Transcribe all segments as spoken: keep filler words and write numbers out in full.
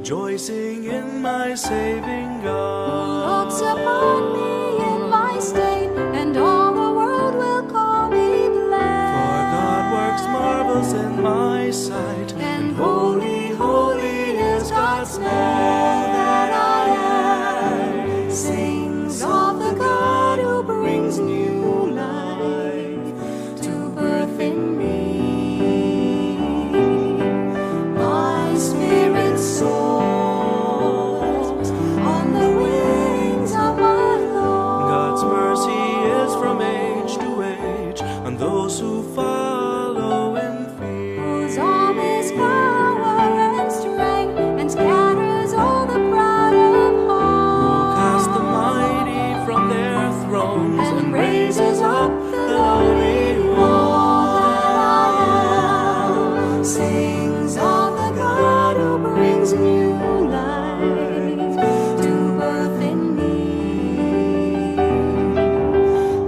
Rejoicing in my saving God. Who looks upon me in my state, and all the world will call me blessed. For God works marvels in my sight, and holy, holy is God's name. That I am sings of the God who brings new life to birth in me. My spirit soars on the wings of my Lord. God's mercy is from age to age on those who follow in fear. Whose arm is power and strength, and scatters all the proud of heart. Who casts the mighty from their thrones and raises up the lowly one. Sings of the God who brings new life to birth in me.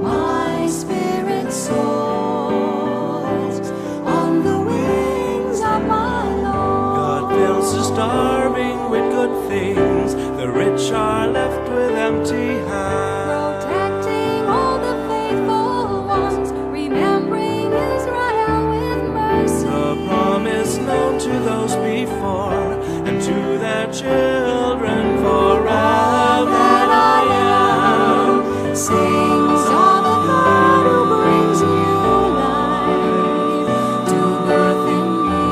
My spirit soars on the wings of my Lord. God fills the starving with good things, the rich are left with empty hands. Protecting all the faithful ones, remembering Israel with mercy. The promise known to those before, and to their children forever. That I am sings of the God who brings new life to birth in me.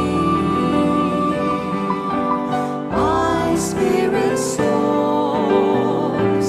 My spirit soars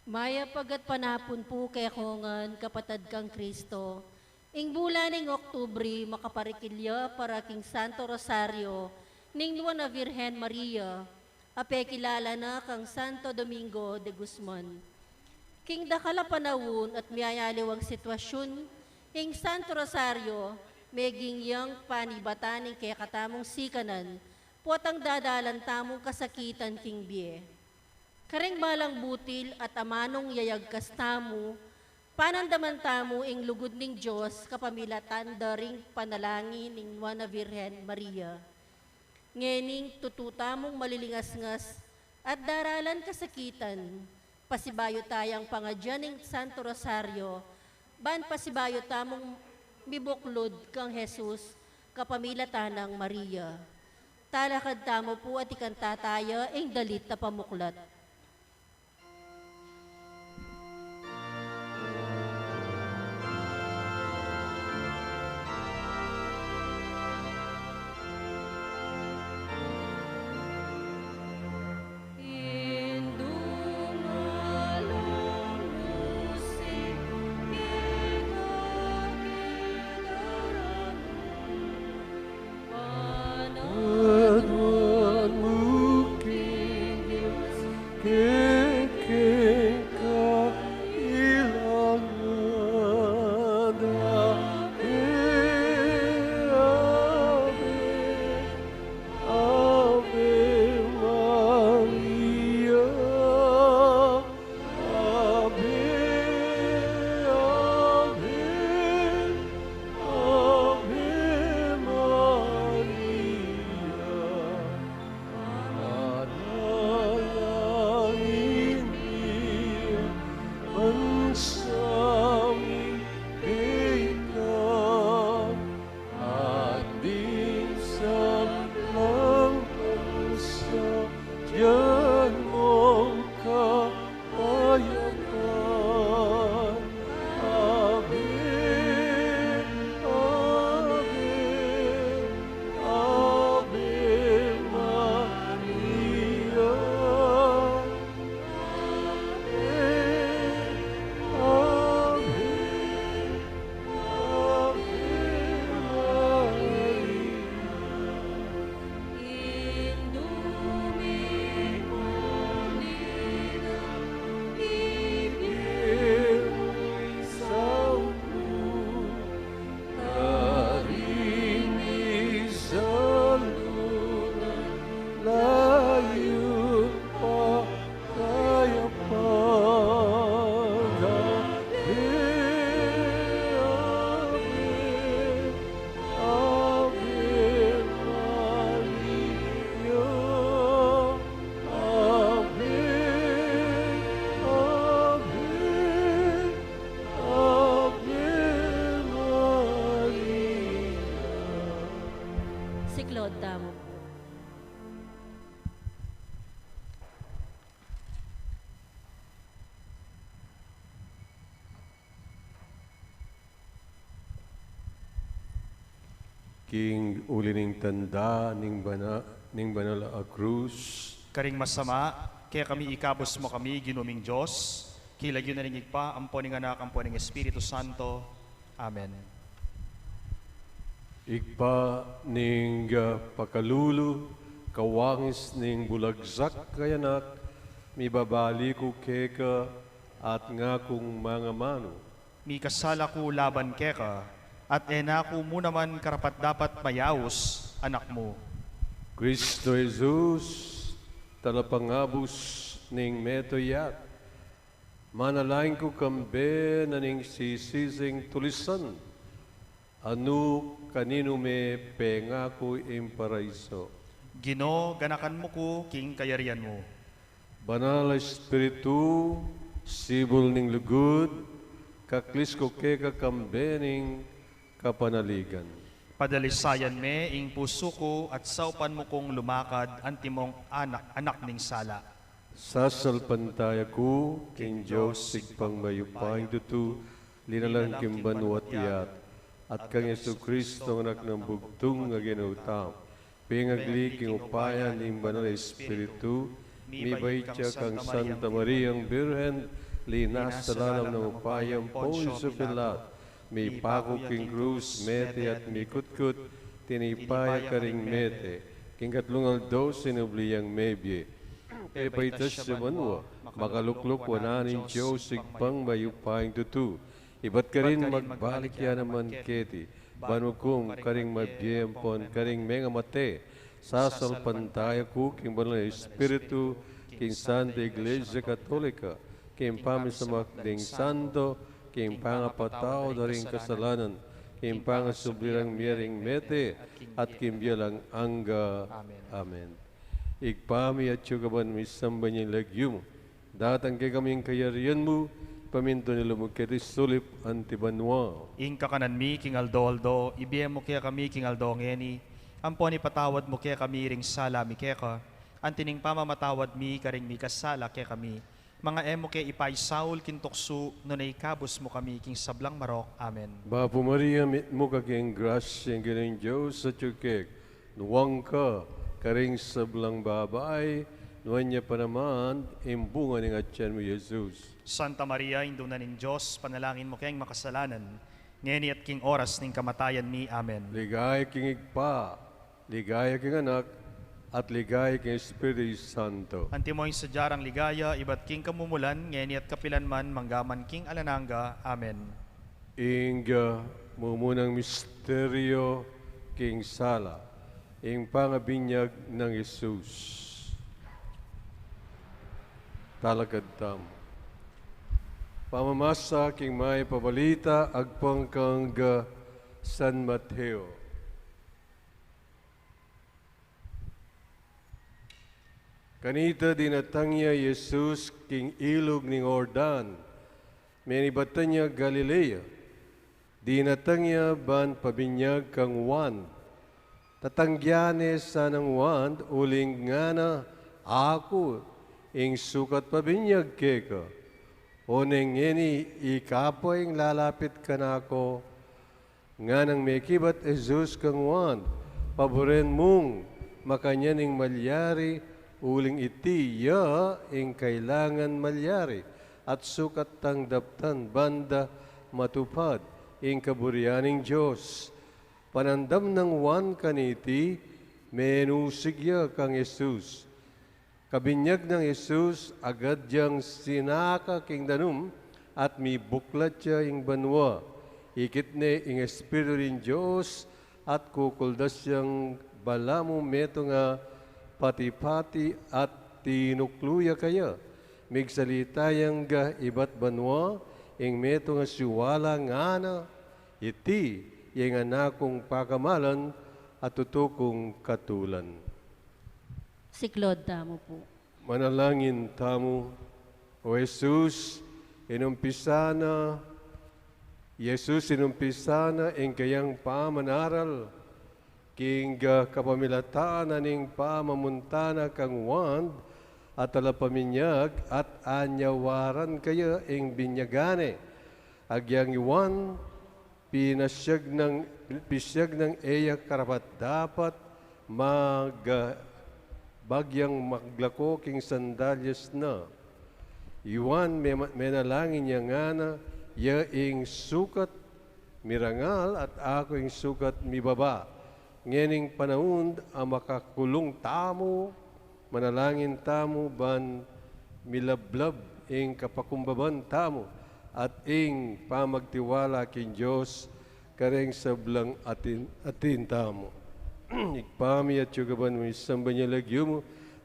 Mayap a gatpanapun pu kekongan, kapatad kang Kristo. Ing bulan ning Oktubre, makaparikil ya para king Santo Rosario ning Nuan a Virgen Maria, a pekilala na kang Santo Domingo de Guzman. King dakal a panaun at miyayaliwang sitwasyun, ing Santo Rosario, meging yang panibatan ning kekatamung sikanan, potang dadalan tamung kasakitan king bie. Kareng balang butil at amanung yayagkas tamu, panandaman tamu ing lugud ning Dios kapamilatan da ring panalangin ning Nuan a Virgen Maria. Ngening tutu tamung malilingasngas at daralan kasakitan, pasibayu tayang pangadyan ning Santo Rosario, ban pasibayu tamung mibuklud kang Jesus kapamilatan nang Maria. Talakad tamu pu at ikanta taya ing dalit a pamuklat. Panawan mu king Dios, king kailangan. Ave, ave, Ave Maria. Ave, ave, Ave Maria. Panalangin mi, bansa mi keka, at ding sablang bansa, bigyan mong kapayapan. Ave, ave, Ave Maria. Ave, Ave, Ave Maria. Indu mi, poli na, ibie mu ing saup mu, karin king luma, layun pa kayapan. Ave, ave, Ave Maria. Ave, ave, Ave Maria. Siklaud tamu pu. King uli ning tanda ning bana-, ning banal a krus. Karing masama, kekami ikabus mu kami, Ginu ming Dios, king lagyu na ning Ibpa, ampo ning Anak, ampo ning Espiritu Santo. Amen. Ibpa ning, ah, pakalulu, kawangis ning bulagsak a Anak, mibabali ku keka at ngakung mangamanu. Mikasala ku laban keka, at e na ku mu naman karapat-dapat mayaus, Anak mu. Kristo Jesus, talapangabus ning meto yat, manalangin ku kambe na ning sisising tulisan, a nu kaninu me pengaku ing paraiso. Ginu, ganakan mu ku king kayarian mu. Banal a Espiritu, sibul ning lugud, kaklis ku keka kambe ning kapanaligan. Padalisayan me ing pusu ku at saupan mu kung lumakad antimong anak, anak ning sala. Sasalpantaya ku king Dios Ibpang mayupayang tutu, linalang king banua't yat, at kang Jesucristo, Anak nang bugtung a Ginu tamu, pengagli king upaya ning Banal a Espiritu, mibait ya kang Santa Mariang Birhen, Linasa la la ning upaya i Poncio Pilato, mipaku king krus, mete at mikutkut, tinipa ya karing mete, king katlung aldo sinubli yang mebie. Pepaitas ya banua, makalukluk wanan ning Dios Ibpang mayupayang tutu. Ibat karin magbalik ya naman keti, ban ukum karing mabie ampon karing mengamate. Sasalpantaya ku king Banal a Espiritu, king Santa Iglesia Katolika, king pamisamak ding santo, king pangapatawad da ring kasalanan, king pangasubli rang mie ring mete, at king bie alang angga. Amen. Ibpa mi, atiu ka ban misamban ya ing lagyu mu. Datang kekami ing kayarian mu, pamintun ing lub mu keti sulip anti banua. Ing kakanan mi king aldo-aldo, ibie mu kekami king aldo ngeni, ampon ipatawad mu kekami ring sala mi keka, anti ning pamamatawad mi karing mikasala kekami. Manga e mu ke ipaisaul king tuksu, nune ikabus mu kami king sablang marok. Amen. Bapu Maria, mitmu ka king grasya, ing Ginung Dios atiu keka, nuan ka karing sablang babai, nuan ya pa naman ing bunga ning atian mu, Jesus. Santa Maria, Indu na ning Dios, panalangin mu keng makasalanan, ngeni at king oras ning kamatayan mi. Amen. Ligaya king Ibpa, ligaya king Anak, at ligaya king Espiritu Santo. Antimo ing sadya rang ligaya, ibat king kamumulan, ngeni at kapilan man, mangga man king alang angga. Amen. Ing, ah, mumunang misteryo king sala, ing pangabinyag nang Jesus. Talakad tamu. Pamamasa king Mayap a Balita agpang kang, ah, San Mateo. Kanita dinatang ya i Jesus king ilug ning Jordan, menibatan ya Galilea. Dinatang ya ban pabinyag kang Juan. Tatanggian ne sa nang Juan, uling ngana, "Aku ing sukat pabinyag keka. O neng ngeni, ika pa ing lalapit kanaku?" Nganang mekibat i Jesus kang Juan, "Paburen mung makanyan ing malyari, uling iti ya ing kailangan malyari, at sukat tang daptan ban da matupad ing kaburian ning Dios." Panandam nang Juan kaniti, menusig ya kang Jesus. Kabinyag nang Jesus, agad yang sinaka king danum, at mibuklat ya ing banua. Ikit ne ing Espiritu ning Dios, at kukuldas yang balamu metung a pati-pati, at tinuklu ya kaya. Migsalita yang ga ibat banua, ing metung a siwala ngana, "Iti ya ing Anak kung pakamalan, a tutu kung katulan." Siklaud tamu pu. Manalangin tamu. O Jesus, inumpisa na, Jesus, inumpisa na ing kayang pamanaral king, ah, kapamilatan na ning pamamunta na kang Juan a talapaminyag, at anyawaran kaya ing binyagan ne. Agyang i Juan, pinasyag nang, pinasyag nang e ya karapat-dapat mag-, bagyang maglako king sandalyas na. I Juan, me-, menalangin ya ngana, "Ya ing sukat mirangal at aku ing sukat mibaba." Ngening panaun a makakulung tamu, manalangin tamu ban milablab ing kapakumbaban tamu at ing pamagtiwala king Dios kareng sablang atin, atin tamu. Ibpa mi, atiu ka ban misamban ya ing lagyu mu,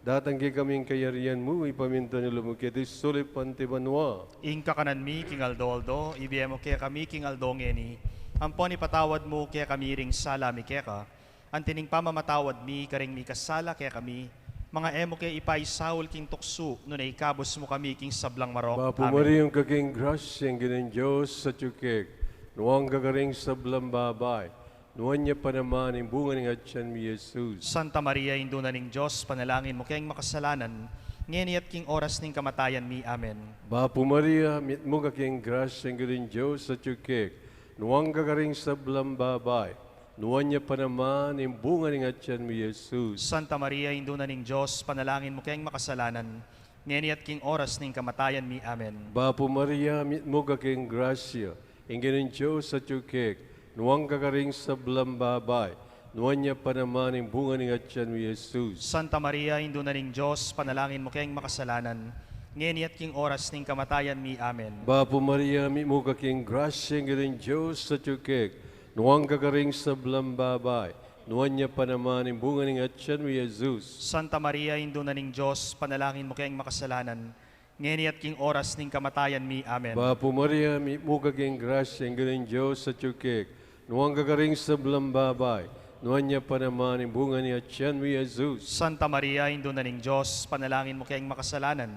datang kekami ing kayarian mu, ipamintun ing lub mu keti sulip anti banua. Ing kakanan mi king aldo-aldo, ibie mu kekami king aldo ngeni, ampon ipatawad mu kekami ring sala mi keka, anti ning pamamatawad mi karing mikasala kekami, manga e mu ke ipaisaul king tuksu, nune ikabus mu kami king sablang marok. Bapu Maria, mitmu ka king grasya, ing Ginung Dios atiu keka, nuan ka karing sablang babai, nuan ya pa naman ing bunga ning atian mu, Jesus. Santa Maria, Indu na ning Dios, panalangin mu keng makasalanan, ngeni at king oras ning kamatayan mi. Amen. Bapu Maria, mitmu ka king grasya, ing Ginung Dios atiu keka, nuan ka karing sablang babai, nuan ya pa naman ing bunga ning atian mu, Jesus. Santa Maria, Indu na ning Dios, panalangin mu keng makasalanan, ngeni at king oras ning kamatayan mi. Amen. Bapu Maria, mitmu ka king grasya, ing Ginung Dios atyu keka, nuan ka karing sablang babai, nuan ya pa naman ing bunga ning atian mu, Jesus. Santa Maria, Indu na ning Dios, panalangin mu keng makasalanan, ngeni at king oras ning kamatayan mi. Amen. Bapu Maria, mitmu ka king grasya, ing Ginung Dios atyu keka, nuan ka karing sablang babai, nuan ya pa naman ing bunga ning atian mu, Jesus. Santa Maria, Indu na ning Dios, panalangin mu keng makasalanan, ngeni at king oras ning kamatayan mi. Amen. Bapu Maria, mitmu ka king grasya, ing Ginung Dios atyu keka, nuan ka karing sablang babai, nuan ya pa naman ing bunga ning atian mu, Jesus. Santa Maria, Indu na ning Dios, panalangin mu keng makasalanan,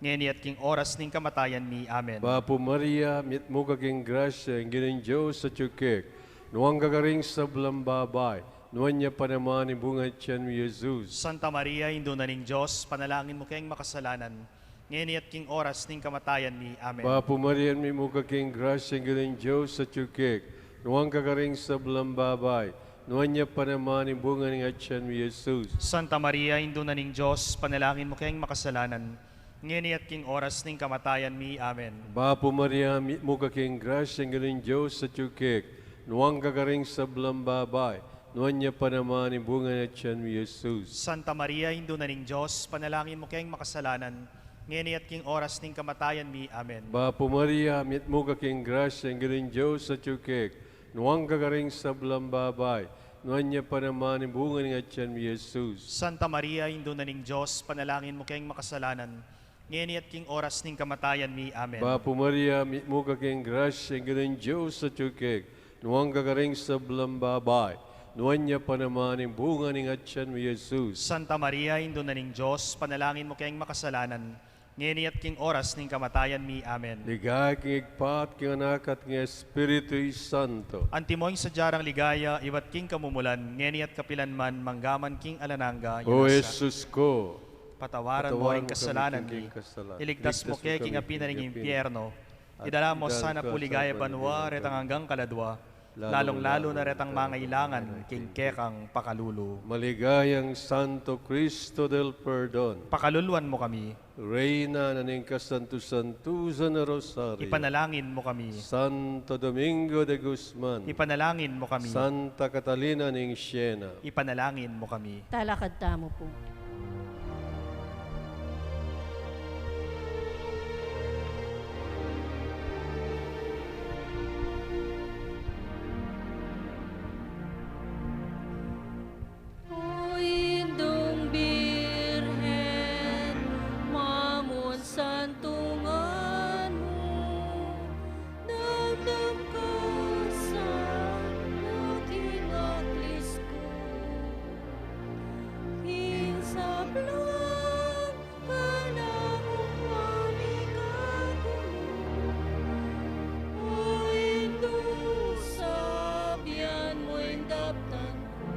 ngeni at king oras ning kamatayan mi. Amen. Bapu Maria, mitmu ka king grasya, ing Ginung Dios atyu keka, nuan ka karing sablang babai, nuan ya pa naman ing bunga ning atian mu, Jesus. Santa Maria, Indu na ning Dios, panalangin mu keng makasalanan, ngeni at king oras ning kamatayan mi. Amen. Bapu Maria, mitmu ka king grasya, ing Ginung Dios atyu keka, nuan ka karing sablang babai, nuan ya pa naman ing bunga ning atian mu, Jesus. Santa Maria, Indu na ning Dios, panalangin mu keng makasalanan, ngeni at king oras ning kamatayan mi. Amen. Bapu Maria, mitmu ka king grasya, ing Ginung Dios atyu keka, nuan ka karing sablang babai, nuan ya pa naman ing bunga ning atian mu, Jesus. Santa Maria, Indu na ning Dios, panalangin mu keng makasalanan, ngeni at king oras ning kamatayan mi. Amen. Bapu Maria, mitmu ka king grasya, ing Ginung Dios atyu keka, nuan ka karing sablang babai, nuan ya pa naman ing bunga ning atian mu, Jesus. Santa Maria, Indu na ning Dios, panalangin mu keng makasalanan, ngeni at king oras ning kamatayan mi. Amen. Bapu Maria, mitmu ka king grasya, ing Ginung Dios atyu keka, nuan ka karing sablang babai, nuan ya pa naman ing bunga ning atian mu, Jesus. Santa Maria, Indu na ning Dios, panalangin mu keng makasalanan, ngeni at king oras ning kamatayan mi. Amen. Ligaya king Ibpa, at king Anak, at king Espiritu Santo. Antimo ing sadya rang ligaya ibat king kamumulan, ngeni at kapilan man, mangga man king alang angga. O Jesus ko, patawaran mo ring kasalanan mi, iligtas mo kami king api na ning impyerno, idala mo sana pu king ligaya banua retang anggang kaladua, lalung-lalu na retang mangailangan king kekang pakalulu. Maligayang Santo Cristo del Perdon, pakaluluan mo kami. Reyna na ning kasantu-santusan a Rosario, ipanalangin mo kami. Santo Domingo de Guzman, ipanalangin mo kami. Santa Catalina ning Siena, ipanalangin mo kami. Talakad tamu pu. O Indung Birhen, mamun santungan mu, damdam ka sa king aklis ku, ing sablang panamung mamikat ku, o Indu, sabian mu ing daptan ku.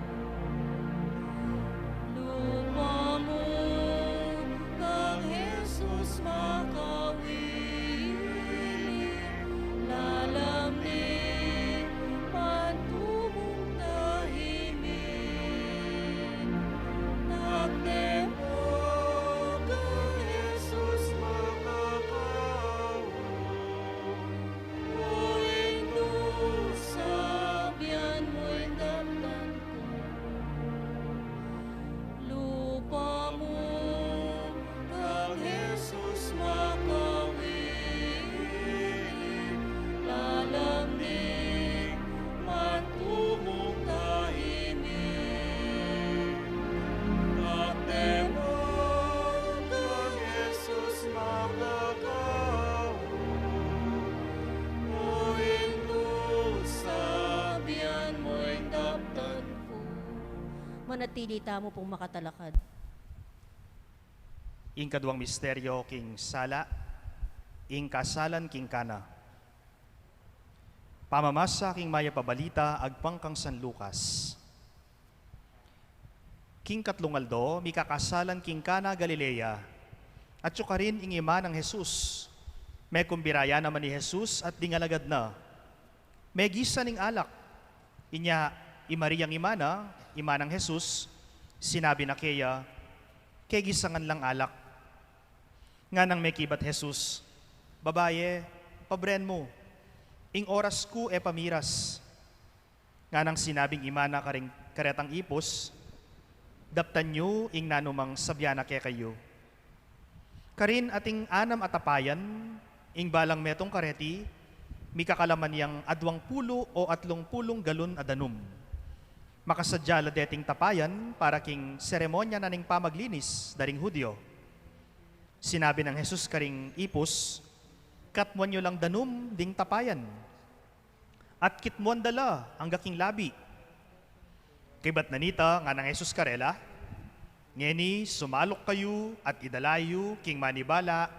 Lupang mu kang Jesus makawili, lalam ning pantumung tahimik. Takte mu kang Jesus makakaun, o Indu, sabian mu ing daptan ku. Lupang mu kang Jesus makawili, lalam ning pantumung tahimik. Takte mu kang Jesus makakaun, o Indu, sabian mu ing daptan ku. Manatili tamu pung makatalakad. Ing kaduang misteryo king sala, ing kasalan king Cana. Pamamasa king Mayap a Balita agpang kang San Lucas. King katlung aldo, mikakasalan king Cana, Galilea. Atyu karin ing ima nang Jesus. Mekumbira ya naman i Jesus at ding alagad na. Megisa ning alak. Inya, i Mariang ima na, ima nang Jesus, sinabi na keya, "Kegisangan lang alak." Nganang mekibat Jesus, "Babaye, pabren mu, ing oras ku e pa miras." Nganang sinabing ima na karing karetang ipus, "Daptan yu ing nanumang sabian na kekayu." Karin ating anam a tapayan, ing balang metung kareti, mikakalaman yang adwang pulu o atlung pulung galon a danum. Makasadya la deting tapayan para king seremonya na ning pamaglinis da ring Judio. Sinabi nang Jesus karing ipus, "Katmuan yu lang danum ding tapayan, at kitmuan da la angga king labi." Kaybat na nita, nganang Jesus karela, "Ngeni sumaluk kayu at idala yu king manibala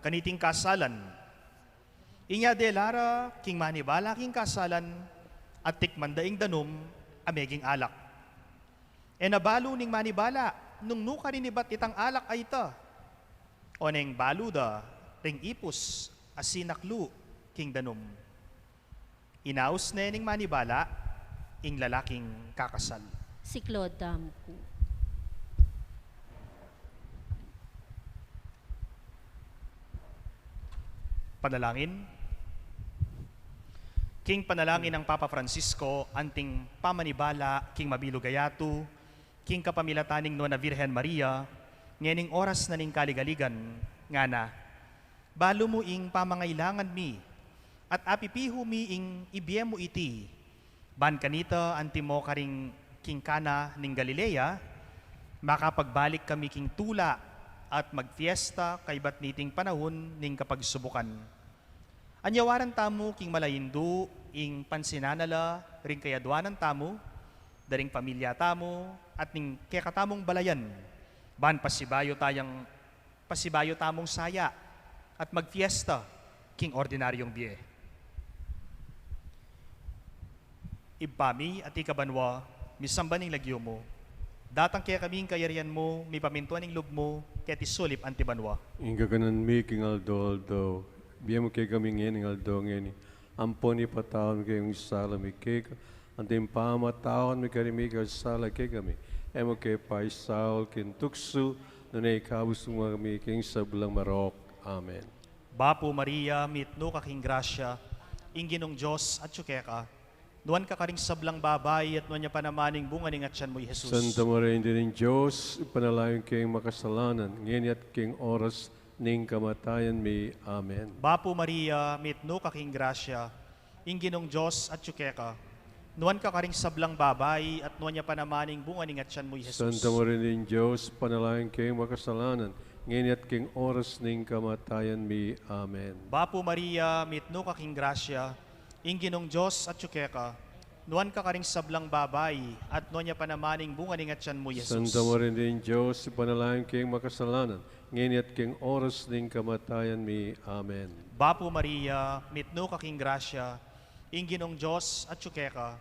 kaniting kasalan." Inya dela ra king manibala king kasalan, at tikman da ing danum a meging alak. E na balu ning manibala nung nu karin ibat itang alak a ita, oneng balu da ring ipus a sinaklu king danum. Inaus ne ning manibala ing lalaking kakasal. Siklaud tamu pu. Panalangin. King panalangin nang Papa Francisco anting pamanibala king mabilug a yatu, king kapamilatan ning Nuan a Virgen Maria, ngening oras na ning kaligaligan, ngana, "Balu mu ing pamangailangan mi, at apipihu mi ing ibie mu iti." Ban kanita, antimo karing king Cana ning Galilea, makapagbalik kami king tula at magfiesta kaybat niting panahun ning kapagsubukan. Anyawaran tamu king malaindu ing pansinanala ring kayadwanan tamu, da ring pamilya tamu, at ning kekatamung balayan, ban pasibayu tayang pasibayu tamung saya at magfiesta king ordinaryung bie. Ibpa mi, atiu ka banua, misamban ing lagyu mu. Datang kekami ing kayarian mu, mipamintuan ing lub mu, keti sulip anti banua. Ing kakanan mi king aldo-aldo, ibie mu kekami ngeni ing aldo ngeni. Ampon ipatawad mu kekami ing sala mi keka, anti ing pamatawan mi karing mikasala kekami. E mu ke paisaul king tuksu, nune ikabus mu kami king sablang marok. Amen. Bapu Maria, mitmu ka king grasya, ing Ginung Dios atyu keka. Nuan ka karing sablang babai, at nuan ya pa naman ing bunga ning atyan mu, i Jesus. Santa Maria, Indu ning Dios, ipanalangin mu keng makasalanan, ngeni at king oras ning kamatayan mi. Amen. Bapu Maria, mitmu ka king grasya, ing Ginung Dios atyu keka. Nuan ka karing sablang babai, at nuan ya pa naman ing bunga ning atyan mu, i Jesus. Santa Maria, Indu ning Dios, ipanalangin mu keng makasalanan, ngeni at king oras ning kamatayan mi. Amen. Bapu Maria, mitmu ka king grasya, ing Ginung Dios atyu keka. Nuan ka karing sablang babai, at nuan ya pa naman ing bunga ning atyan mu, i Jesus. Santa Maria, Indu ning Dios, ipanalangin mu keng makasalanan, ngeni at king oras ning kamatayan mi. Amen. Bapu Maria, mitmu ka king grasya, ing Ginung Dios atyu keka.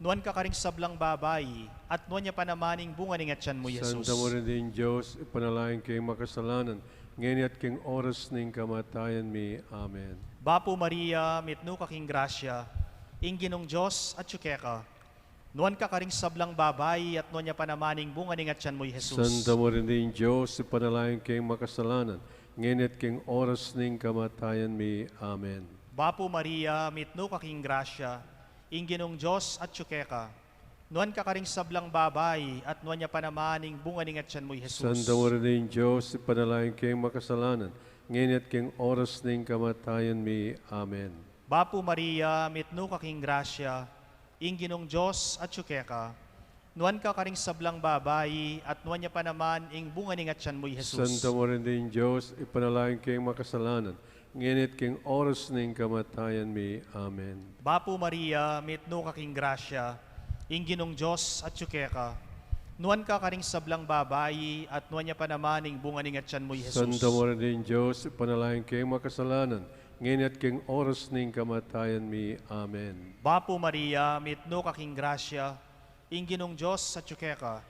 Nuan ka karing sablang babai, at nuan ya pa naman ing bunga ning atyan mu, i Jesus. Santa Maria, Indu ning Dios, ipanalangin mu keng makasalanan, ngeni at king oras ning kamatayan mi. Amen. Bapu Maria, mitmu ka king grasya, ing Ginung Dios atyu keka. Nuan ka karing sablang babai, at nuan ya pa naman ing bunga ning atyan mu, i Jesus. Santa Maria, Indu ning Dios, ipanalangin mu keng makasalanan, ngeni at king oras ning kamatayan mi. Amen. Bapu Maria, mitmu ka king grasya, ing Ginung Dios atyu keka. Nuan ka karing sablang babai, at nuan ya pa naman ing bunga ning atyan mu, i Jesus. Santa Maria, Indu ning Dios, ipanalangin mu keng makasalanan, ngeni at king oras ning kamatayan mi. Amen. Bapu Maria, mitmu ka king grasya, ing Ginung Dios atyu keka. Nuan ka karing sablang babai, at nuan ya pa naman ing bunga ning atyan mu, i Jesus. Santa Maria, Indu ning Dios, ipanalangin mu keng makasalanan, ngeni at king oras ning kamatayan mi. Amen. Bapu Maria, mitmu ka king grasya, ing Ginung Dios atyu keka. Nuan ka karing sablang babai, at nuan ya pa naman ing bunga ning atyan mu, i Jesus. Santa Maria, Indu ning Dios, ipanalangin mu keng makasalanan, ngeni at king oras ning kamatayan mi. Amen. Bapu Maria, mitmu ka king grasya, ing Ginung Dios atyu keka.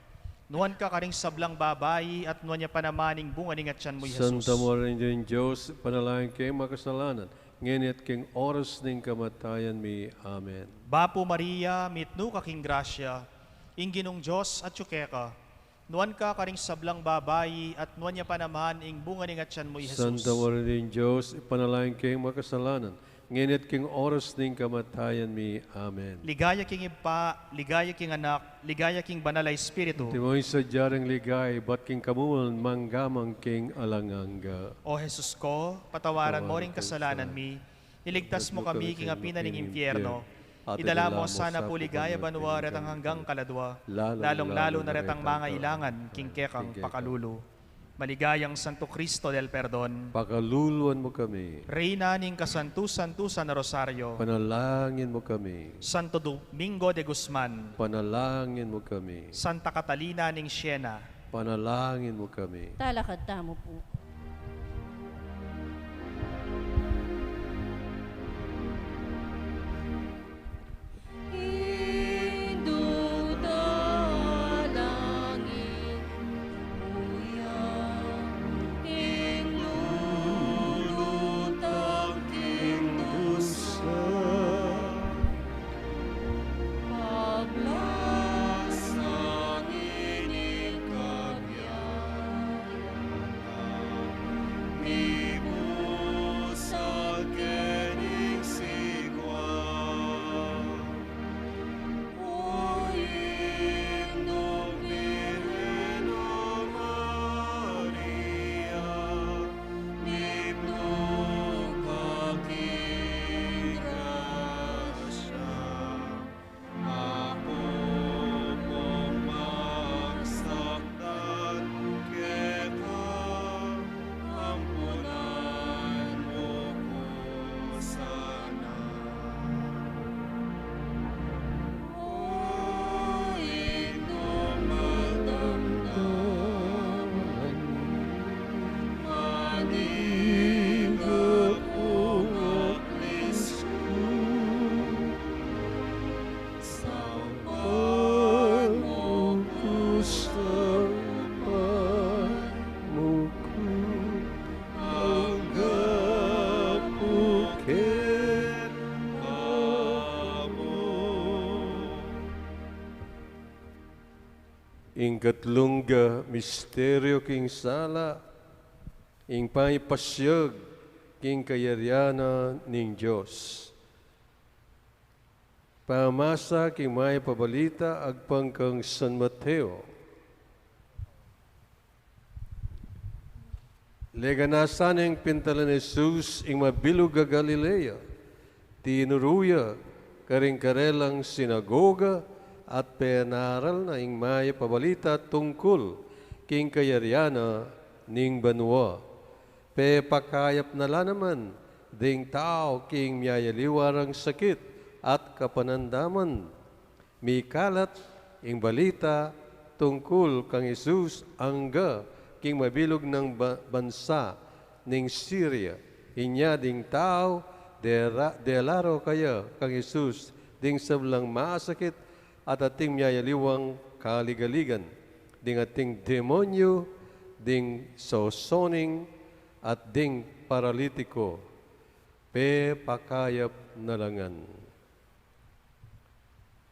Nuan ka karing sablang babai, at nuan ya pa naman ing bunga ning atyan mu, i Jesus. Santa Maria, Indu ning Dios, ipanalangin mu keng makasalanan, ngeni at king oras ning kamatayan mi. Amen. Bapu Maria, mitmu ka king grasya, ing Ginung Dios atyu keka. Nuan ka karing sablang babai, at nuan ya pa naman ing bunga ning atian mu, i Jesus. Santa Maria ning Dios, ipanalangin keng makasalanan, ngeni at king oras ning kamatayan mi. Amen. Ligaya king Ibpa, ligaya king Anak, ligaya king Banal a Espiritu. Antimo ing sadya rang ligaya, ibat king kamumulan, mangga man king alang angga. O Jesus ko, patawaran mo ring kasalanan mi, iligtas mo kami king api na ning impyerno. Idala mo sana pu king ligaya banua retang anggang kaladua, lalung-lalu na retang mangailangan king kekang pakalulu. Maligayang Santo Cristo del Perdon, pakaluluan mo kami. Reyna ning kasantu-santusan a Rosario, panalangin mo kami. Santo Domingo de Guzman, panalangin mo kami. Santa Catalina ning Siena, panalangin mo kami. Talakad tamu pu. Aku pong magsakdal keka, ampunan mo ku sana. O Indu madamdaman, maningak kung aklis ku. Saupan mu ku, saupan mu ku, angga pu keka mu. Ing katlung misteryu king sala, ing pamipasiag king kayarian na ning Dios. Pamasa king Mayap a Balita agpang kang San Mateo. Legan na sana ing pintalan nang Jesus ing mabilug a Galilea, tinuru ya karing karelang sinagoga at penaral na ing Mayap a Balita tungkul king kayarian na ning banua. Pepakayap na la naman ding tau king miyayaliwa rang sakit at kapanandaman. Mikalat ing balita tungkul kang Jesus angga king mabilug nang ba-, bansa ning Siria. Inya ding tau dera-, dela ro kaya kang Jesus ding sablang masakit at ating miyayaliwang kaligaligan, ding ating demonyu, ding sosoning, at ding paralitiko. Pepakayap na la ngan.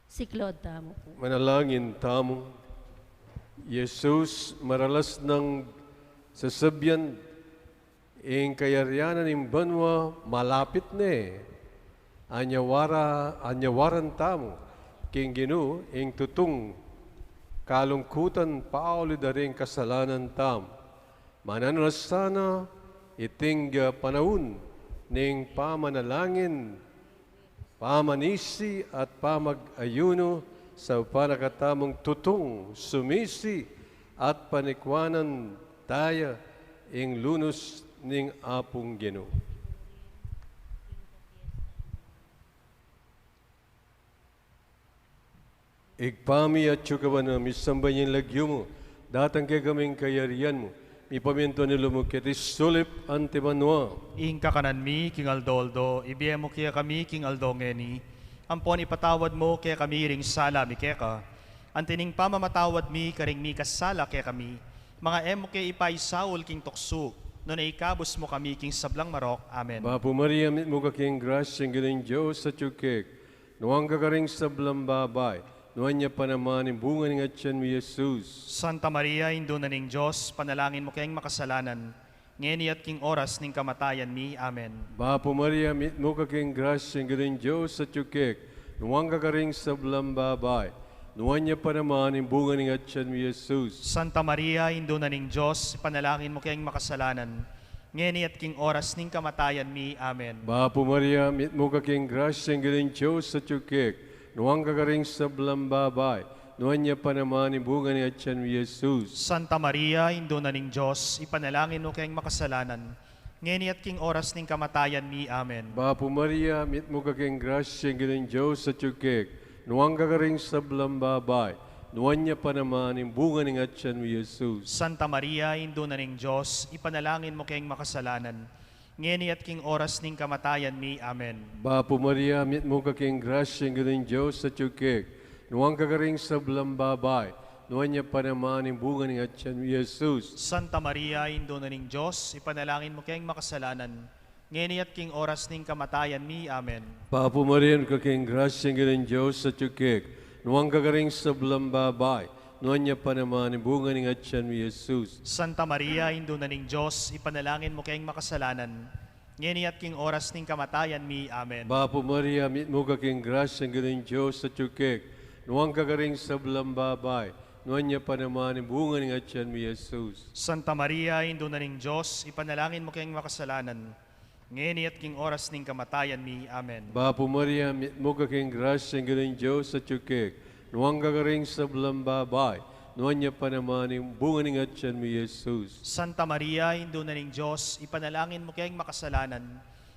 Siklaud tamu pu. Manalangin tamu. Jesus, maralas nang sasabian, ing kayarian na ning banua malapit ne. Anyawara, anyawaran tamu king Ginu ing tutung kalungkutan pauli da ring kasalanan tamu. Mananu na sana iting panaun ning pamanalangin, pamanisi at pamag-ayunu, saupan na katamung tutung sumisi at panikuanan taya ing lunus ning Apung Ginu. Ibpa mi, atsu ka banua, misamban ya ing lagyu mu, datang kekami ing kayarian mu, mipamintuan ing lub mu keti sulip anti banua. Ing kakanan mi king aldo-aldo ibie mu kekami king aldo ngeni, ampon ipatawad mu kekami ring sala mi keka, anti ning pamamatawad mi karing mikasala kekami, manga e mu ke ipaisaul king tuksu, nune ikabus mu kami king sablang marok. Amen. Bapu Maria, mitmu ka king grasya, ing Ginung Dios atyu keka. Nuan ka karing sablang babai, Nuan ya pa naman ing bunga ning atian mi, Jesus. Santa Maria, Indu na ning Dios, ipanalangin mu keng makasalanan, ngeni at king oras ning kamatayan mi. Amen. Bapu Maria, mitmu ka king grasya, ing Ginung Dios atyu keka, nuan ka karing sablang babai, nuan ya pa naman ing bunga ning atian mi, Jesus. Santa Maria, Indu na ning Dios, ipanalangin mu keng makasalanan, ngeni at king oras ning kamatayan mi. Amen. Bapu Maria, mitmu ka king grasya, ing Ginung Dios atyu keka, nuan ka karing sablang babai, nuan ya pa naman ing bunga ning atian mi, Jesus. Santa Maria, Indu na ning Dios, ipanalangin mu keng makasalanan, ngeni at king oras ning kamatayan mi. Amen. Bapu Maria, mitmu ka king grasya, ing Ginung Dios atyu keka, nuan ka karing sablang babai, nuan ya pa naman ing bunga ning atian mi, Jesus. Santa Maria, Indu na ning Dios, ipanalangin mu keng makasalanan, ngeni at king oras ning kamatayan mi. Amen. Bapu Maria, mitmu ka king grasya, ing Ginung Dios atyu keka, nuan ka karing sablang babai, nuan ya pa naman ing bunga ning atian mi, Jesus. Santa Maria, Indu na ning Dios, ipanalangin mu keng makasalanan, ngeni at king oras ning kamatayan mi. Amen. Bapu Maria, mitmu ka king grasya, ing Ginung Dios atyu keka, nuan ka karing sablang babai, nuan ya pa naman ing bunga ning atian mi, Jesus. Santa Maria, Indu na ning Dios, ipanalangin mu keng makasalanan, ngeni at king oras ning kamatayan mi. Amen. Bapu Maria, mitmu ka king grasya, ing Ginung Dios atyu keka, nuan ka karing sablang babai, nuan ya pa naman ing bunga ning atian mi, Jesus. Santa Maria, Indu na ning Dios, ipanalangin mu keng makasalanan, ngeni at king oras ning kamatayan mi. Amen. Bapu Maria, mitmu ka king grasya, ing Ginung Dios atyu keka, nuan ka karing sablang babai, nuan ya pa naman ing bunga ning atian mi, Jesus. Santa Maria, Indu na ning Dios, ipanalangin mu keng makasalanan,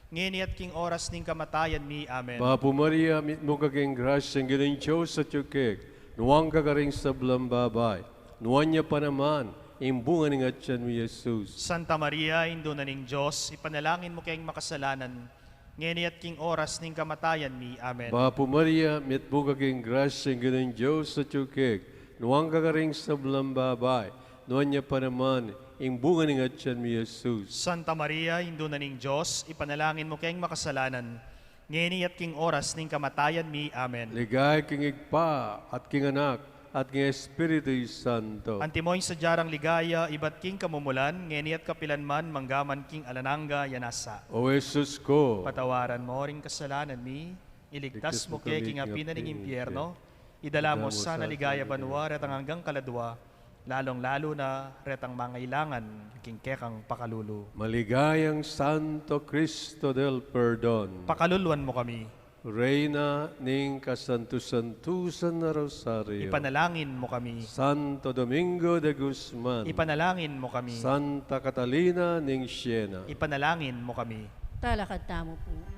ngeni at king oras ning kamatayan mi. Amen. Bapu Maria, mitmu ka king grasya, ing Ginung Dios atyu keka, nuan ka karing sablang babai, nuan ya pa naman ing bunga ning atian mi, Jesus. Santa Maria, Indu na ning Dios, ipanalangin mu keng makasalanan, ngeni at king oras ning kamatayan mi. Amen. Bapu Maria, mitmu ka king grasya, ing Ginung Dios atyu keka, nuan ka karing sablang babai, nuan ya pa naman ing bunga ning atian mi, Jesus. Santa Maria, Indu na ning Dios, ipanalangin mu keng makasalanan, ngeni at king oras ning kamatayan mi. Amen. Ligaya king Ibpa, at king Anak, at king Espiritu Santo. Antimo ing sadya rang ligaya ibat king kamumulan, ngeni at kapilan man, mangga man king alang angga. Ya nasa. O Jesus ko, patawaran mo ring kasalanan mi, iligtas mo ke king api na ning impyerno, idala mo sana king ligaya banua retang anggang kaladua, lalung-lalu na retang mangailangan king kekang pakalulu. Maligayang Santo Cristo del Perdon, pakaluluan mo kami. Reyna ning kasanto-santusan a Rosario, ipanalangin mo kami. Santo Domingo de Guzman, ipanalangin mo kami. Santa Catalina ning Siena, ipanalangin mo kami. Talakad tamu pu.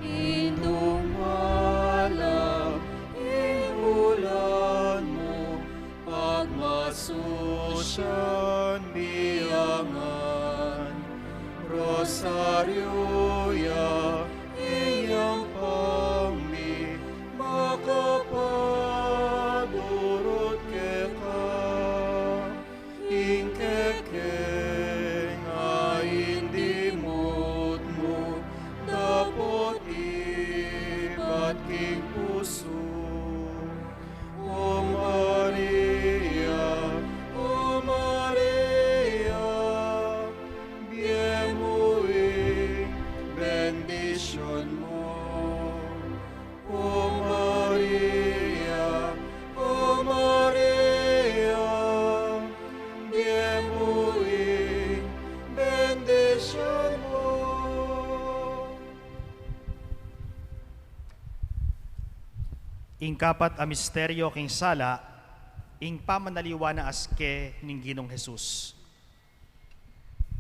Indung malam, ing ulan mu, pagmasusian mi angan. Rosario ya, ing yampang mi, makapadurut keka. Ing kekeng a indimut mu, dapot ibat king pusu. O Maria, O Maria, bie mu ing bendisyun mu. O Maria, O Maria, bie mu ing bendisyun mu. Ing kapat a misteryo king sala, ing pamanaliwa na aske ning Ginung Jesus.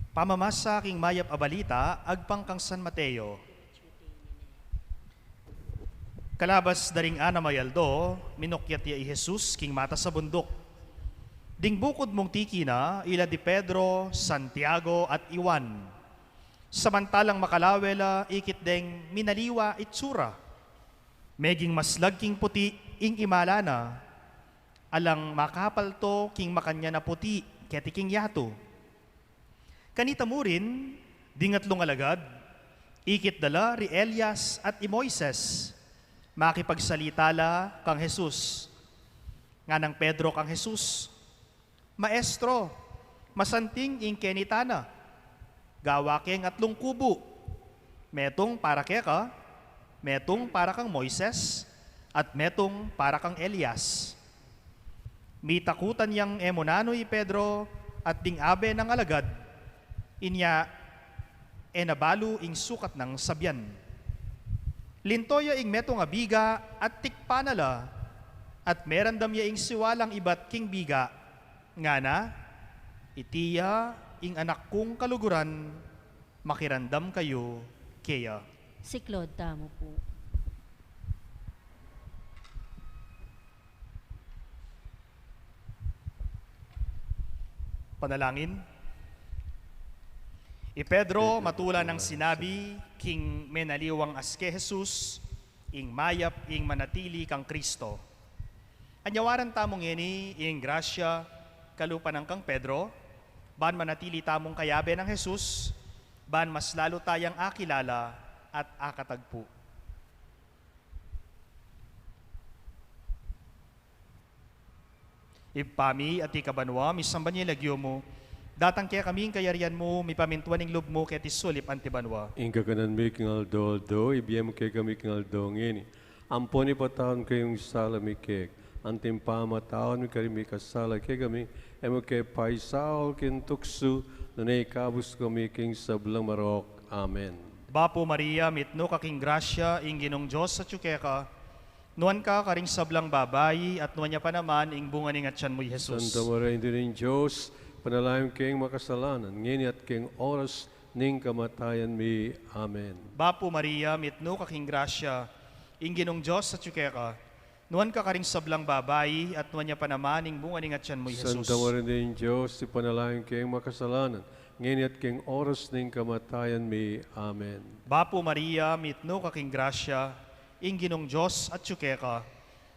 Pamamasa king Mayap a Balita agpang kang San Mateo. Kalabas da ring anam a aldo, minukyat ya i Jesus king matas a bunduk. Ding bukud mung tiki na, ila di Pedro, Santiago, at Juan. Samantalang makalawe la, ikit deng minaliwa itsura. Meging maslag king puti ing imala na, alang makapalto king makanyan a puti keti king yatu. Kanita mu rin, ding atlung alagad, ikit da la ri Elias at i Moises, makipagsalita la kang Jesus. Nganang Pedro kang Jesus, "Maestro, masanting ing kenita na. Gawa keng atlung kubu, metung para keka, metung para kang Moises, at metung para kang Elias." Mitakutan yang e mu nanu i Pedro at ding abe nang alagad, inya e na balu ing sukat nang sabian. Linto ya ing metung a biga at tikpan na la, at merandam ya ing siwalang ibat king biga, ngana, "Iti ya ing anak kung kaluguran, makiramdam kayu keya." Siklaud tamu pu. Panalangin. I Pedro, matula nang sinabi king menaliwang aske Jesus, ing mayap ing manatili kang Kristo. Anyawaran tamu ngeni ing grasya kalupa nang kang Pedro, ban manatili tamung kayabe nang Jesus, ban mas lalu tayang akilala at akatagpu. Ibpa mi, atiu ka banua, misamban ya ing lagyu mu. Datang kekami ing kayarian mu, mipamintuan ing lub mu keti sulip anti banua. Ing kakanan mi king aldo-aldo, ibie mu kekami king aldo ngeni. Ampon ipatawad mu kekami ing sala mi keka, anti ing pamamatawad mi karing mikasala kekami, e mu ke paisaul king tuksu, nune ikabus mu kami king sablang marok. Amen. Bapu Maria, mitmu ka king grasya, ing Ginung Dios atyu keka, nuan ka karing sablang babai, at nuan ya pa naman ing bunga ning atyan mu, i Jesus. Santa Maria, Indu ning Dios, ipanalangin mu keng makasalanan, ngeni at keng oras ning kamatayan mi. Amen. Bapu Maria, mitmu ka king grasya, ing Ginung Dios atyu keka, nuan ka karing sablang babai, at nuan ya pa naman ing bunga ning atyan mu, i Jesus. Santa Maria, Indu ning Dios, ipanalangin mu keng makasalanan, ngeni at keng oras ning kamatayan mi. Amen. Bapu Maria, mitmu ka king grasya, ing Ginung Dios atyu keka,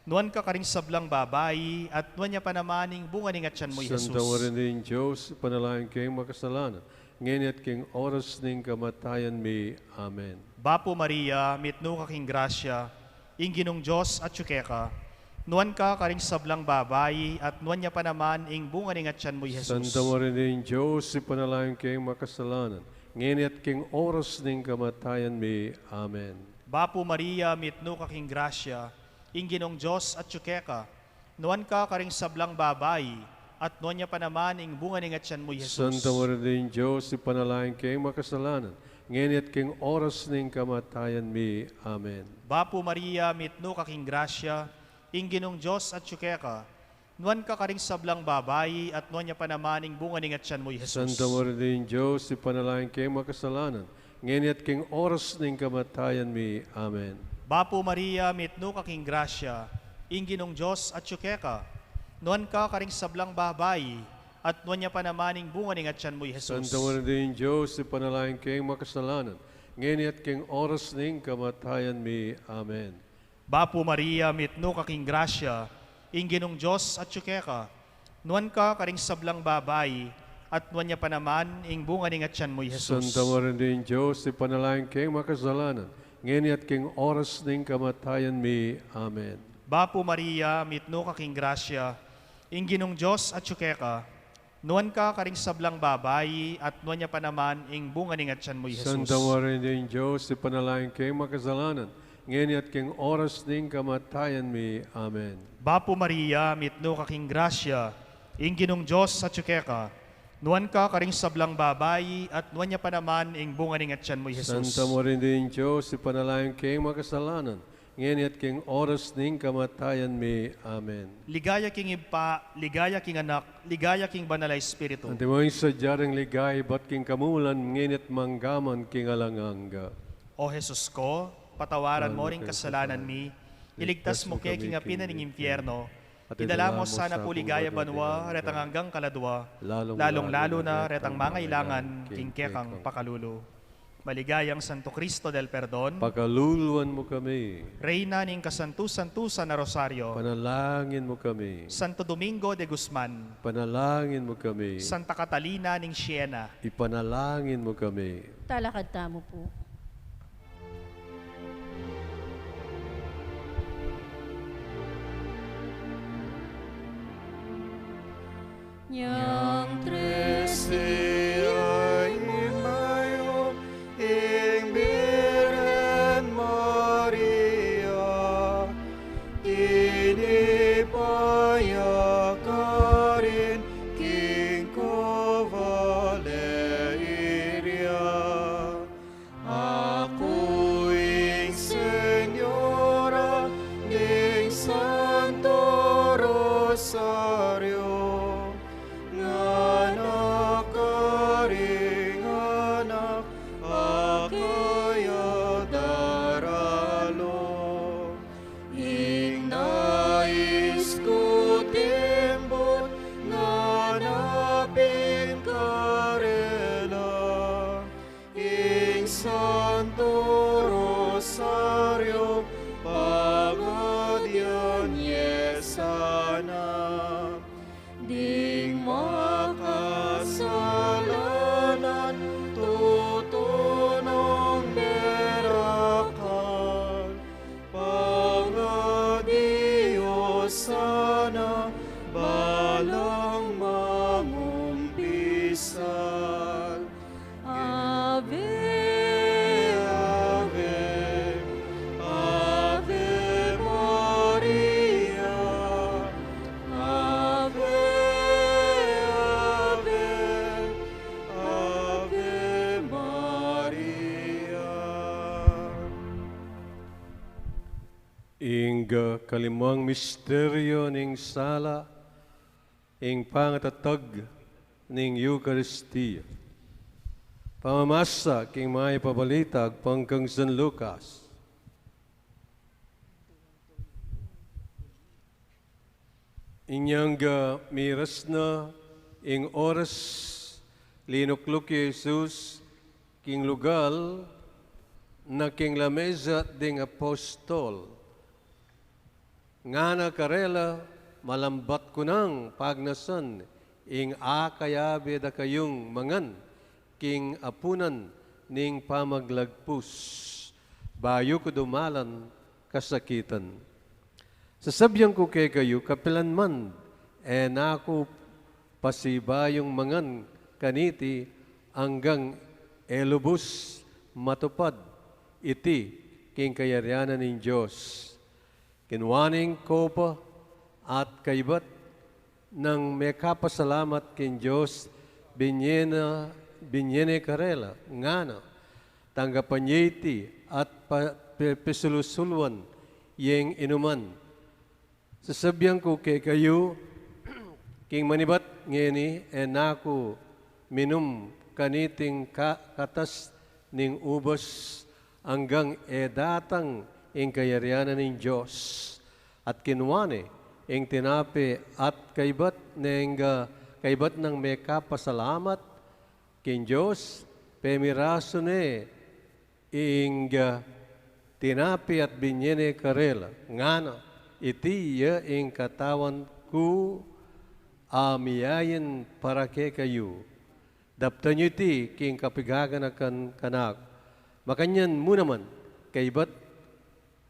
nuan ka karing sablang babai, at nuan ya pa naman ing bunga ning atyan mu, i Jesus. Santa Maria, Indu ning Dios, ipanalangin mu keng makasalanan, ngeni at keng oras ning kamatayan mi. Amen. Bapu Maria, mitmu ka king grasya, ing Ginung Dios atyu keka, nuan ka karing sablang babai, at nuan ya pa naman ing bunga ning atyan mu, i Jesus. Santa Maria, Indu ning Dios, ipanalangin mu keng makasalanan, ngeni at keng oras ning kamatayan mi. Amen. Bapu Maria, mitmu ka king grasya, ing Ginung Dios atyu keka, nuan ka karing sablang babai, at nuan ya pa naman ing bunga ning atyan mu, i Jesus. Santa Maria, Indu ning Dios, ipanalangin mu keng makasalanan, ngeni at keng oras ning kamatayan mi. Amen. Bapu Maria, mitmu ka king grasya, ing Ginung Dios atyu keka, nuan ka karing sablang babai, at nuan ya pa naman ing bunga ning atyan mu, i Jesus. Santa Maria, Indu ning Dios, ipanalangin mu keng makasalanan, ngeni at keng oras ning kamatayan mi. Amen. Bapu Maria, mitmu ka king grasya, ing Ginung Dios atyu keka, nuan ka karing sablang babai, at nuan ya pa naman ing bunga ning atyan mu, i Jesus. Santa Maria, Indu ning Dios, ipanalangin mu keng makasalanan, ngeni at keng oras ning kamatayan mi. Amen. Bapu Maria, mitmu ka king grasya, ing Ginung Dios atyu keka, nuan ka karing sablang babai, at nuan ya pa naman ing bunga ning atyan mu, i Jesus. Santa Maria, Indu ning Dios, ipanalangin mu keng makasalanan, ngeni at keng oras ning kamatayan mi. Amen. Bapu Maria, mitmu ka king grasya, ing Ginung Dios atyu keka, nuan ka karing sablang babai, at nuan ya pa naman ing bunga ning atyan mu, i Jesus. Santa Maria, Indu ning Dios, ipanalangin mu keng makasalanan, ngeni at keng oras ning kamatayan mi. Amen. Bapu Maria, mitmu ka king grasya, ing Ginung Dios atyu keka, nuan ka karing sablang babai, at nuan ya pa naman ing bunga ning atyan mu, i Jesus. Santa Maria, Indu ning Dios, ipanalangin mu keng makasalanan, ngeni at keng oras ning kamatayan mi. Amen. Ligaya king Ibpa, ligaya king Anak, ligaya king Banal a Espiritu. Antimo ing sadya nang ligaya ibat king kamumulan, ngeni at manggaman king alang angga. O Jesus ko, patawaran mo ring kasalanan mi, iligtas mu kami king api na ning impyerno, at idala mu sana pu king ligaya banua retang anggang kaladua, lalung-lalu na retang mangailangan king kekang pakalulu. Maligayang Santo Cristo del Perdon. Pakaluluan mu kami. Reyna ning kasantu-santusan a Rosario. Panalangin mu kami. Santo Domingo de Guzman. Panalangin mu kami. Santa Catalina ning Siena. Ipanalangin mu kami. Talakad tamu pu. Niang trese ay imayo ing Birhen Maria, tinipa ya karin king kobor de Iria. Aku ing Senyora ning Santo Rosario, ngana karing anak a kayadaralu. Ing nais ku timbut ngana pin karela, ing Santo Rosario pangadyan ye sana. Ding makasalanan tutunong merakal, pangadios sana balang mangumpisal. Ave, Ave, Ave Maria. Ave, Ave, Ave Maria. Ing kalimang misteryo ning sala, ing pangatatag ning Eukaristia. Pamamasa king Mayap a Balita agpang kang San Lucas. Inyang miras na ing oras, linukluk i Jesus king lugal na king lamesa ding apostol. Ngana karela, malambat ku nang pagnasan ing akayabe da kayung mangan king apunan ning pamaglagpus, bayu ku dumalan kasakitan. Sasabian ku kekayu, kapilan man e na ku pasibayung mangan kaniti anggang e lubus matupad iti king kayarian ning Dios. Kinua ne ing kopa at kaibat nang mekapasalamat king Dios, binye na, binye ne karela, ngana, tanggapan ye iti at pa-, pe-, pesulusuluan yeng inuman. Sasabian ku kekayu, king manibat ngeni e na ku minum kaniting ka-, katas ning ubas anggang e datang ing kayarian ning Dios. At kinua ne ing tinape at kaibat neng, kaibat nang mekapasalamat king Dios, pemirasu ne ing tinape at binye ne karela, ngana, iti ya ing katawan ku a miyain para kekayu. Daptan yu iti king kapigaganakan kanaku. Makanyan mu naman, kaibat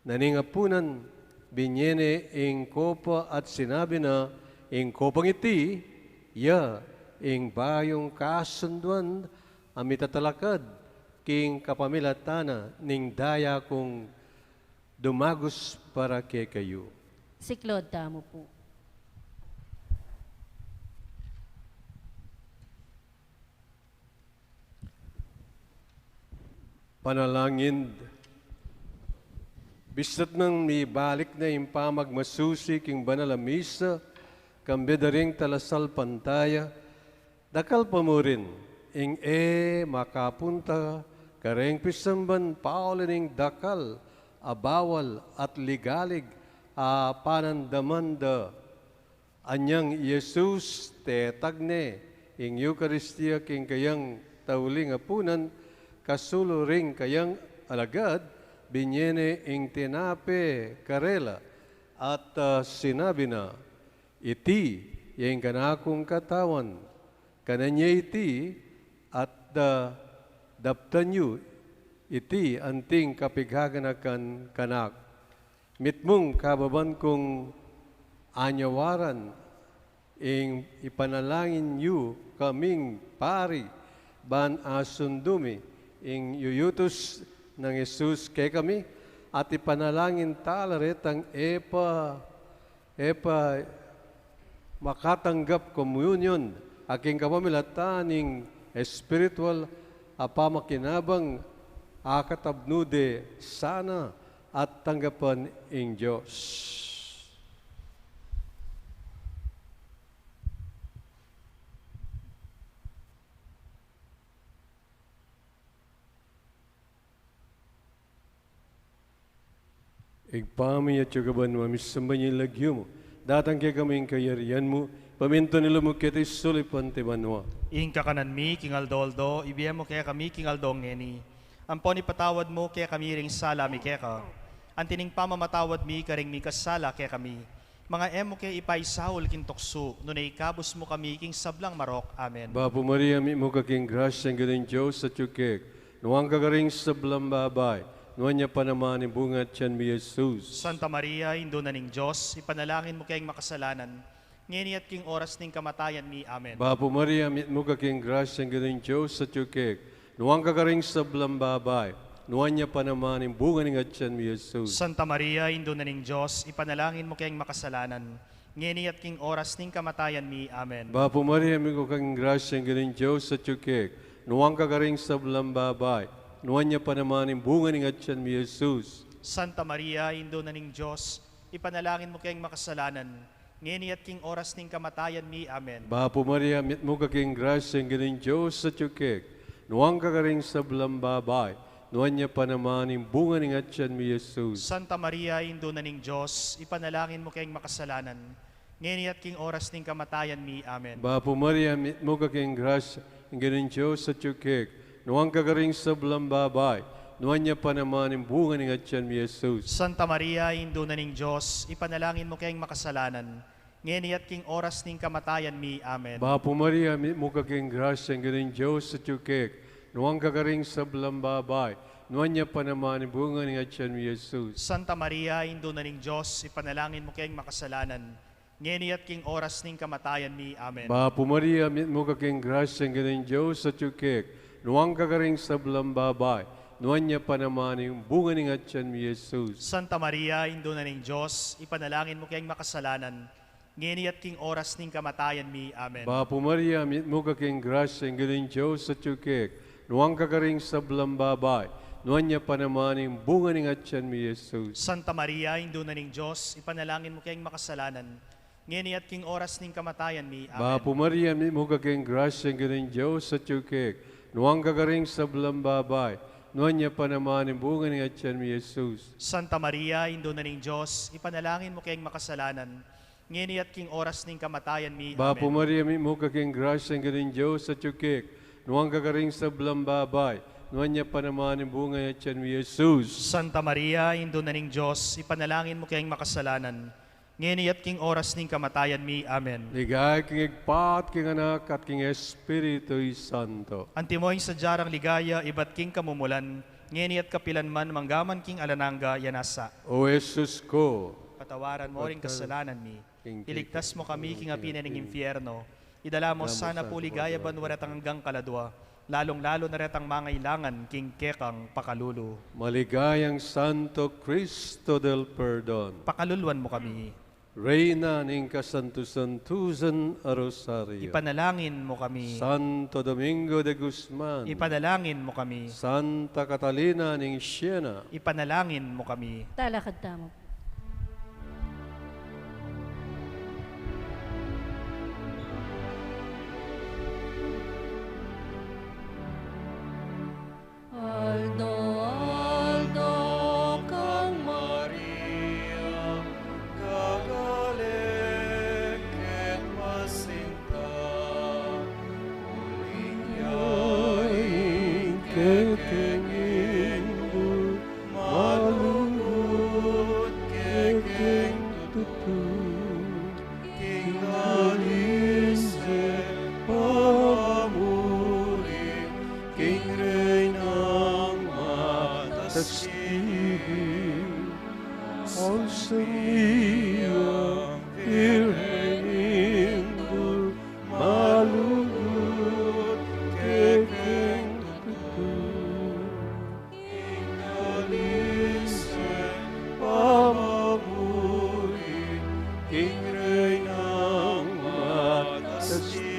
na ning apunan, binye ne ing kopa at sinabi na, ing kopang iti ya ing bayung kasunduan a mitatalakad king kapamilatan na ning daya kung dumagus para kekayu. Siklaud tamu pu. Panalangin. Bistat nang mibalik na ing pamagmasusi king banal a misa, kambe da ring talasalpantaya, dakal pa murin ing e makapunta kareng pisamban pauli ning dakal a bawal at ligalig a panandaman da. Anyang i Jesus tetag ne ing Eukaristia king kayang tauling apunan, Kasulu ring kayang alagad, binye ne ing tinape karela, at, ah, sinabi na, "Iti ya ing kanakung katawan, kanan ye iti at, ah, daptan yu iti anting kapighaganakan kanak." Mitmung kababan kung anyawaran, ing ipanalangin yu kaming pari, ban asundu mi ing yuyutus nang Jesus kekami, at ipanalangin ta la retang e pa, e pa makatanggap komunyon, a king kapamilatan ning espiritual a pamakinabang, akatabnu de sana at tanggapan ing Dios. Ibpa mi, atiu ka banua, misamban ya ing lagyu mu. Datang kekami ing kayarian mu, pamintuan ing lub mu keti sulip anti banua. Ing kakanan mi king aldo-aldo, ibie mu kekami king aldo ngeni. Ampon ipatawad mu kekami ring sala mi keka, anti ning pamamatawad mi karing mikasala kekami. Manga e mu ke ipaisaul king tuksu, nune ikabus mu kami king sablang marok. Amen. Bapu Maria, mitmu ka king grasya, ing Ginung Dios atiu keka. Nuan ka karing sablang babai, nuan ya pa naman ing bunga ning atian mu, i Jesus. Santa Maria, Indu na ning Dios, ipanalangin mu keng makasalanan, ngeni at king oras ning kamatayan mi. Amen. Bapu Maria, mitmu ka king grasya, ing Ginung Dios atiu keka. Nuan ka karing sablang babai, nuan ya pa naman ing bunga ning atian mu, i Jesus. Santa Maria, Indu na ning Dios, ipanalangin mu keng makasalanan, ngeni at king oras ning kamatayan mi. Amen. Bapu Maria, mitmu ka king grasya, ing Ginung Dios atiu keka. Nuan ka karing sablang babai, nuan ya pa naman ing bunga ning atian mu, i Jesus. Santa Maria, Indu na ning Dios, ipanalangin mu keng makasalanan, ngeni at king oras ning kamatayan mi. Amen. Bapu Maria, mitmu ka king grasya, ing Ginung Dios atiu keka. Nuan ka karing sablang babai, nuan ya pa naman ing bunga ning atian mu, i Jesus. Santa Maria, Indu na ning Dios, ipanalangin mu keng makasalanan, ngeni at king oras ning kamatayan mi. Amen. Bapu Maria, mitmu ka king grasya, ing Ginung Dios atiu keka. Nuan ka karing sablang babai, nuan ya pa naman ing bunga ning atian mu, i Jesus. Santa Maria, Indu na ning Dios, ipanalangin mu keng makasalanan, ngeni at king oras ning kamatayan mi. Amen. Bapu Maria, mitmu ka king grasya, ing Ginung Dios atiu keka. Nuan ka karing sablang babai, nuan ya pa naman ing bunga ning atian mu, i Jesus. Santa Maria, Indu na ning Dios, ipanalangin mu keng makasalanan, ngeni at king oras ning kamatayan mi. Amen. Bapu Maria, mitmu ka king grasya, ing Ginung Dios atiu keka. Nuan ka karing sablang babai, nuan ya pa naman ing bunga ning atian mu, i Jesus. Santa Maria, Indu na ning Dios, ipanalangin mu keng makasalanan, ngeni at king oras ning kamatayan mi. Amen. Bapu Maria, mitmu ka king grasya, ing Ginung Dios atiu keka. Nuan ka karing sablang babai, nuan ya pa naman ing bunga ning atian mu, i Jesus. Santa Maria, Indu na ning Dios, ipanalangin mu keng makasalanan, ngeni at king oras ning kamatayan mi. Amen. Bapu Maria, mitmu ka king grasya, ing Ginung Dios atiu keka. Nuan ka karing sablang babai, nuan ya pa naman ing bunga ning atian mu, i Jesus. Santa Maria, Indu na ning Dios, ipanalangin mu keng makasalanan, ngeni at king oras ning kamatayan mi. Bapu Amen. Maria, mitmu ka king grasya, ing Ginung Dios atiu keka. Nuan ka karing sablang babai, nuan ya pa naman ing bunga ning atian mu, i Jesus. Santa Maria, Indu na ning Dios, ipanalangin mu keng makasalanan, ngeni at king oras ning kamatayan mi. Amen. Ligaya king Ibpa, at king Anak, at king Espiritu Santo. Antimo ing sadya rang ligaya ibat king kamumulan, ngeni at kapilan man, manggaman king alang angga. Yana sa. O Jesus ko, patawaran mo ring kasalanan mi, iligtas mo kami king api na ning impyerno, idala mo sana pu king ligaya banua retang anggang kaladua, lalung-lalu na retang mangailangan king kekang pakalulu. Maligayang Santo Cristo del Perdon, pakaluluan mo kami. Reyna ning kasantu-santusan a Rosario, ipanalangin mo kami. Santo Domingo de Guzman, ipanalangin mo kami. Santa Catalina ning Siena, ipanalangin mo kami. Talakad tamu. Aldo-aldo kang Maria, kagaling ket masinta, uling ya ing keke King Reynang matasinig,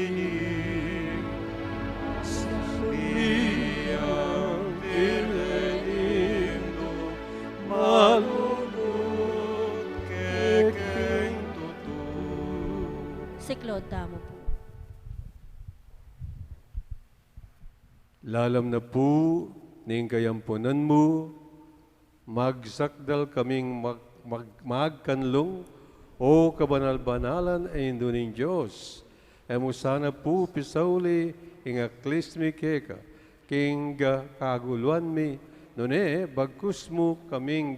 sabian, Birhen Indu, malugud ke king tutu. Siklaud tamu pu. Lalam na pu ning kayampunan mu, magsakdal kaming mag-, mag-, magkanlung, O kabanal-banalan a Indu ning Dios. E mu sana pu pisauli ing aklis mi keka king kaguluan mi, nune bagkus mu kaming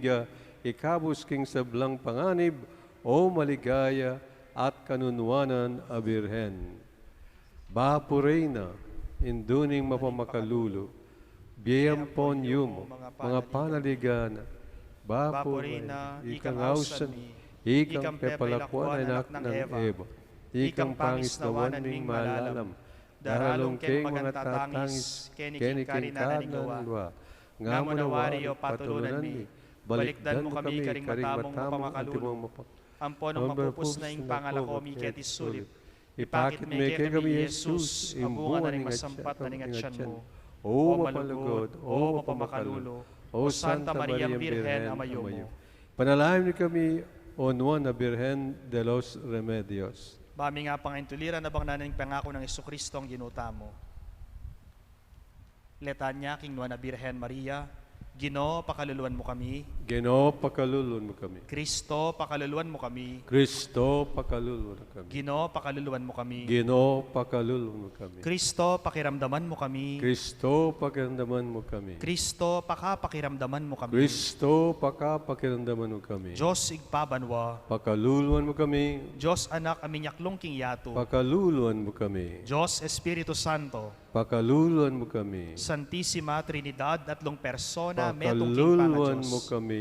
ikabus king sablang panganib, O maligaya at kanunuanan a Birhen. Bapu Reyna, Indu ning mapamakalulu, bie ampon yumu, manga panaligan. Bapu Reyna, ikang ausan mi, ikang pepalakuan a anak nang Eva, ikang pangisnawan ming malalam, daralung keng magantatangis keni king karinan ning lua. Ngamu na wari, O patulunan mi, balikdan mu kami karing mata mung mapamakalulu, ampon nung mapupus na ing pangalako mi keti sulip, ipakit me kekami i Jesus, ing bunga ning masampat a ning atian mu. O malugud, O mapamakalulu, O Santa Mariang Birhen a mayumu. Panalangin mu kami, O Nuan a Birhen de los Remedios. Ba mi nga pangaintuliran abang na ning pangaku nang Jesucristo a Ginu tamu. Litanya king Nuan a Birhen Maria. Ginu, pakaluluan mu kami. Ginu, pakaluluan mu kami. Kristo, pakaluluan mu kami. Kristo, pakaluluan mu kami. Ginu, pakaluluan mu kami. Ginu, pakaluluan mu kami. Kristo, pakiramdaman mu kami. Kristo, pakiramdaman mu kami. Kristo, pakapakiramdaman mu kami. Kristo, pakapakiramdaman mu kami. Dios Ibpa banua, pakaluluan mu kami. Dios Anak a minyaklung king yatu, pakaluluan mu kami. Dios Espiritu Santo, pakaluluan mu kami. Santisima Trinidad, atlung persona, metung king Pangadios, pakaluluan mu kami.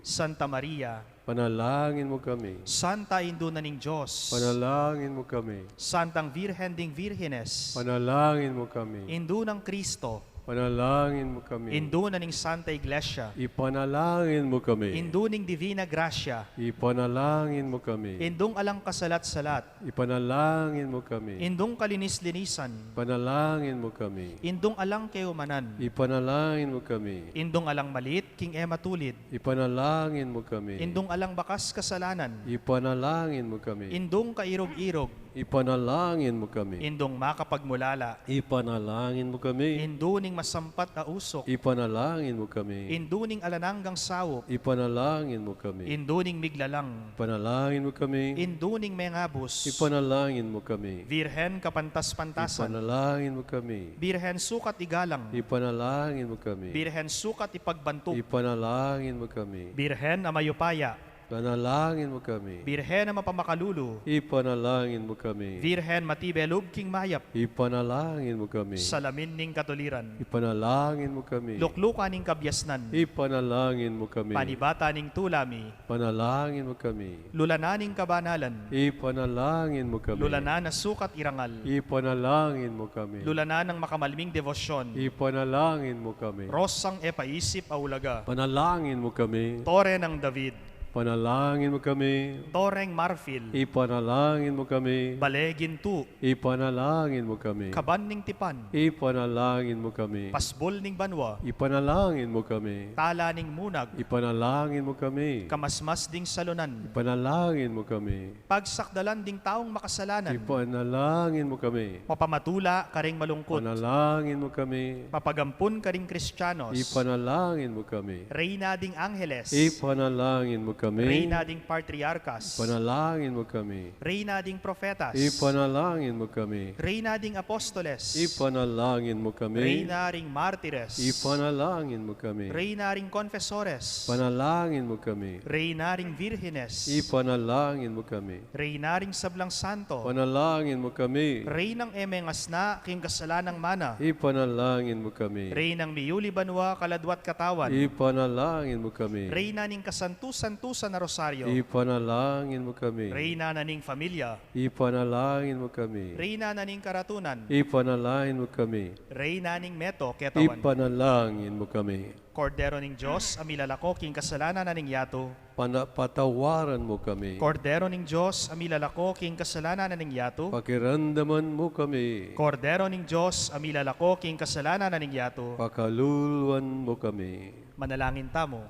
Santa Maria, panalangin mu kami. Santa Indu na ning Dios, panalangin mu kami. Santang Virgen ding Virgenes, panalangin mu kami. Indu nang Kristo, panalangin mu kami. Indu na ning Santa Iglesia, ipanalangin mu kami. Indu ning Divina Gracia, ipanalangin mu kami. Indung alang kasalat-salat, ipanalangin mu kami. Indung kalinis-linisan, ipanalangin mu kami. Indung alang kayumanan, ipanalangin mu kami. Indung alang malit king e matulid, ipanalangin mu kami. Indung alang bakas kasalanan, ipanalangin mu kami. Indung kairug-irug, ipanalangin mu kami. Indung makapagmulala, ipanalangin mu kami. Indu ning masampat a usuk, ipanalangin mu kami. Indu ning alang anggang saup, ipanalangin mu kami. Indu ning miglalang, ipanalangin mu kami. Indu ning mengabus, ipanalangin mu kami. Virgen kapantas-pantasan, ipanalangin mu kami. Virgen sukat igalang, ipanalangin mu kami. Virgen sukat ipagbantug, ipanalangin mu kami. Virgen a mayupaya, ipanalangin mu kami. Virgen a mapamakalulu, ipanalangin mu kami. Virgen matibe lub king mayap, ipanalangin mu kami. Salamin ning katuliran, ipanalangin mu kami. Luklukan ning kabiasnan, ipanalangin mu kami. Panibatan ning tula mi, ipanalangin mu kami. Lulanan ning kabanalan, ipanalangin mu kami. Lulanan a sukat irangal, ipanalangin mu kami. Lulanan nang makamalming debosyon, ipanalangin mu kami. Rosang e paisip a ulaga, ipanalangin mu kami. Tore nang David, ipanalangin mu kami. Toreng marfil, ipanalangin mu kami. Bale gintu, ipanalangin mu kami. Kaban ning tipan, ipanalangin mu kami. Pasbul ning banua, ipanalangin mu kami. Tala ning munag, ipanalangin mu kami. Kamasmas ding salunan, ipanalangin mu kami. Pagsakdalan ding taung makasalanan, ipanalangin mu kami. Mapamatula karing malungkut, ipanalangin mu kami. Mapagampun karing Kristianos, ipanalangin mu kami. Reyna ding Angeles, ipanalangin mu kami. Reyna ding Patriarkas, ipanalangin mu kami. Reyna ding Profetas, ipanalangin mu kami. Reyna ding Apostoles, ipanalangin mu kami. Reyna ring Martires, ipanalangin mu kami. Reyna ring Konfesores, ipanalangin mu kami. Reyna ring Virgenes, ipanalangin mu kami. Reyna ring sablang santo, ipanalangin mu kami. Reynang e mengasna king kasalanang mana, ipanalangin mu kami. Reynang miyuli banua, kaladwa't katawan, ipanalangin mu kami. Reyna ning kasantu-santu kasantusan a rosaryo. Ipanalangin mu kami. Reyna na ning familia. Ipanalangin mu kami. Reyna na ning karatunan. Ipanalangin mu kami. Reyna ning meto ketawan. Ipanalangin mu kami. Kordero ning Dios, a milalako king kasalanan na ning yatu. Pana-, patawaran mu kami. Kordero ning Dios, a milalako king kasalanan na ning yatu. Pakiramdaman mu kami. Kordero ning Dios, a milalako king kasalanan na ning yatu. Pakaluluan mu kami. Manalangin tamu.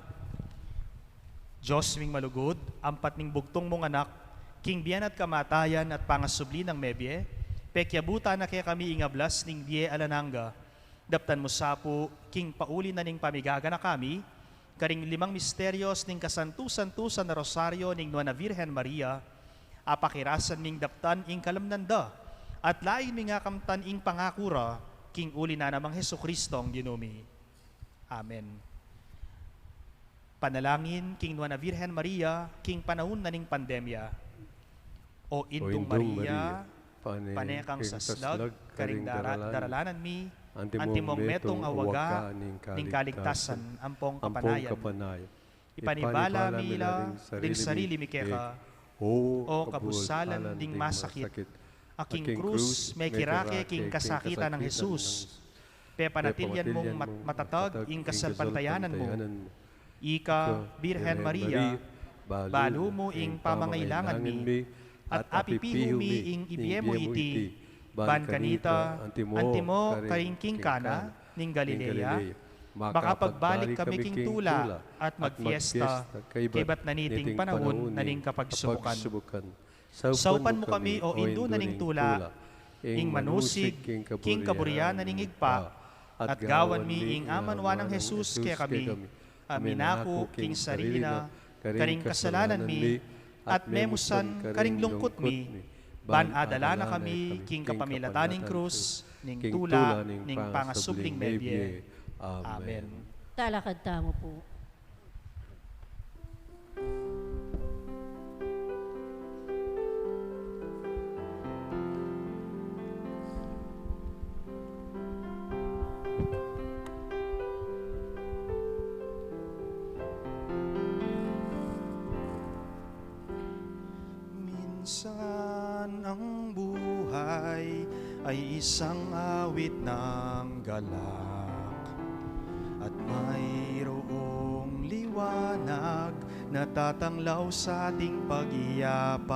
Dios ming malugud, ampat ning bugtung mung anak, king bie na at kamatayan at pangasubli nang mebie, pekiabutan na kekami ing ablas ning bie alang angga. Daptan mu sa pu, king pauli na ning pamigaganaka mi, karing limang misterios ning kasantu-santusan a rosaryo ning Nuan a Virgen Maria, a pakirasan ming daptan ing kalamnan da, at lain ming akamtan ing pangaku ra, king uli na namang Jesucristong Ginu mi. Amen. Panalangin king Nuan a Virgen Maria, king panaun na ning pandemya. O Indung Maria, pane kang saslag karing dara-, daralanan mi, antimong metung a waga ning kaligtasan ampong kapanayan. Ipanibala mi la ring sarili mi keka, O kabusalan ding masakit a king krus mekirake king kasakitan nang Jesus. Pepanatilyan mung mat-, matatag ing kasalpantayanan mu. Ika, Birhen Maria, balu mu ing pamangailangan mi, at apipihu mi ing ibie mu iti, ban kanita, antimo karing king Kana ning Galilea, makapagbalik kami king tula at magfiesta kaybat na niting panaun na ning kapagsubukan. Saupan mu kami, O Indu na ning tula, ing manusig king kaburian na ning Ibpa, at gawan mi ing amanwa nang Jesus kekami, a minaku king sarili na karing kasalanan mi, at memusan karing lungkut mi, ban adala na kami king kapamilatan ning krus ning tula ning pangasubling mebie. Amen. Talakad tamu pu. Minsan ang buhay ay isang awit ng galak, at mayroong liwanag na tatanglaw sa ating pagyapak.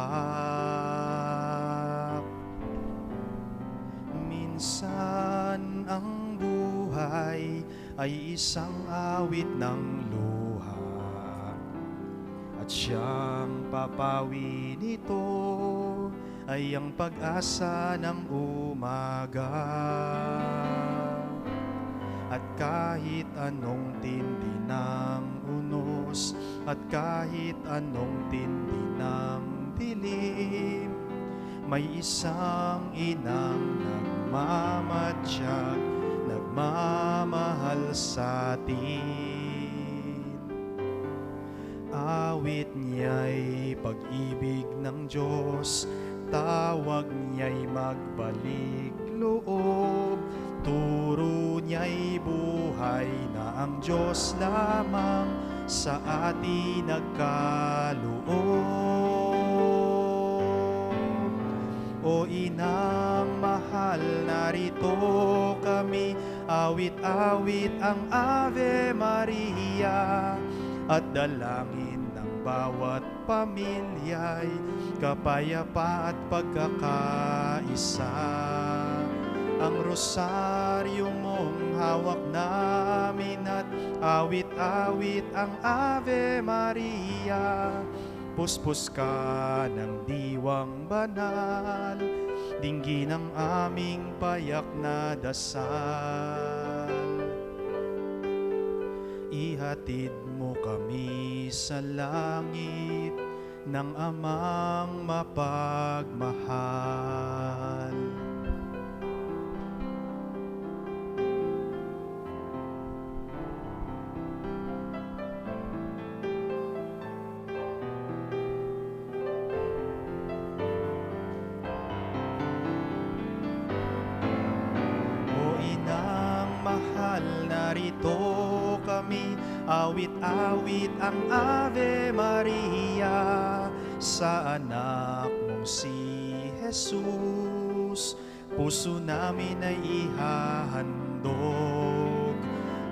Minsan ang buhay ay isang awit ng luha, at siyang papawi nito ay ang pag-asa ng umaga. At kahit anong tindi ng unos, at kahit anong tindi ng dilim, may isang inang nagmamatyag, nagmamahal sa atin. Awit niya'y pag-ibig ng Diyos, tawag niya'y magbalik loob, turo niya'y buhay na ang Diyos lamang sa atin nagkaloob. O Inang mahal, narito kami, awit-awit ang Ave Maria, at dalangin ng bawat pamilya'y kapayapaan at pagkakaisa. Ang rosaryo mong hawak namin at awit-awit ang Ave Maria, puspos ka ng diwang banal, dinggin ang aming payak na dasal. Ihatid mo kami sa langit ng Amang mapagmahal. O Inang mahal, narito kami, Awit-awit ang Ave Maria sa anak mong si Jesus. Puso namin ay ihahandog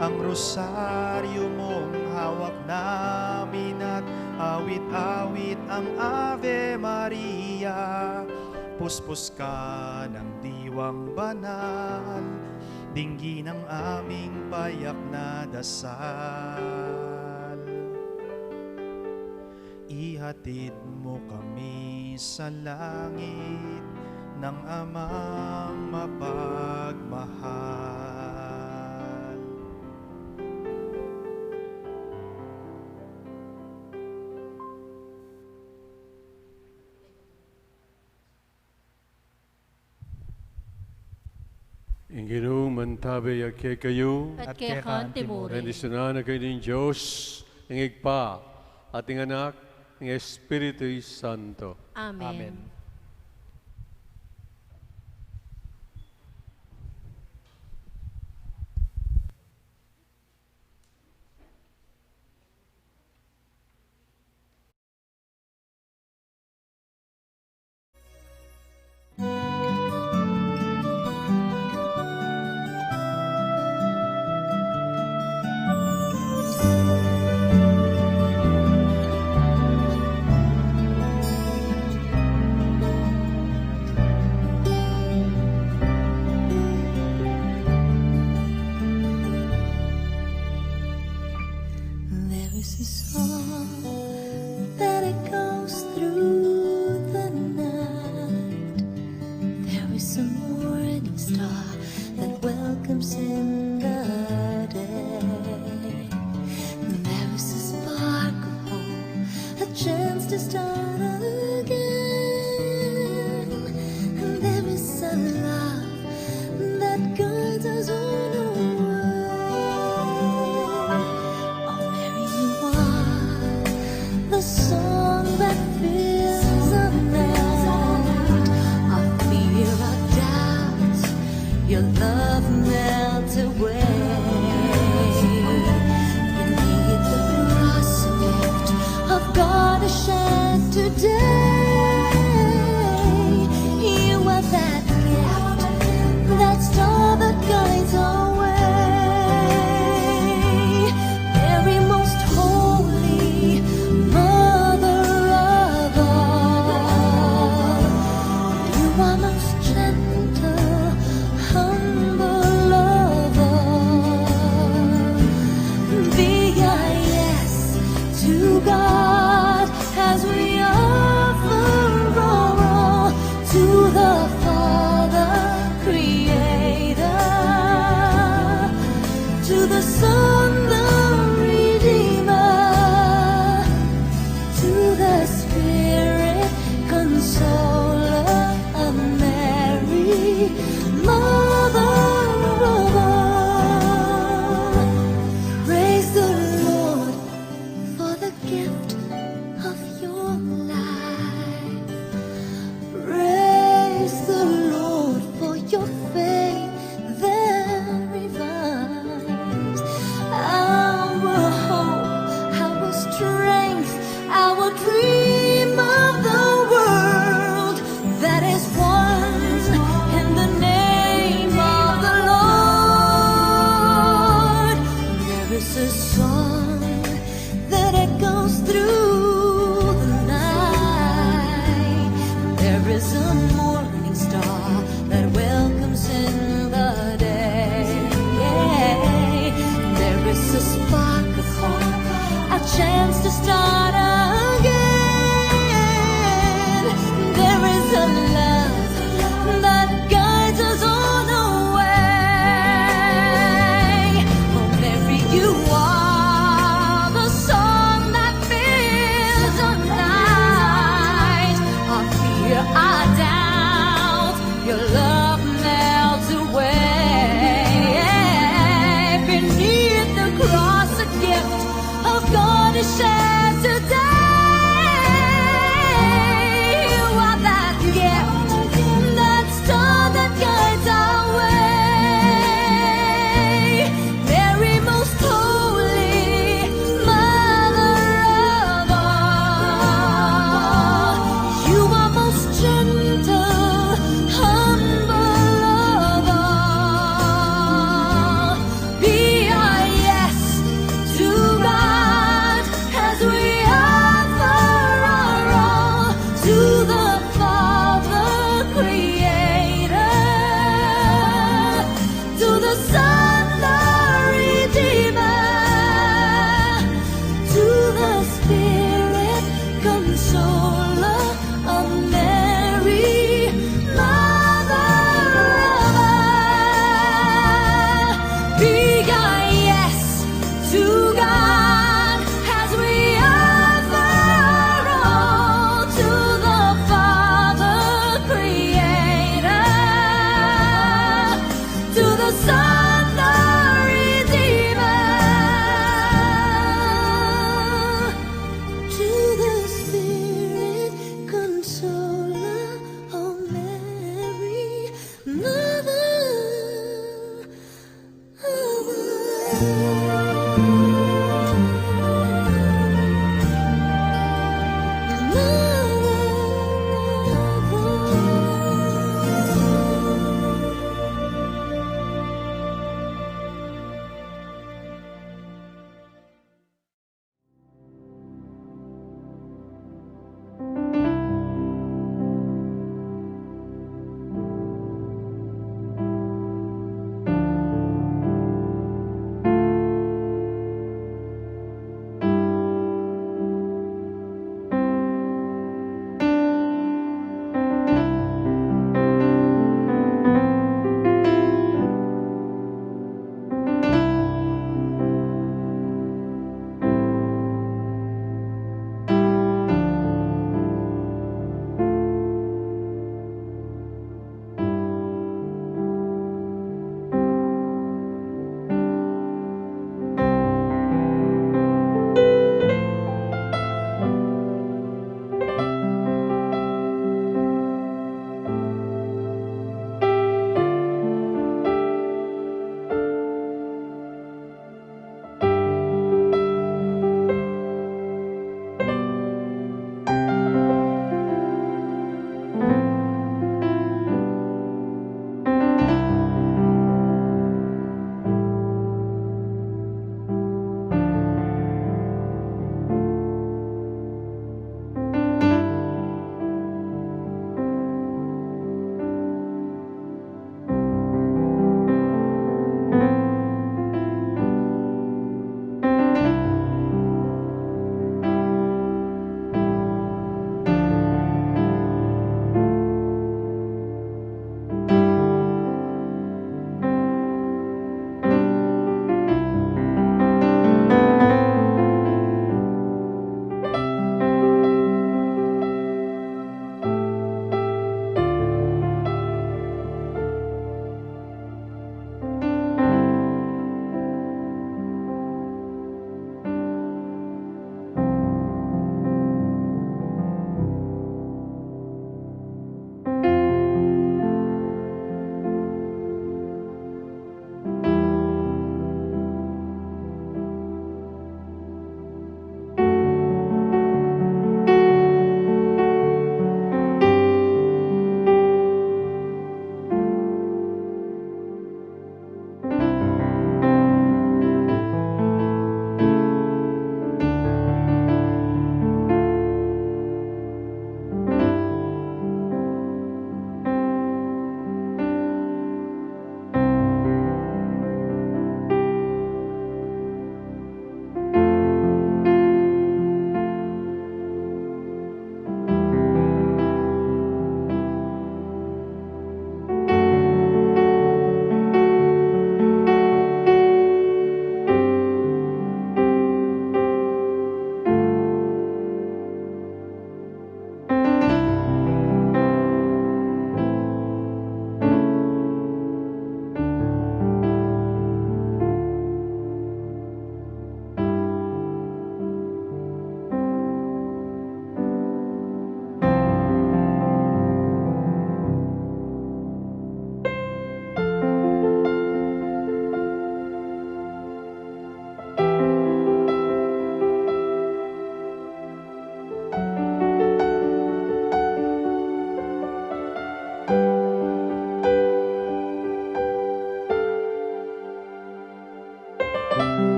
ang rosaryo mong hawak namin at awit-awit ang Ave Maria. Puspos ka ng diwang banal, dinggin ang aming payak na dasal. Ihatid mo kami sa langit ng Amang mapagmahal. Ing Ginu mantabe ya kekayu. At keka naman. Bendisyunan na kayu ning Dios, ing Ibpa, at ing Anak, ing Espiritu Santo. Amen. Amen.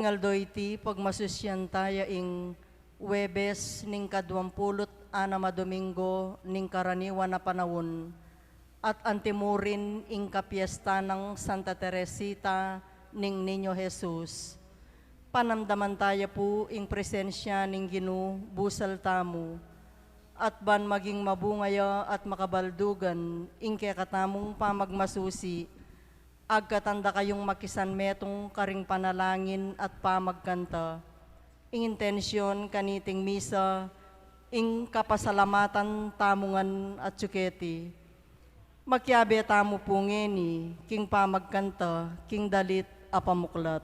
Aldo iti pagmasusyan taya ing Huwebes ning kaduang pulu't anam a Domingo ning karaniwan a panaun, at antimurin ing kapiesta nang Santa Teresita ning Niño Jesus. Panamdaman taya pu ing presensya ning Ginu busal tamu, at ban maging mabunga ya at makabaldugan ing kekatamung pamagmasusi, agkatan da kayung makisanmetung karing panalangin at pamagkanta. Ing intensyon kaniting misa, ing kapasalamatan tamu ngan atyu keti. Makiabe tamu pu ngeni king pamagkanta king dalit a pamuklat.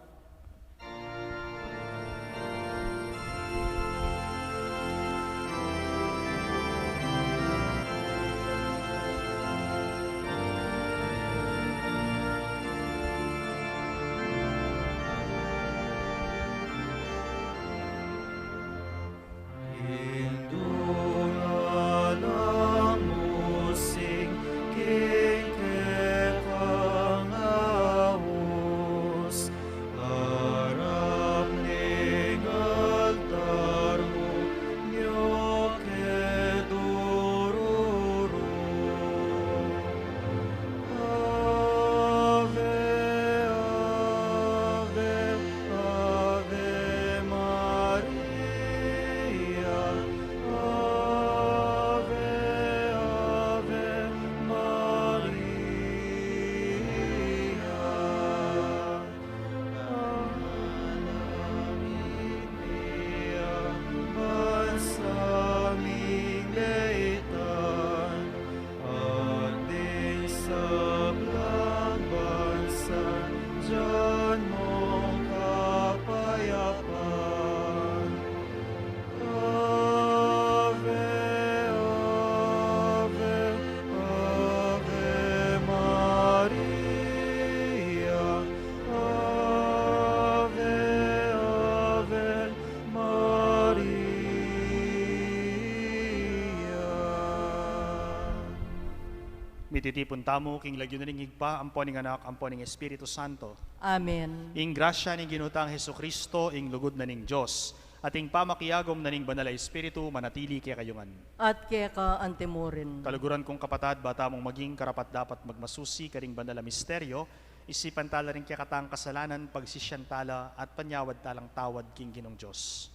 Mititipun tamu king lagyu na ning Ibpa, ampo ning Anak, ampo ning Espiritu Santo. Amen. Ing grasya ning Ginu tang Jesucristo, ing lugud na ning Dios, at ing pamakiagum na ning Banal a Espiritu manatili kekayu ngan. At keka antimurin. Kaluguran kung kapatad, ba tamung maging karapat-dapat magmasusi karing banal a misteryo, isipan tala ring kekatang kasalanan, pagsisian tala, at panyawad talang tawad king Ginung Dios.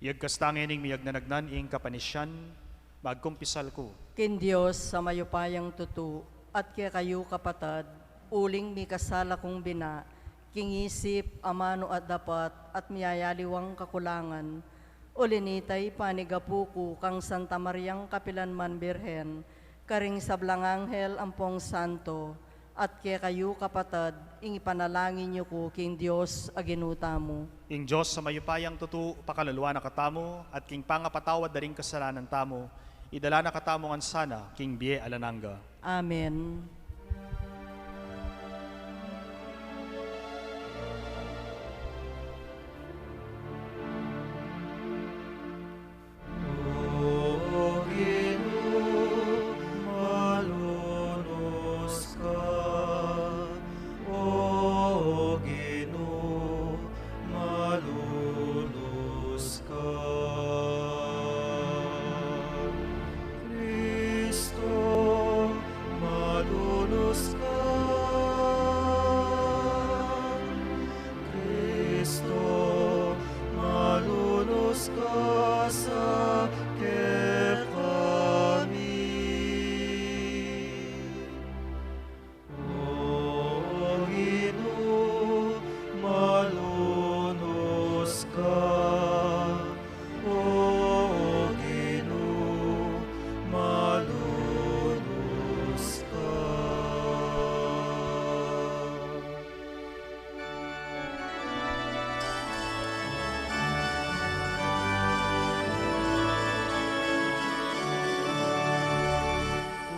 Iyagkas ta ngening miyagnanagnan ing kapanisian, magkumpisal ku king Dios a mayupayang tutu, at kekayu kapatad, uling mikasala kung bina, king isip, amanu at dapat, at miyayaliwang kakulangan. Uli nita, ipanigapu ku kang Santa Mariang kapilanman Birhen, karing sablang anghel ampong santo, at kekayu kapatad, ing ipanalangin yu ku king Dios a Ginu tamu. Ing Dios a mayupayang tutu, pakaluluan na katamu, at king pangapatawad da ring kasalanan tamu, idala na katamu ngan sana king bie alang angga. Amen. O Ginu, malunus ka. O Ginu, malunus ka. Kristo, malunus ka. Kristo, malunus ka sa kekami. O Ginu, malunus ka. O Ginu, malunus ka.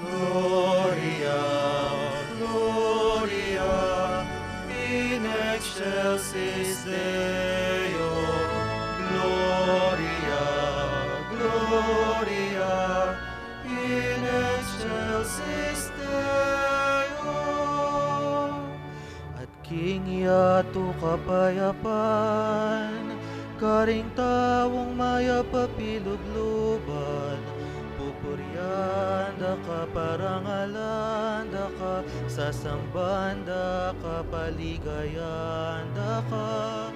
Gloria, Gloria in excelsis Deo. Gloria, King yatu kapayapan, karing taung mayap a pilubluban, pupurian da ka, parangalan da ka, sasamban da ka, paligayan da ka,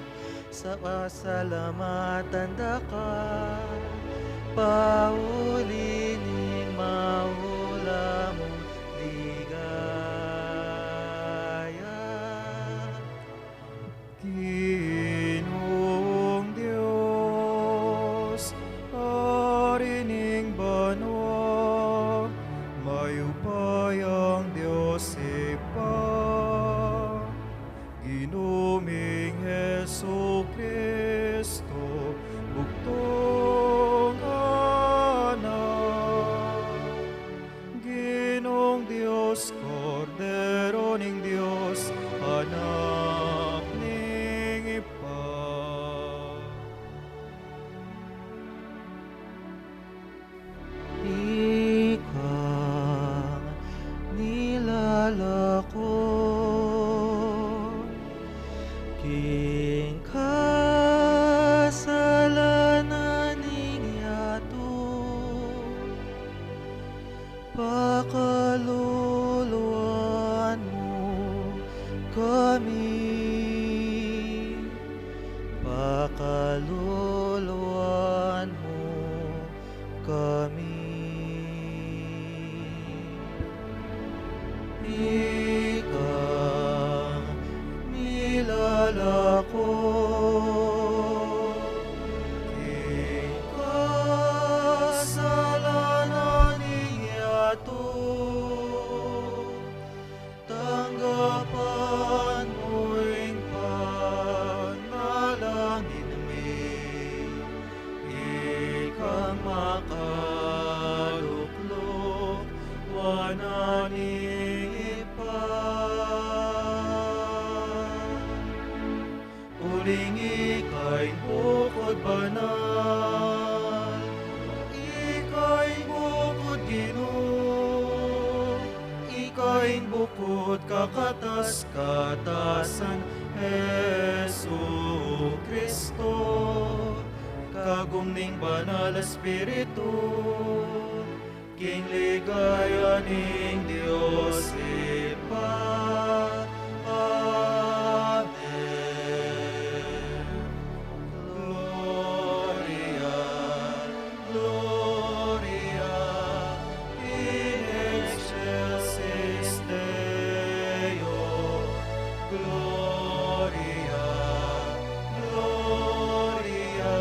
sa pasalamatan da ka, pauli ning maula mung ligaya. Ginung Dios, Ari ning banua, mayupayang Dios Ibpa, Ginu ming Jesucristo, bugtung Anak, Ginung Dios, Kordero ning Dios, Anak ning Ibpa. Ikang nilalako king kasalanan ning yatu, pakaluluan mu kami, pakaluluan mu kami. Ikang nilalako king kasalanan ning yatu, tanggapan mu ing panalangin mi, ikang makalukluk wanan ning Ibpa. Uling ika ing bukud banal, ika ing bukud Ginu, ika ing bukud kakatas-katasan, Jesucristo, kagum ning Banal Espiritu, king ligaya ning Dios Ibpa. Amen. Gloria, Gloria in excelsis Deo. Gloria, Gloria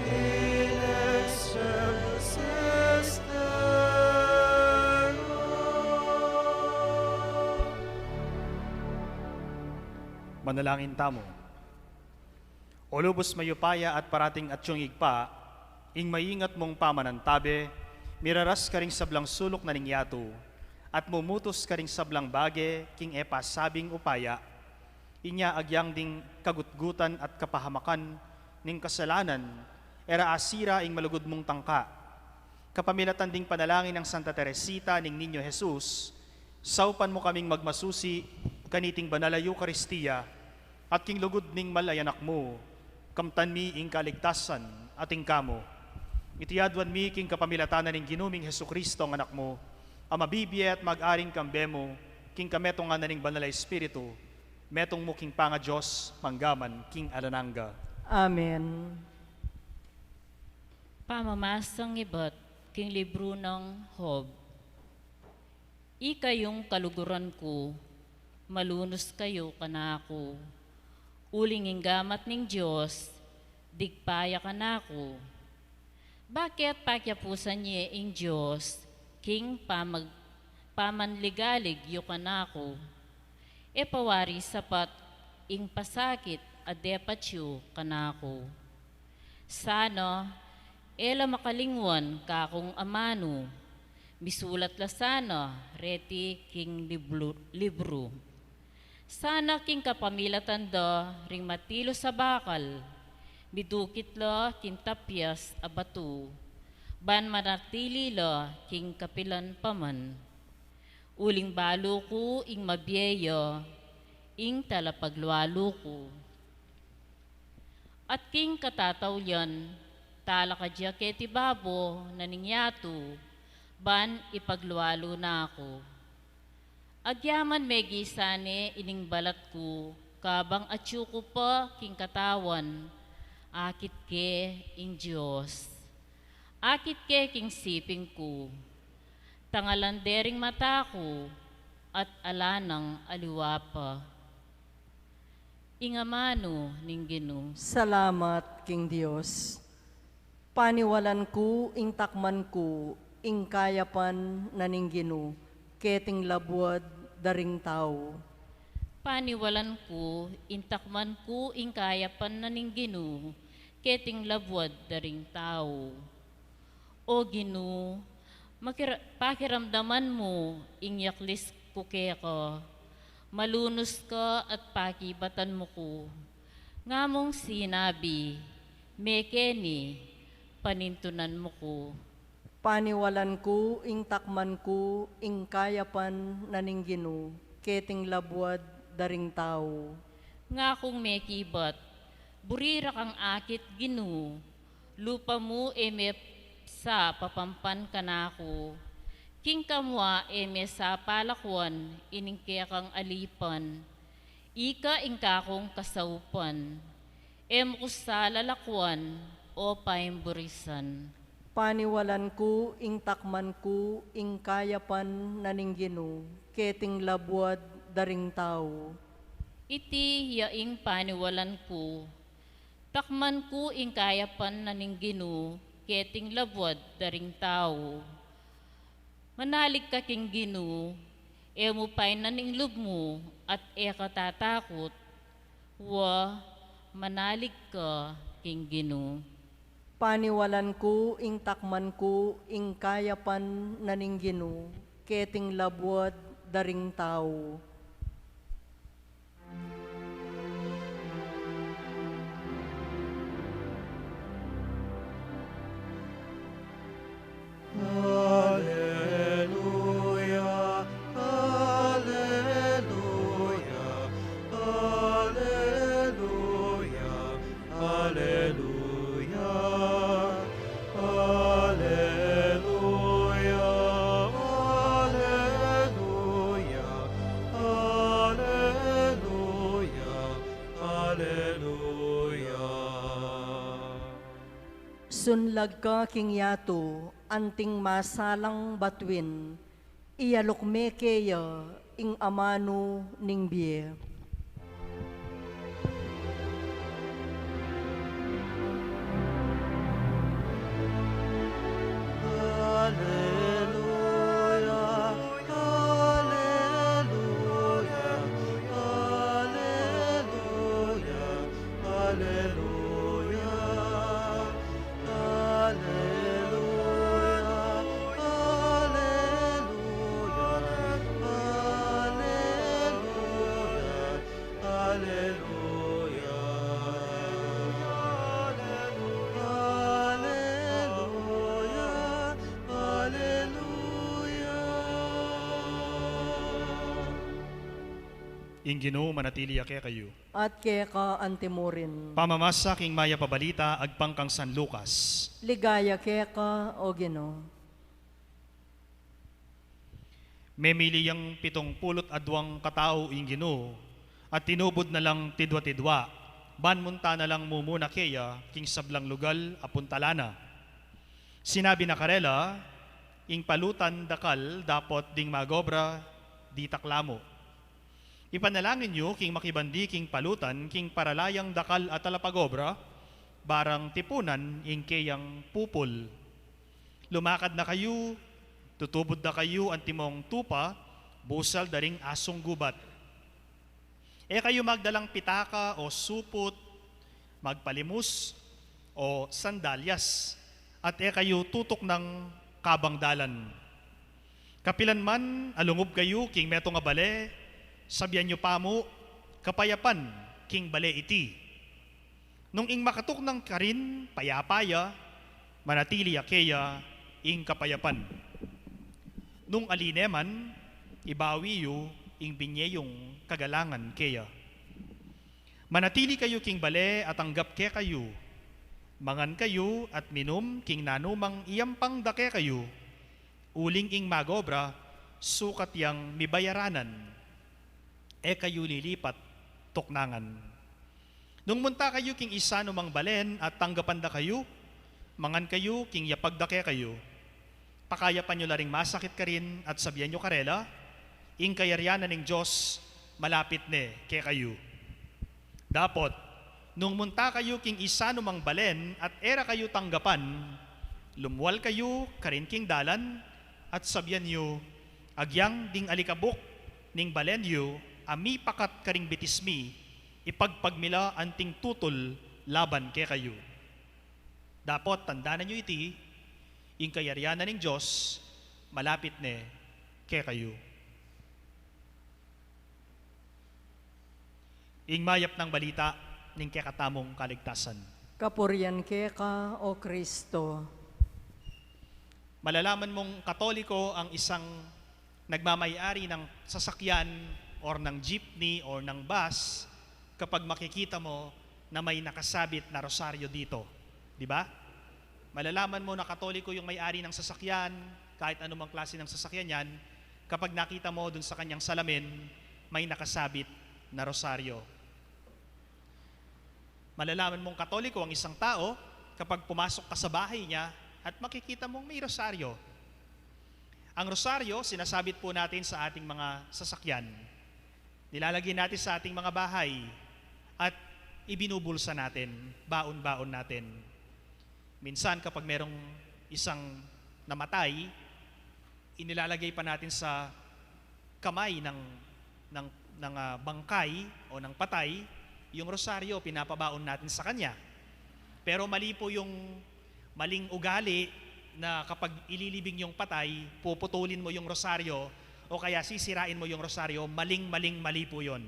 in excelsis Deo. Manalangin tamu. O lubus mayupaya at parating atiu Ibpa, ing maingat mung pamanantabe, miraras karing sablang suluk na ning yatu, at mumutus karing sablang bage king e pasabing upaya. Inya agyang ding kagutgutan at kapahamakan ning kasalanan, e ra asira ing malugud mung tangka. Kapamilatan ding panalangin nang Santa Teresita ning Niño Jesus, saupan mu kaming magmasusi kaniting banal a Eukaristia, at king lugud ning mal a Anak mu, kamtan mi ing kaligtasan, ating kamu. Iti aduan mi king kapamilatan na ning Ginu ming Jesucristo a Anak mu, a mabibie at mag-aring kambe mu, king kametungan na ning Banal a Espiritu, metung mu king pangaDios, manggaman king alang angga. Amen. Pamamasang ibat king libru nang Job. Ikayung kaluguran ku, malunus kayu kanaku. Uling ing gamat ning Dios, digpa ya kanaku. Bakit pakiapusan ye ing Dios king pamag-, pamanligalig yu kanaku? E pa wari sapat ing pasakit a depat yu kanaku. Sana e la makalingwan kakung amanu, misulat la sana reti king liblu-, libru. Sana king kapamilatan da ring matilus a bakal, midukit la king tapias a batu, ban manatili la king kapilan pa man. Uling balu ku ing mabie ya, ing talapaglualu ku. At king katataulian, talakad ya keti babo na ning yatu, ban ipaglualu na ku. Agyaman megisa ne ining balat ku, kabang atyu ku pa king katawan, akit ke ing Dios. Akit ke king siping ku. Tangalan de ring mata ku, at ala nang aliwa pa. Ing amanu ning Ginu. Salamat king Dios. Paniwalan ku ing takman ku ing kayapan na ning Ginu, keting labuad da ring tau. Paniwalan ku ing takman ku ing kayapan na ning Ginu, keting labuad da ring tau. O Ginu, makira-, pakiramdaman mu ing yaklis ku keka. Malunus ka at pakibatan mu ku. Nga mung sinabi, mekeni, panintunan mu ku. Paniwalan ku ing takman ku ing kayapan na ning Ginu, keting labuad da ring tau. Nga kung mekibat, buri ra kang akit Ginu, lupa mu e me sa papampan kanaku. King kamua e me sa palakuan ining kekang alipan. Ika ing kakung kasaupan. E mu ku sa lalakuan o paimburisan. Paniwalan ku ing takman ku ing kayapan na ning Ginu, keting labuad da ring tau. Iti ya ing paniwalan ku. Takman ku ing kayapan na ning Ginu, keting labuad da ring tau. Manalig ka king Ginu, e mu painan ing lub mu, at e ka tatakut. Wa, manalig ka king Ginu. Paniwalan ku ing takman ku ing kayapan na ning Ginu, keting labuad da ring tau. Aleluya, aleluya, aleluya, aleluya, aleluya, aleluya, aleluya, aleluya. Sunlag ka king yatu, anting masalang batuin, iyaluk me keya ing amanu ning bie. Aleluya, aleluya, aleluya, aleluya, aleluya, aleluya, aleluya, aleluya, aleluya, aleluya. Ing Ginu manatili ya kekayu. At keka antimurin. Pamamasa king Mayap a Balita agpang kang San Lucas. Ligaya keka, O Ginu. Memili yang pitung pulu't adwang katau ing Ginu, at tinubud na lang tidwa-tidwa, ban munta na lang mumuna keya king sablang lugal a puntalan na. Sinabi na karela, ing palutan dakal dapot ding mag-obra, ditak la mu. Ipanalangin yu king makibandi king palutan, king para la yang dakal a talapag-obra, barang tipunan ing keyang pupul. Lumakad na kayu, tutubud da kayu antimong tupa, busal da ring asung gubat. E kayu magdalang pitaka o suput, magpalimus o sandalyas, at e kayu tutuknang kabang dalan. Kapilan man a lungub kayu king metung a bale, sabian yu pamu, "Kapayapan king bale iti." Nung ing makatuknang karin payapa ya, manatili ya keya ing kapayapan. Nung ali ne man, ibawi yu ing binye yung kagalangan keya. Manatili kayu king bale at tanggap kekayu. Mangan kayu at minum king nanumang iyampang da kekayu, uling ing mag-obra sukat yang mibayaranan, e kayu lilipat tuknangan. Nung munta kayu king isa numang balen at tanggapan da kayu, mangan kayu king yapag da kekayu. Pakayapan yu la ring masakit karin at sabian yu karela, ing kayarian na ning Dios malapit ne kekayu. Dapot, nung munta kayu king isa numang balen at e ra kayu tanggapan, lumual kayu karin king dalan at sabian yu, agyang ding alikabuk ning balen yu a mipakat karing bitis mi, ipagpag mi la anting tutul laban kekayu. Dapot tandanan yu iti, ing kayarian na ning Dios malapit ne kekayu. Ing mayap nang balita ning kekatamung kaligtasan. Kapurian keka, O Kristo. Malalaman mong Katoliko ang isang nagmamayari ng sasakyan or ng jeepney or ng bus kapag makikita mo na may nakasabit na rosaryo dito. Di ba? Malalaman mo na Katoliko yung may-ari ng sasakyan, kahit anumang klase ng sasakyan yan, kapag nakita mo dun sa kanyang salamin, may nakasabit na rosaryo. Malalaman mong Katoliko ang isang tao kapag pumasok ka sa bahay niya at makikita mong may rosaryo. Ang rosaryo, sinasabit po natin sa ating mga sasakyan. Nilalagay natin sa ating mga bahay at ibinubulsa natin, baon-baon natin. Minsan kapag merong isang namatay, inilalagay pa natin sa kamay ng, ng, ng, ah, bangkay o ng patay, yung rosaryo pinapabaon natin sa kanya. Pero mali po yung maling ugali na kapag ililibing yung patay, puputulin mo yung rosaryo o kaya sisirain mo yung rosaryo, maling-maling mali po yun.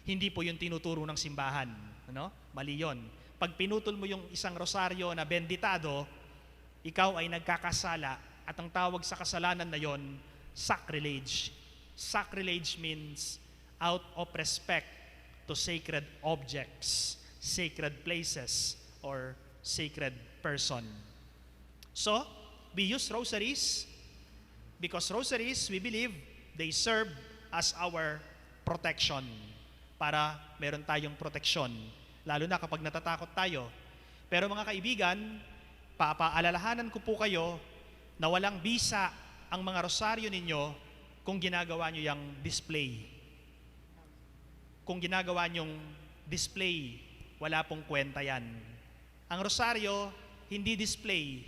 Hindi po yung tinuturo ng simbahan. Ano? Mali yun. Pag pinutol mo yung isang rosaryo na benditado, ikaw ay nagkakasala at ang tawag sa kasalanan na yon, sacrilege. Sacrilege means out of respect to sacred objects, sacred places, or sacred person. So, we use rosaries because rosaries, we believe, they serve as our protection. Para meron tayong proteksyon, lalo na kapag natatakot tayo. Pero mga kaibigan, papaalalahanan ko po kayo na walang bisa ang mga rosaryo ninyo kung ginagawa nyo yang display. Kung ginagawa nyong display, wala pong kwenta yan. Ang rosaryo, hindi display.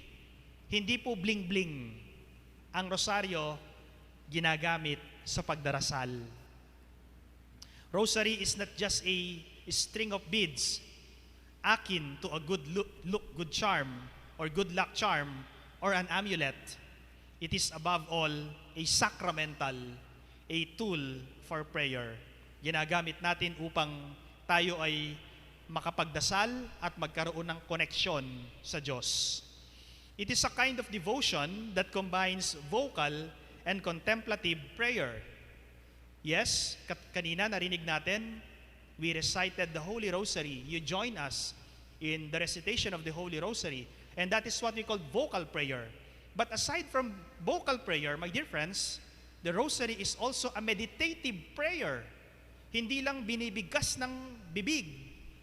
Hindi po bling-bling. Ang rosaryo, ginagamit sa pagdarasal. Rosary is not just a string of beads akin to a good look, look, good charm, or good luck charm, or an amulet. It is above all a sacramental, a tool for prayer. Ginagamit natin upang tayo ay makapagdasal at magkaroon ng koneksyon sa Diyos. It is a kind of devotion that combines vocal and contemplative prayer. Yes, kat-, kanina narinig natin, we recited the Holy Rosary. You join us in the recitation of the Holy Rosary. And that is what we call vocal prayer. But aside from vocal prayer, my dear friends, the Rosary is also a meditative prayer. Hindi lang binibigkas ng bibig,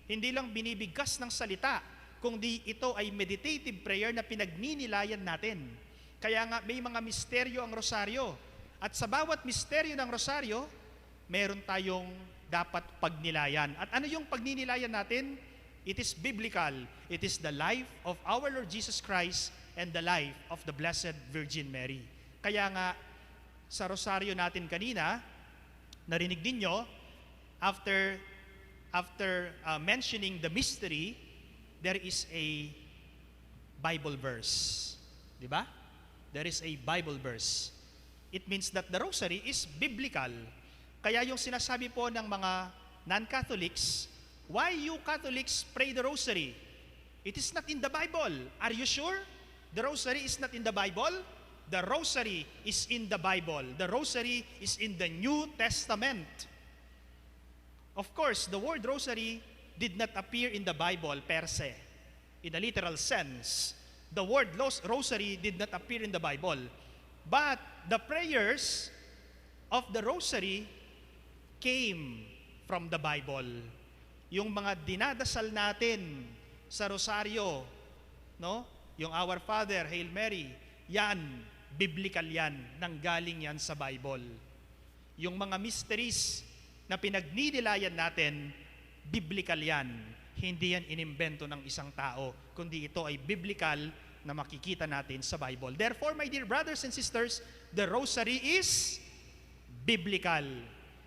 hindi lang binibigkas ng salita, kundi ito ay meditative prayer na pinagninilayan natin. Kaya nga may mga misteryo ang rosaryo. At sa bawat misteryo ng rosaryo, meron tayong dapat pagnilayan. At ano yung pagninilayan natin? It is biblical. It is the life of our Lord Jesus Christ and the life of the Blessed Virgin Mary. Kaya nga, sa rosaryo natin kanina, narinig ninyo, after, after, uh, mentioning the mystery, there is a Bible verse. Di ba? There is a Bible verse. It means that the rosary is biblical. Kaya yung sinasabi po ng mga non-Catholics, "Why you Catholics pray the rosary? It is not in the Bible." Are you sure the rosary is not in the Bible? The rosary is in the Bible. The rosary is in the New Testament. Of course, the word rosary did not appear in the Bible per se, in a literal sense. The word los- rosary did not appear in the Bible. But the prayers of the rosary came from the Bible. Yung mga dinadasal natin sa rosaryo, no? Yung Our Father, Hail Mary, yan, biblical yan, nanggaling yan sa Bible. Yung mga mysteries na pinagninilayan natin, biblical yan. Hindi yan inimbento ng isang tao, kundi ito ay biblical na makikita natin sa Bible. Therefore, my dear brothers and sisters, the rosary is biblical.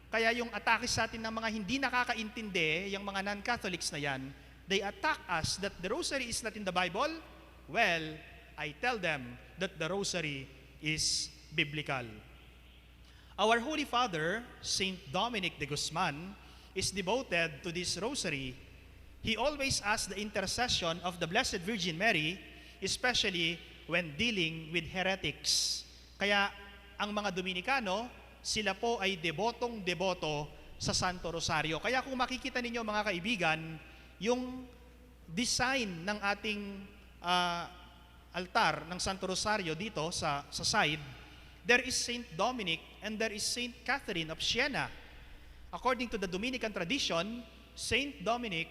Kaya yung atake sa atin ng mga hindi nakakaintindi, yung mga non-Catholics na yan, they attack us that the rosary is not in the Bible. Well, I tell them that the rosary is biblical. Our Holy Father, Saint Dominic de Guzman, is devoted to this rosary. He always asks the intercession of the Blessed Virgin Mary, especially when dealing with heretics. Kaya ang mga Dominikano, sila po ay debotong-deboto sa Santo Rosario. Kaya kung makikita ninyo, mga kaibigan, yung design ng ating, ah, altar ng Santo Rosario dito sa, sa side, there is Saint Dominic and there is Saint Catherine of Siena. According to the Dominican tradition, Saint Dominic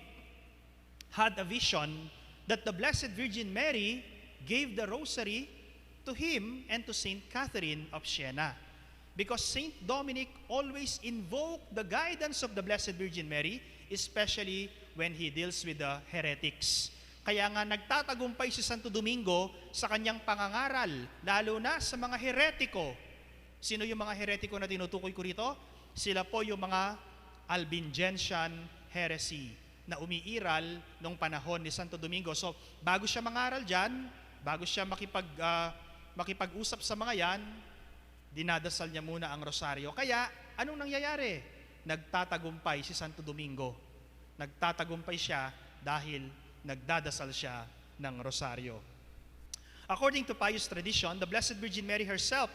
had a vision that the Blessed Virgin Mary gave the rosary to him and to Saint Catherine of Siena, because Saint Dominic always invoked the guidance of the Blessed Virgin Mary, especially when he deals with the heretics. Kaya nga nagtatagumpay si Santo Domingo sa kanyang pangangaral, lalo na sa mga heretiko. Sino yung mga heretiko na tinutukoy ko rito? Sila po yung mga Albigensian heresy na umiiral nung panahon ni Santo Domingo. So, bago siya mangaral dyan, bago siya makipag, ah, makipag-usap sa mga yan, dinadasal niya muna ang rosaryo. Kaya, anong nangyayari? Nagtatagumpay si Santo Domingo. Nagtatagumpay siya dahil nagdadasal siya ng rosaryo. According to pious tradition, the Blessed Virgin Mary herself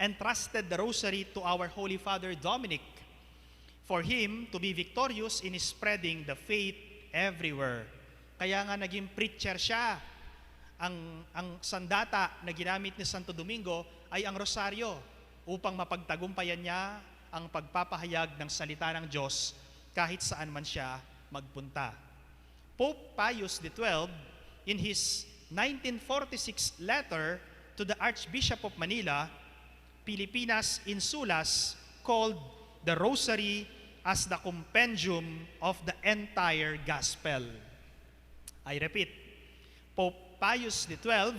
entrusted the rosary to our Holy Father Dominic for him to be victorious in spreading the faith everywhere. Kaya nga naging preacher siya. Ang, ang sandata na ginamit ni Santo Domingo ay ang rosaryo upang mapagtagumpayan niya ang pagpapahayag ng salita ng Diyos kahit saan man siya magpunta. Pope Pius the twelfth, in his nineteen forty-six letter to the Archbishop of Manila, Filipinas Insulas, called the Rosary as the compendium of the entire Gospel. I repeat, Pope Pius the twelfth,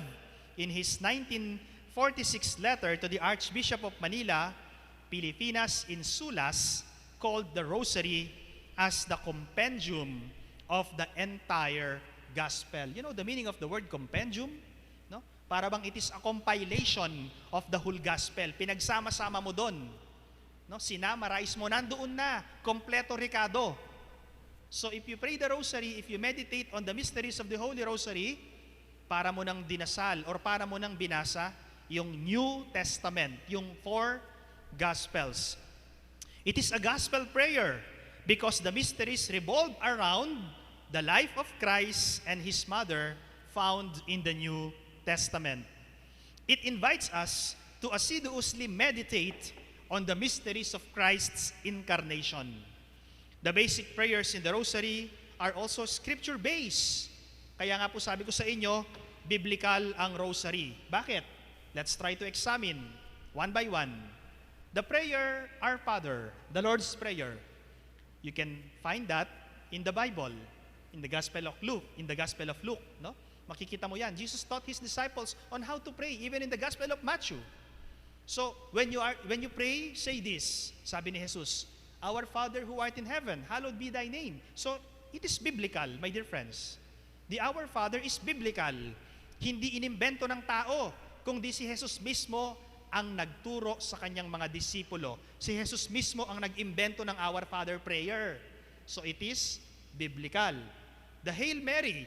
in his nineteen forty-six letter to the Archbishop of Manila, Filipinas Insulas, called the Rosary as the compendium of the entire Gospel. You know the meaning of the word compendium? No? Para bang it is a compilation of the whole Gospel. Pinagsama-sama mo doon. No? Sinamarize mo, nandoon na, kompleto rekado. So if you pray the rosary, if you meditate on the mysteries of the Holy Rosary, para mo nang dinasal or para mo nang binasa yung New Testament, yung four Gospels. It is a gospel prayer because the mysteries revolve around the life of Christ and his mother found in the New Testament. It invites us to assiduously meditate on the mysteries of Christ's incarnation. The basic prayers in the Rosary are also scripture-based. Kaya nga po sabi ko sa inyo, biblical ang Rosary. Bakit? Let's try to examine one by one. The prayer, Our Father, the Lord's Prayer. You can find that in the Bible, in the Gospel of Luke, in the Gospel of Luke, no? Makikita mo yan. Jesus taught his disciples on how to pray, even in the Gospel of Matthew. So, when you are, when you pray, say this. Sabi ni Jesus, "Our Father who art in heaven, hallowed be thy name." So, it is biblical, my dear friends. The Our Father is biblical. Hindi inimbento ng tao, kundi si Jesus mismo ang nagturo sa kanyang mga disipulo. Si Jesus mismo ang nag-imbento ng Our Father prayer. So it is biblical. The Hail Mary,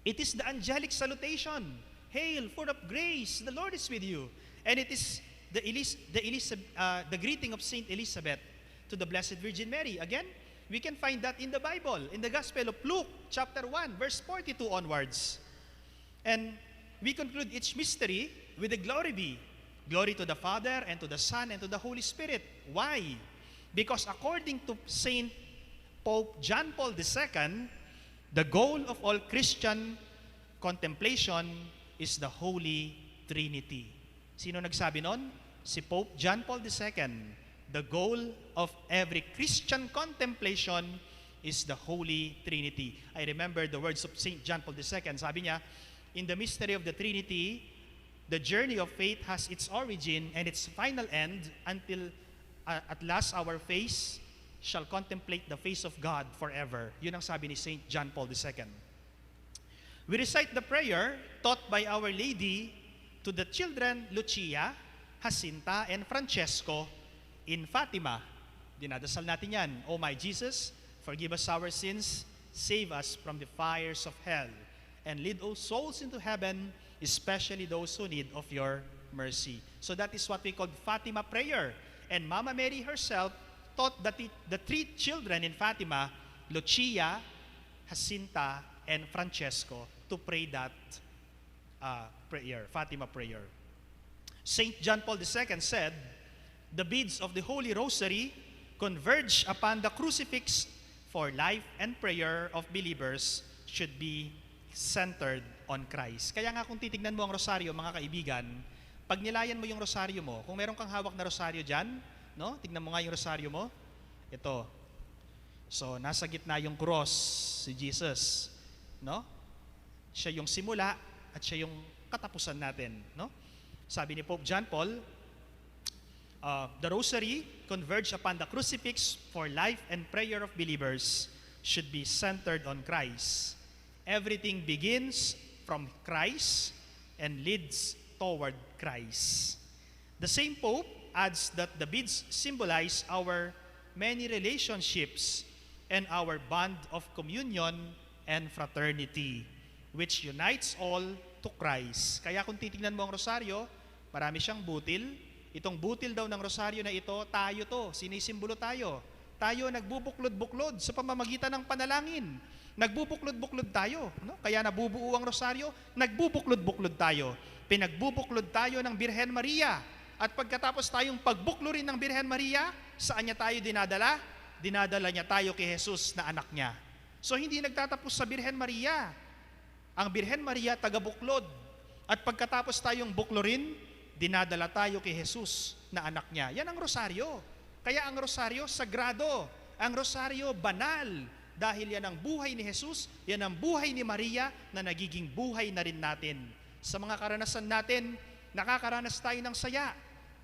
it is the angelic salutation. "Hail, full of grace, the Lord is with you." And it is the, Elis- the, Elisab- uh, the greeting of Saint Elizabeth to the Blessed Virgin Mary. Again, we can find that in the Bible, in the Gospel of Luke, chapter one, verse forty-two onwards. And we conclude each mystery with the Glory be. Glory to the Father, and to the Son, and to the Holy Spirit. Why? Because according to Saint Pope John Paul the Second, the goal of all Christian contemplation is the Holy Trinity. Sino nagsabi nun? Si Pope John Paul the Second. The goal of every Christian contemplation is the Holy Trinity. I remember the words of Saint John Paul the Second. Sabi niya, "In the mystery of the Trinity, the journey of faith has its origin and its final end until, uh, at last our face shall contemplate the face of God forever." Yun ang sabi ni Saint John Paul the Second. We recite the prayer taught by Our Lady to the children Lucia, Jacinta, and Francesco in Fatima. Dinadasal natin yan: "O my Jesus, forgive us our sins, save us from the fires of hell, and lead all souls into heaven, especially those who need of your mercy." So that is what we call Fatima prayer. And Mama Mary herself taught the, the three children in Fatima, Lucia, Jacinta, and Francesco, to pray that, uh, prayer, Fatima prayer. Saint John Paul the Second said, "The beads of the Holy Rosary converge upon the crucifix, for life and prayer of believers should be centered on Christ." Kaya nga, kung titignan mo ang rosaryo, mga kaibigan, pag nilayan mo yung rosaryo mo, kung meron kang hawak na rosaryo dyan, no? Tignan mo nga yung rosaryo mo. Ito. So, nasa gitna yung cross, si Jesus, no? Siya yung simula at siya yung katapusan natin, no? Sabi ni Pope John Paul, uh, "The Rosary converge upon the crucifix, for life and prayer of believers should be centered on Christ. Everything begins from Christ and leads toward Christ." The same Pope adds that the beads symbolize our many relationships and our bond of communion and fraternity, which unites all to Christ. Kaya kung titignan mo ang rosaryo, marami siyang butil. Itong butil daw ng rosaryo na ito, tayo to, sinisimbolo tayo. Tayo nagbubuklod-buklod sa pamamagitan ng panalangin. Nagbubuklod-buklod tayo, no? Kaya nabubuo ang rosaryo, nagbubuklod-buklod tayo. Pinagbubuklod tayo ng Birhen Maria. At pagkatapos tayong pagbuklurin ng Birhen Maria, saan niya tayo dinadala? Dinadala niya tayo kay Jesus na anak niya. So, hindi nagtatapos sa Birhen Maria. Ang Birhen Maria, tagabuklod. At pagkatapos tayong buklurin, dinadala tayo kay Jesus na anak niya. Yan ang rosaryo. Kaya ang rosaryo, sagrado. Ang rosaryo, banal. Dahil yan ang buhay ni Jesus, yan ang buhay ni Maria na nagiging buhay na rin natin. Sa mga karanasan natin, nakakaranas tayo ng saya.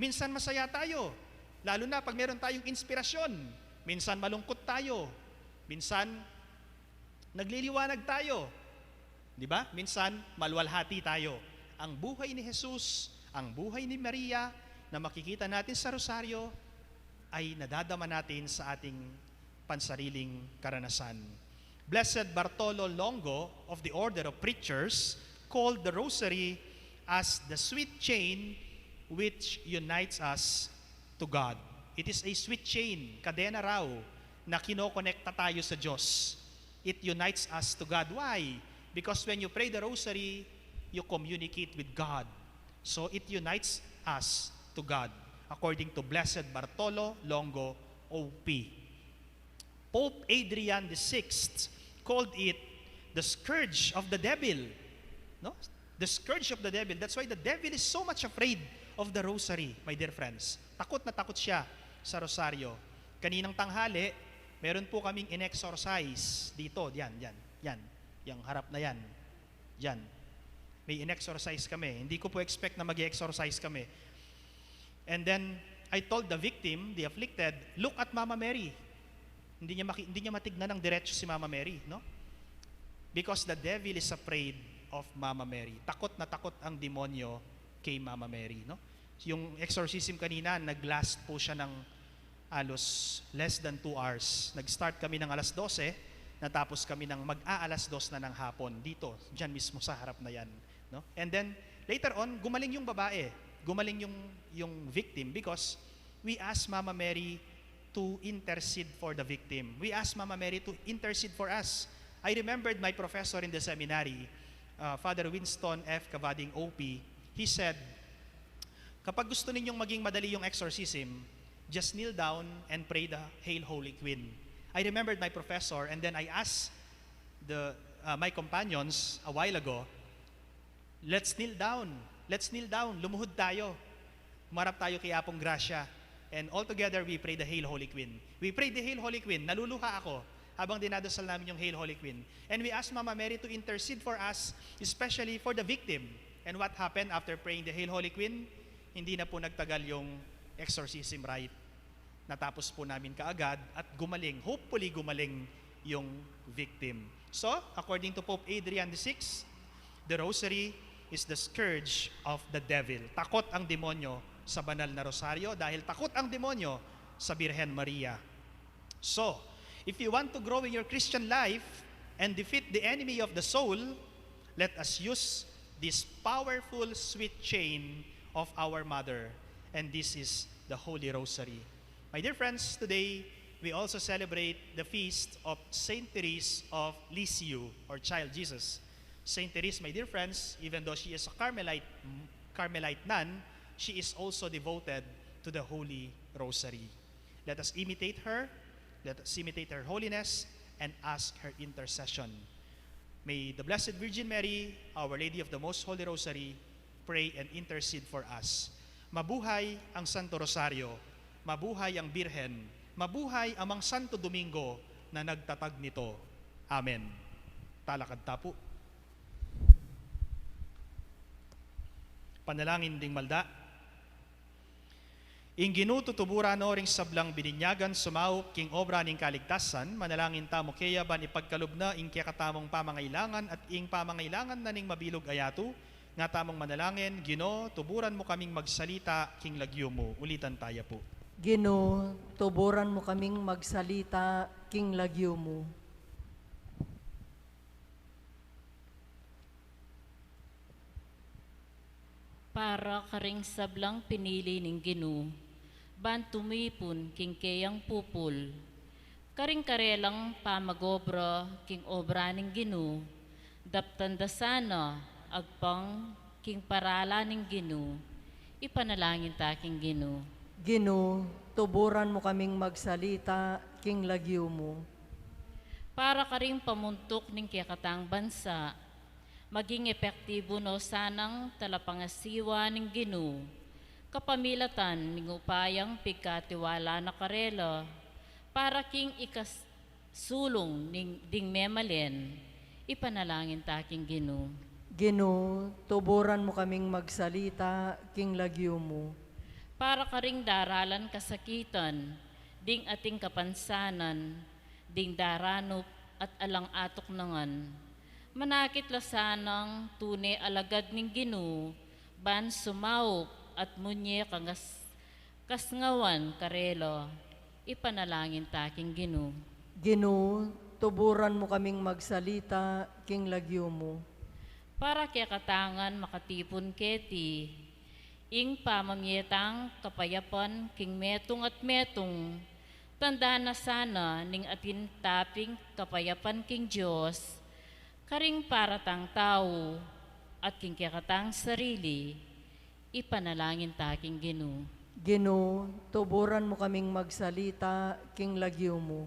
Minsan masaya tayo, lalo na pag meron tayong inspirasyon. Minsan malungkot tayo. Minsan nagliliwanag tayo. Di ba? Minsan, maluwalhati tayo. Ang buhay ni Jesus, ang buhay ni Maria na makikita natin sa Rosaryo ay nadadama natin sa ating pansariling karanasan. Blessed Bartolo Longo of the Order of Preachers called the Rosary as the sweet chain which unites us to God. It is a sweet chain, kadena raw, na kinokonekta tayo sa Diyos. It unites us to God. Why? Because when you pray the rosary, you communicate with God. So it unites us to God, according to Blessed Bartolo Longo, O P. Pope Adrian the Sixth called it the scourge of the devil. No? The scourge of the devil. That's why the devil is so much afraid of the rosary, my dear friends. Takot na takot siya sa rosaryo. Kaninang tanghali, meron po kaming in-exorcise dito. Yan, yan, yan. Yang harap na yan. Yan. May in-exorcise kami. Hindi ko po expect na mag-exorcise kami. And then, I told the victim, the afflicted, "Look at Mama Mary." Hindi niya, maki- hindi niya matignan ng diretso si Mama Mary, no? Because the devil is afraid of Mama Mary. Takot na takot ang demonyo kay Mama Mary, no? Yung exorcism kanina, nag-last po siya ng halos less than two hours. Nag-start kami ng alas dose, natapos kami ng mag-aalas dos na ng hapon dito, dyan mismo sa harap na yan. No? And then, later on, gumaling yung babae. Gumaling yung, yung victim because we asked Mama Mary to intercede for the victim. We asked Mama Mary to intercede for us. I remembered my professor in the seminary, uh, Father Winston F. Cavading, O P. He said, "Kapag gusto ninyong maging madali yung exorcism, just kneel down and pray the Hail Holy Queen." I remembered my professor, and then I asked the, uh, my companions a while ago, "Let's kneel down. Let's kneel down. Lumuhod tayo. Humarap tayo kay Apong Gracia." And all together, we pray the Hail Holy Queen. We pray the Hail Holy Queen. Naluluha ako habang dinadasal namin yung Hail Holy Queen. And we ask Mama Mary to intercede for us, especially for the victim. And what happened after praying the Hail Holy Queen? Hindi na po nagtagal yung exorcism rite. Natapos po namin kaagad at gumaling, hopefully gumaling yung victim. So, according to Pope Adrian the sixth, the rosary is the scourge of the devil. Takot ang demonyo sa banal na rosaryo dahil takot ang demonyo sa Birhen Maria. So, if you want to grow in your Christian life and defeat the enemy of the soul, let us use this powerful sweet chain of our Mother, and this is the Holy Rosary. My dear friends, today we also celebrate the feast of Saint Therese of Lisieux, or Child Jesus. Saint Therese, my dear friends, even though she is a Carmelite, Carmelite nun, she is also devoted to the Holy Rosary. Let us imitate her, let us imitate her holiness, and ask her intercession. May the Blessed Virgin Mary, Our Lady of the Most Holy Rosary, pray and intercede for us. Mabuhay ang Santo Rosario, mabuhay ang Birhen, mabuhay amang Santo Domingo na nagtatag nito. Amen. Talakad ta pu. Panalangin ding malda. Ing Ginu tutuburan no ring sablang bininyagan sumaup king obra ning kaligtasan, manalangin tamu keya ban ipagkalub na ing kekatamung pamangailangan at ing pamangailangan na ning mabilug a yatu. Nga tamung manalangin, Ginu, tuburan mu kaming magsalita king lagyu mu. Ulitan taya pu. Ginu, tuburan mu kaming magsalita king lagyu mu. Para karing sablang pinili ning Ginu, ban tumipun king keyang pupul, karing karelang pamag-obra king obra ning Ginu, daptan da sana agpang king paralan ning Ginu, ipanalangin ta king Ginu. Ginu, tuburan mu kaming magsalita king lagyu mu. Para karing pamuntuk ning kekatang bansa, maging epektibu no sanang talapangasiwa ning Ginu, kapamilatan ning upayang pigkatiwala na karela, para king ikas-, sulung ning, ding memalen, ipanalangin ta king Ginu. Ginu, tuburan mu kaming magsalita king lagyu mu. Para karing daralan kasakitan, ding ating kapansanan, ding daranup at alang atuknangan. Manakit la sanang tune alagad ning Ginu, ban sumaup at munye kangas-, kasngawan karela. Ipanalangin ta king Ginu. Ginu, tuburan mu kaming magsalita king lagyu mu. Para kekatangan makatipun keti, ing pamamie tang kapayapan king metung at metung, tanda na sana ning atin taping kapayapan king Dios, karing para tang tau, at king kekatang sarili, ipanalangin ta king Ginu. Ginu, tuburan mu kaming magsalita king lagyu mu.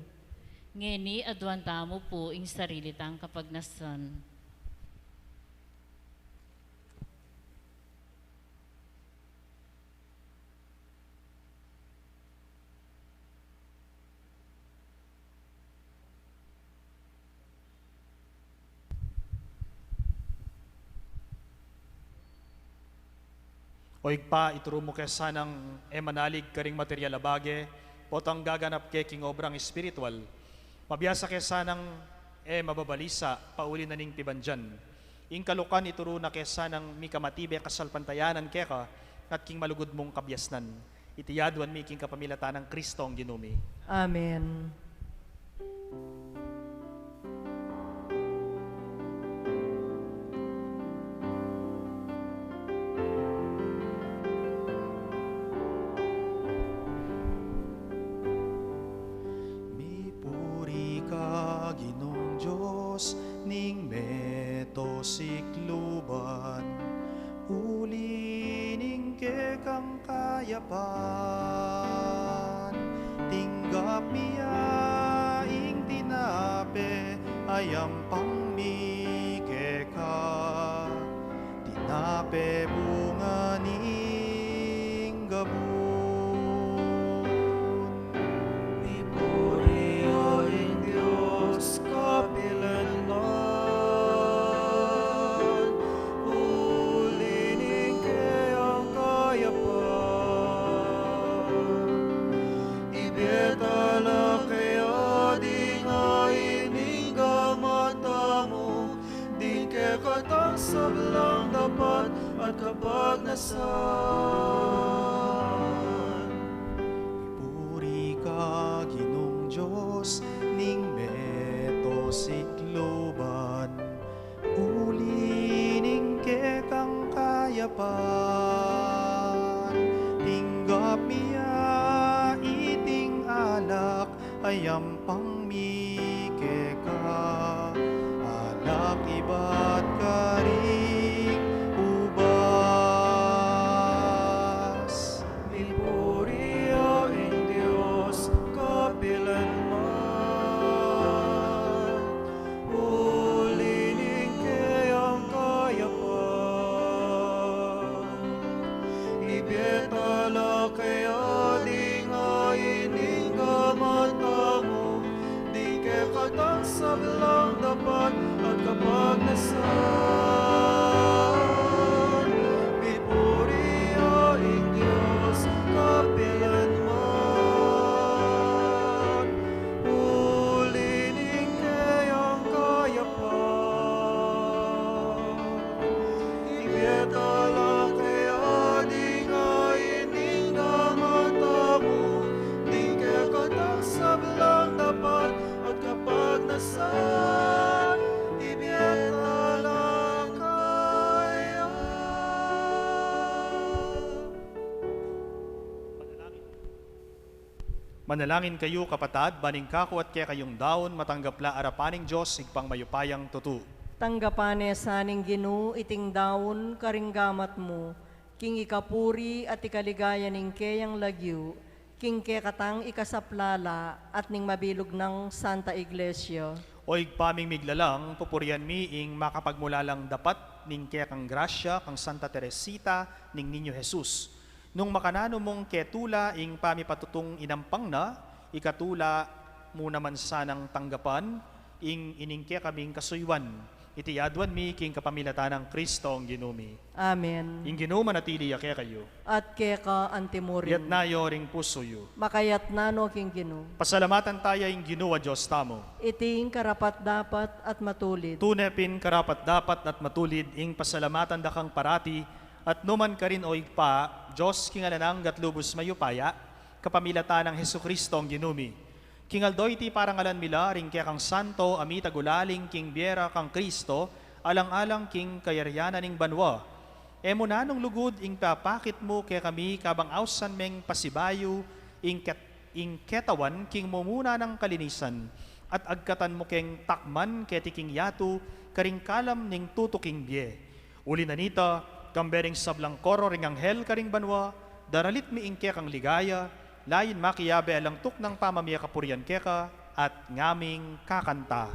Ngeni aduan tamu pu ing sarili tang kapagnasan. O Ibpa, ituru mu ke sanang e manalig karing material a bage, potang gaganap ke king obrang espiritual. Mabiasa ke sanang e mababalisa, pauli na ning pibandian. Ing kalukan ituru na ke sanang mikamatibe kasalpantayanan keka, at king malugud mung kabiasnan. Iti aduan mi king kapamilatan nang Kristong Ginu mi. Amen. kekang kayapan, tinggap mi ya ing tinape a yampang mi keka, tinape bunga ning gabun. Mipuri ya ing Dios kapilanman, uli ning keyang kayapan. Ibie ta la keya ding ain ning gamat tamu, ding kekatang sablang dapat at kapagnasan. Mipuri ka, Ginung Dios ning meto sikluban, uli ning kekang kayapan, tinggap mi ya iting alak a yampang mi keka, alak ibat karing ubas. Mipuri ya ing Dios kapilanman, uli ning keyang kayapan. Ibie ta la keya ding ain ning gamat tamu, ding kekatang sablang dapat at kapagnasan. Mipuri ya ing Dios kapilanman, uli ning keyang kayapan. Ibie ta la keya ding ain ning gamat tamu, ding kekatang sablang dapat at kapagnasan. Ibie ta la keya. Manalangin kayu, kapatad, ban ing kaku at kekayung daun matanggap la arapan ning Dios Ibpang mayupayang tutu. Tanggapan ne sa ning Ginu iting daun karing gamat mu, king ikapuri at ikaligaya ning keyang lagyu, king kekatang ikasaplala at ning mabilug nang Santa Iglesia. O Ibpa ming miglalang, pupurian mi ing makapagmulalang dapat ning kekang grasya kang Santa Teresita ning Niño Jesus. Nung makananu mung ketula ing pamipatutung inampang na, ikatula mu naman sanang tanggapan ing ining kekaming kasuyuan. Iti aduan mi king kapamilatan nang Kristong Ginu mi. Amen. Ing Ginu manatili ya kekayu. At keka antimurin. Iyatas yu ring pusu yu. Makayatas no king Ginu. Pasalamatan taya ing Ginu a Dios tamu. Iti ing karapat-dapat at matulid. Tune pin karapat-dapat at matulid ing pasalamatan da kang parati, at numan karin, o Ibpa, Dios king alang angga at lubus mayupaya, kapamilatan nang Jesucristo a Ginu mi. King aldo iti parangalan mi la ring kekang santo a mitagulaling king bie ra kang Cristo, alang-alang king kayarian na ning banua. E mu nanung lugud ing papakit mu kekami kabang ausan meng pasibayu ing ket-, ing ketawan king mumuna nang kalinisan, at agkatan mu keng takman keti king yatu karing kalam ning tutuking bie. Uli na nita, kambe ring sablang koro ring anghel karing banua, daralit mi ing kekang ligaya, layin makiabe alang tuknang pamamie kapurian keka, at ngaming kakanta.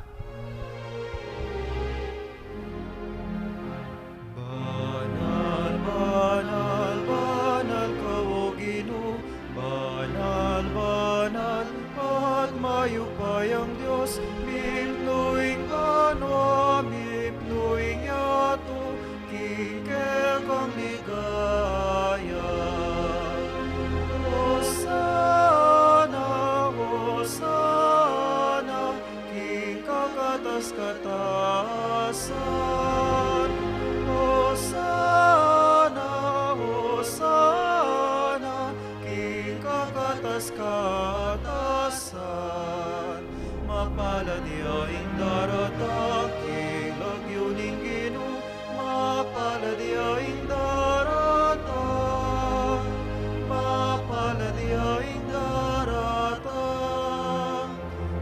Banal, banal, banal ka, O Ginu, banal, banal, at mayupayang Dios, mipnu ing banua, mipnu ing yatu, king kekang ligaya. Hosana, Hosana, king kakatas-katasan. Hosana, Hosana, king kakatas-katasan. Mapalad ya ing daratang king lagyu ning Ginu, mapalad ya ing daratang, mapalad ya ing daratang.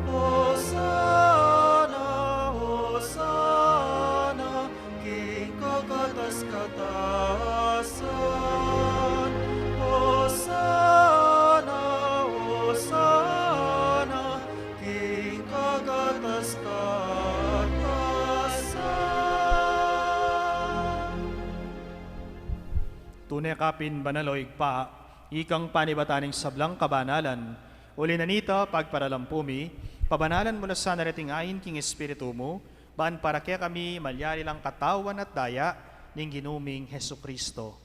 Hosana, Hosana, king kakatas-katasan. Tune ka pin banal, o Ibpa, ikang panibatan ning sablang kabanalan. Uli na nita, pagparalampu mi, pabanalan mu la sana reting ain king Espiritu mu, ban para kekami malyari lang katawan at daya ning Ginu ming Jesucristo.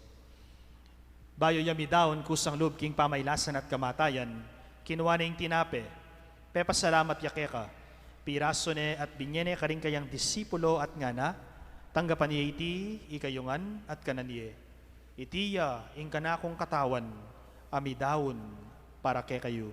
Bayu ya midaun kusang lub king pamailasan at kamatayan, kinua ne ing tinape, pepasalamat ya keka, pirasu ne at binye ne karing kayang disipulo at ngana: Tanggapan ye iti ikayu ngan at kanan ye. Iti ya ing kanakung katawan a midaun para kekayu.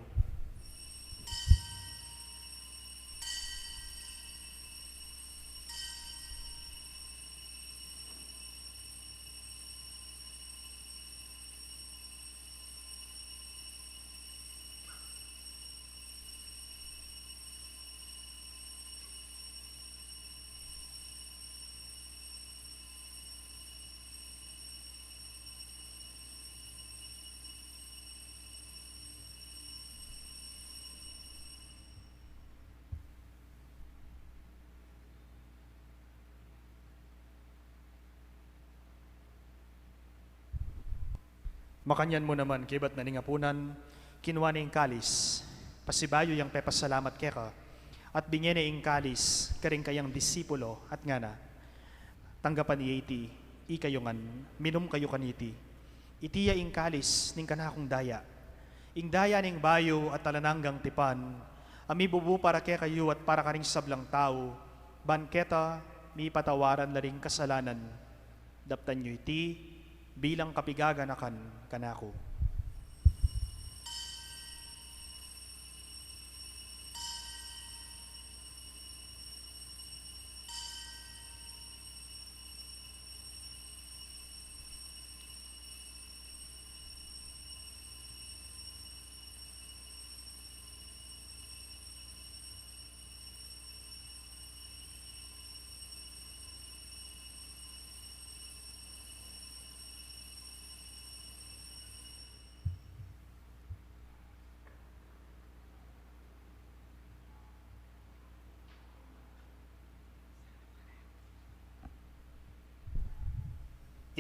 Makanyan mu naman, kaybat na ning apunan, kinua ne ing kalis, pasibayu yang pepasalamat keka, at binye ne ing kalis karing kayang disipulo, at ngana: Tanggapan ye iti ikayu ngan, minum kayu kaniti. Iti ya ing kalis ning kanakung daya, ing daya ning bayu at alang anggang tipan, a mibubu para kekayu at para karing sablang tau, ban keta mipatawaran la ring kasalanan. Daptan yu iti bilang kapigaganakan kanaku.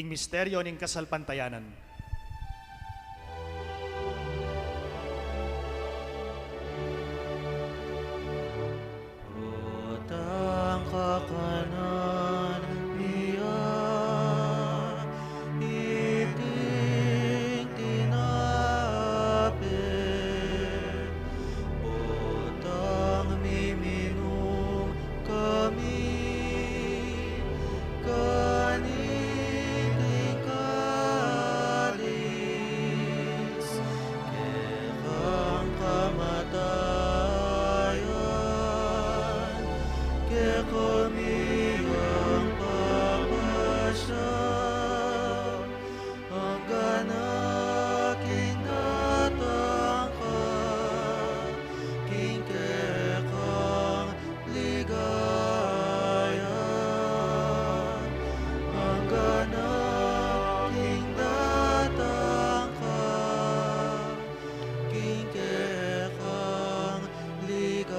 Ing misteryo ning kasalpantayanan. Utang kakanan mi ya iting tinape, utang mi minum kami kaniting kalis, kekang kamatayan kekami yang papasya, anggang king datang ka king kekang ligaya, anggang king datang ka king kekang ligaya.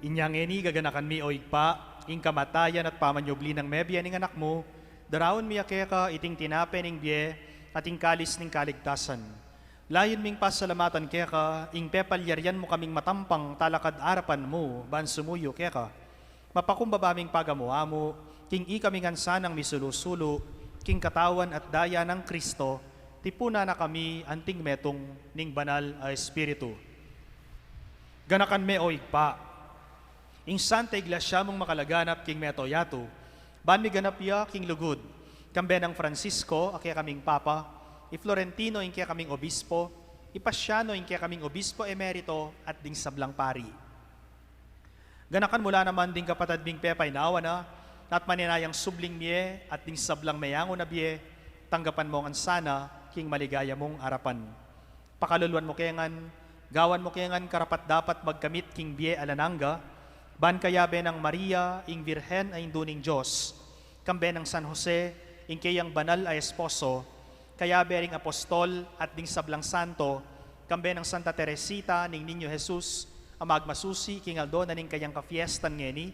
Inya ngeni gaganakan mi, o Ibpa, ing kamatayan at pamanyubli nang mebie ning Anak mu, daraun mi ya keka iting tinape ning bie at ing kalis ning kaligtasan. Layun ming pasalamatan keka ing pepalyarian mu kaming matampang talakad arapan mu ban sumuyu keka. Mapakumbaba ming pagamu-amu king ikami ngan sanang misulu-sulu king katawan at daya nang Kristo, tipunan na kami anting metung ning Banal a Espiritu. Ganakan me, o Ibpa, ing Santa Iglesia mung makalaganap king mabilug a yatu, ban miganap ya king lugud, kambe nang Francisco a kekaming Papa, i Florentino ing kekaming Obispo, i Paciano ing kekaming Obispo Emerito, at ding sablang pari. Ganakan mu la naman ding kapatad ming pepainawa na, at maninayang subling mie, at ding sablang meyangu na bie, tanggapan mu ngan sana king maligaya mung arapan. Pakaluluan mu ke ngan, gawan mu ke ngan karapat-dapat magkamit king bie alang angga, ban kayabe nang Maria, ing Virgen a Indu ning Dios, kambe nang San Jose, ing keyang banal a esposo, kayabe ring apostol at ding sablang santo, kambe nang Santa Teresita ning Niño Jesus, a magmasusi king aldo na ning kayang kafiestan ngeni,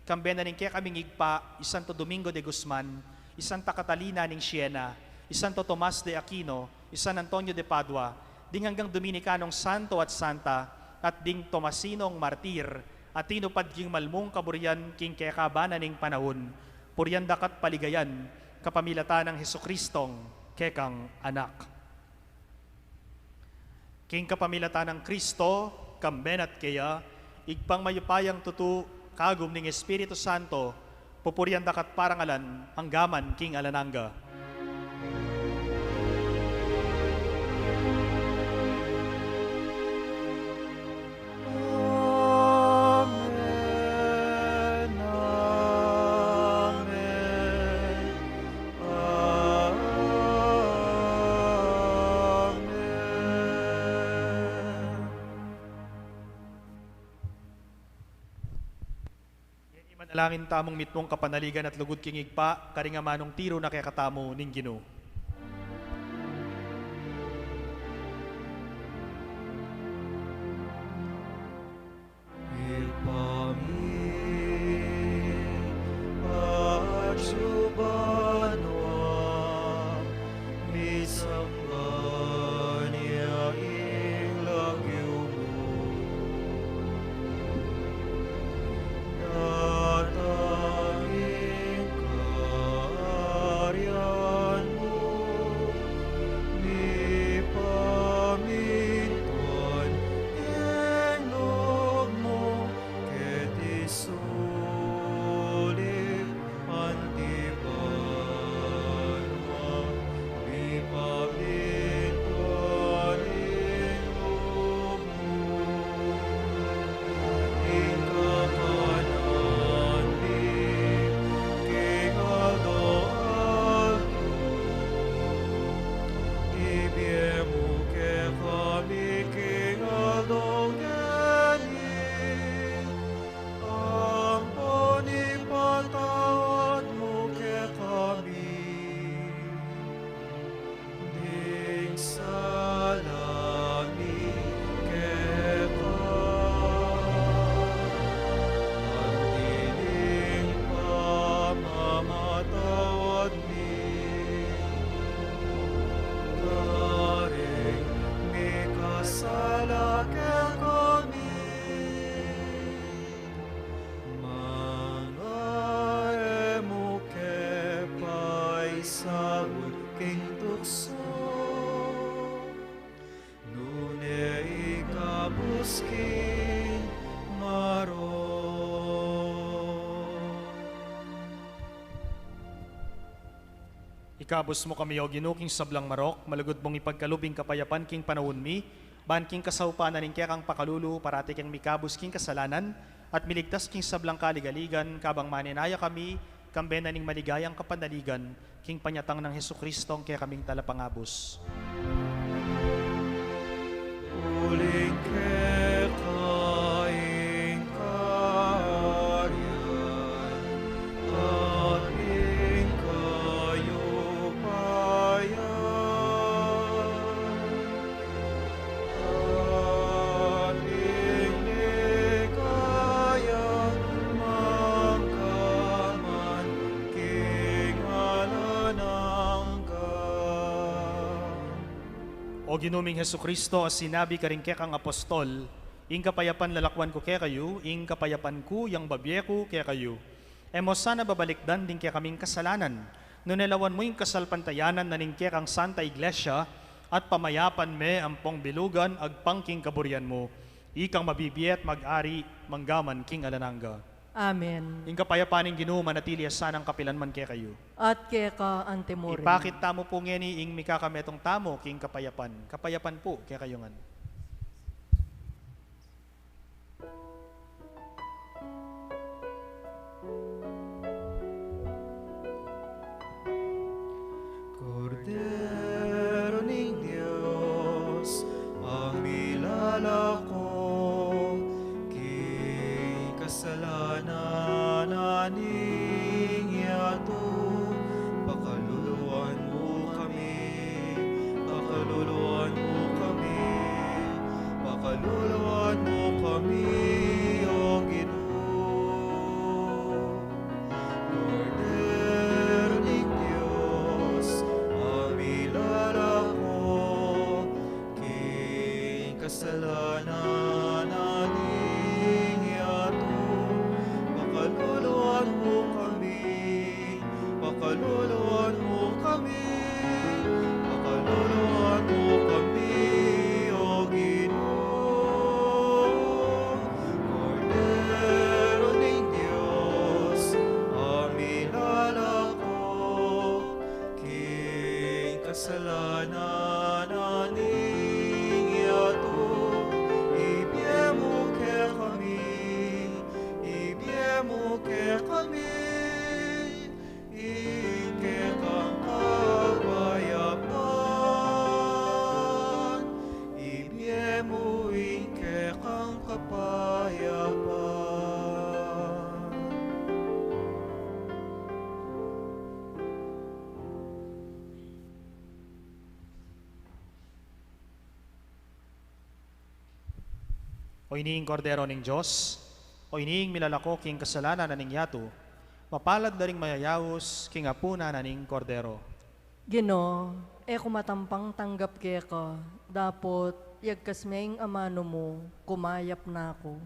Kambe na ning kekaming Ibpa, i Santo Domingo de Guzman, i Santa Catalina ning Siena, i Santo Tomas de Aquino, i San Antonio de Padua, ding anggang Dominikanong santo at santa, at ding Tomasinong martir, a tinupad king malmung kaburian king kekaban na ning panaun, purian daka't paligayan, kapamilatan nang Jesucristong kekang Anak. King kapamilatan nang Kristo, kambe na at keya, Ibpang mayupayang tutu, kagum ning Espiritu Santo, pupurian daka't parangalan, anggaman king alang angga. Amen, amen, amen. Imanalangin tamung mitmung kapanaligan at lugud king Ibpa, karing amanung tiru na kekatamu ning Ginu. Ibpa mi, atsu ka banua, misamban ya ing lagyu mu. Datang ing kayarian mu, mipamintuan ing lub mu, keti sulip anti banua, mipamintuan ing lub mu. Ing kakanan mi king aldo-aldo, ibie mu kekami king aldo ngeni, ampon ipatawad mu kekami ding sala mi keka, anti ing pamamatawad mi karing mikasala kekami. Manga e mu ke paisaul king tuksu, nune ikabus king marok. Ikabus mu kami, O Ginu, king sablang marok, malugud mung ipagkalub ing kapayapan king panaun mi, ban king kasaupan na ning kekang pakalulu, parati keng mikabus king kasalanan, at miligtas king sablang kaligaligan, kabang manenaya kami, kambe na ning maligayang kapanaligan, king panyatang nang Jesucristong kekaming Talapangabus. Uling keka ing kayarian, at ing kayupayan, at ing ligaya, mangga man king alang angga. O Ginu ming Jesucristo, a sinabi karing kekang apostol, ing kapayapan lalakwan ku kekayu, ing kapayapan ku yang babie ku kekayu. E mo sana babalikdan ding kekaming kasalanan, nune lawan mu ing kasalpantayanan na ning kekang Santa Iglesia, at pamayapan me ampong bilugan agpang king kaburian mu, ikang mabibie at mag-ari mangga man king alang angga. Amen. Ing kapayapan ning Ginu manatili ya sanang kapilan man kekayu. At keka antimurin. Ipakit tamu pu ngeni ing mikakametung tamu king kapayapan. Kapayapan pu kekayu ngan. Kordero ning Dios, a milalako king kasalanan na ning yatu, pakaluluan mu kami, pakaluluan mu kami, pakaluluan mu kami, O Ginu. kasalanan na ning yatu, pakaluluan mu kami, pakaluluan mu kami, pakaluluan mu kami, O Ginu. Kordero ning Dios, a milalako king kasalanan na ning yatu, ibie mu kekami, ibie mu kekami, ing kekang kapayapan, ibie mu ing kekang kapayapan. O ini ing Kordero ning Dios, o ini ing milalako king kasalanan na ning yatu, mapalad la ring mayayaus king apunan na ning Kordero. Ginu, e ku matampang tanggap keka, dapot yagkas me ing amanu mu, kumayap na ku.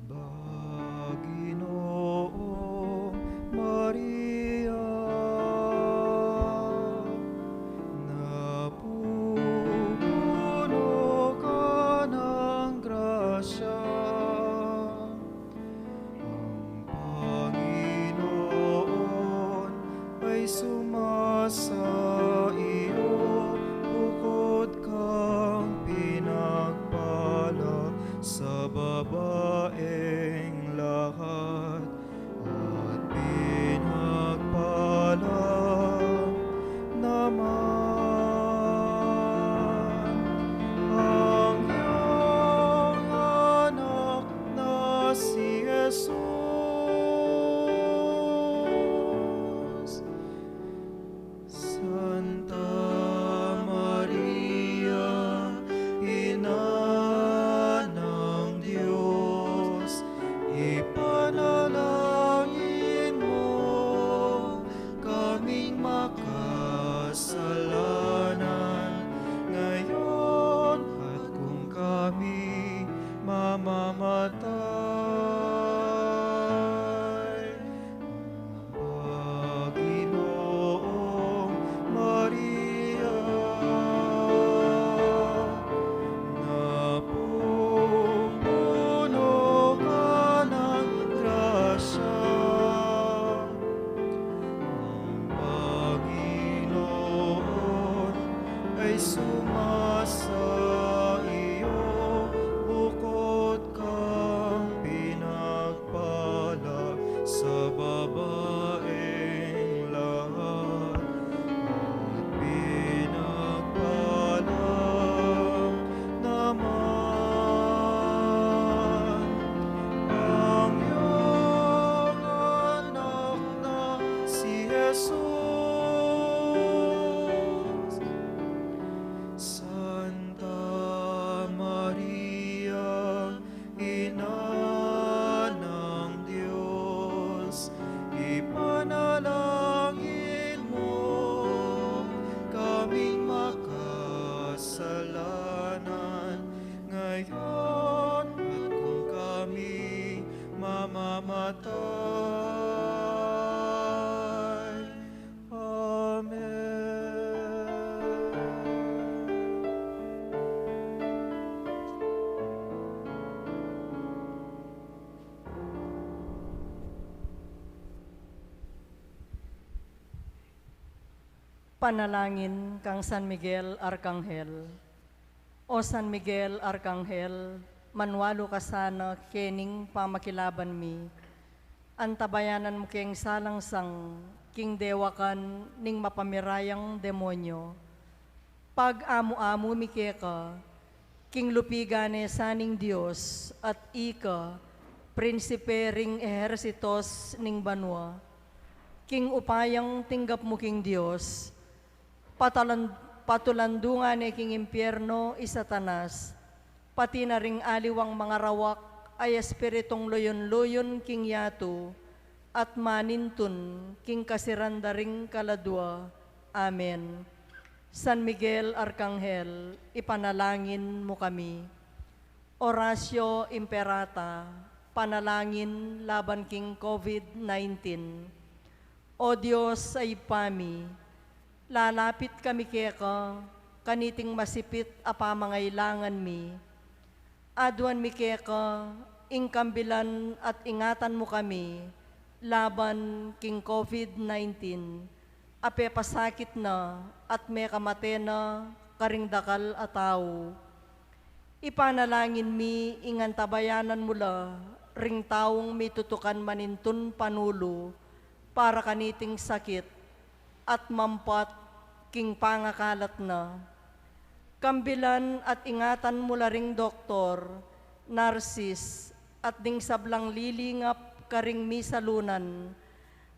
Aba, Ginung Maria, napupuno ka ng grasya, ang Panginoon ay sumasa iyo, bukod kang pinagpala sa babaeng lahat, at pinagpala naman ang iyong anak na si Jesus. Santa Maria, Ina ng Diyos, ipanalangin mo kaming makasalanan, ngayon at kung kami mamamatay. Panginoong Maria, napupuno ka ng grasya, ang Panginoon ay sumasa iyo, bukod kang pinagpala sa babaeng lahat, at pinagpala naman ang iyong anak na si Jesus. Santa Maria, Ina ng Diyos, ipanalangin mo kaming makasalanan, ngayon at kung kami mamamatay. Amen. Panalangin kang San Miguel Arkanghel. O San Miguel Arkanghel, manwalu ka sana kening pamakilaban mi. Antabayanan mu keng salangsang king dewakan ning mapamirayang demonyo. Pag-amu-amu mi keka, King lupigan ne sa ning Dios, at ika, prinsipe ring ehersitos ning banua. King upayang tinggap mu king Dios, patalan-, patulandungan ne king impierno i Satanas, pati na ring aliwang mangarawak a espiritung luyun-luyun king yatu, at manintun king kasiran da ring kaladua. Amen. San Miguel Arkanghel, ipanalangin mu kami. Horacio Imperata, panalangin laban king COVID nineteen. O Dios a Ibpa mi, lalapit kami keka, kaniting masipit a pamangailangan mi. Aduan mi keka, ing kambilan at ingatan mu kami, laban king COVID nineteen, a pepasakit na at mekamate na karing dakal a tau. Ipanalangin mi ing antabayanan mu la ring taung mitutukan manintun panulu para kaniting sakit at mampat king pangakalat na. Kambilan at ingatan mu la ring doktor, narsis, at ding sablang lilingap karing misalunan,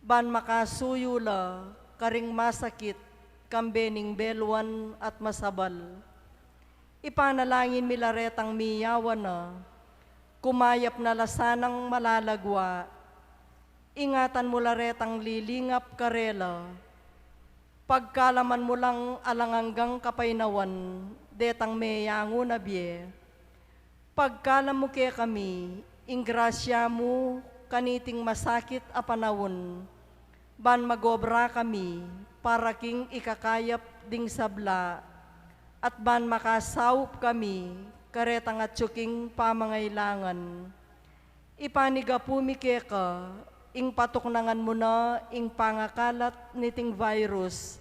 ban makasuyu la karing masakit kambe ning beluan at masabal. Ipanalangin mi la retang miyawan na, kumayap na la sanang malalagwa. Ingatan mu la retang lilingap karela. Pagkalaman mu lang alang anggang kapaynawan detang meyangu na bie. Pagkalam mu kekami ing grasya mu kaniting masakit a panaun, ban magobra kami para king ikakayap ding sabla, at ban makasaup kami karetang atyu king pamangailangan. Ipanigapu mi keka ing patuknangan mu na ing pangakalat niting virus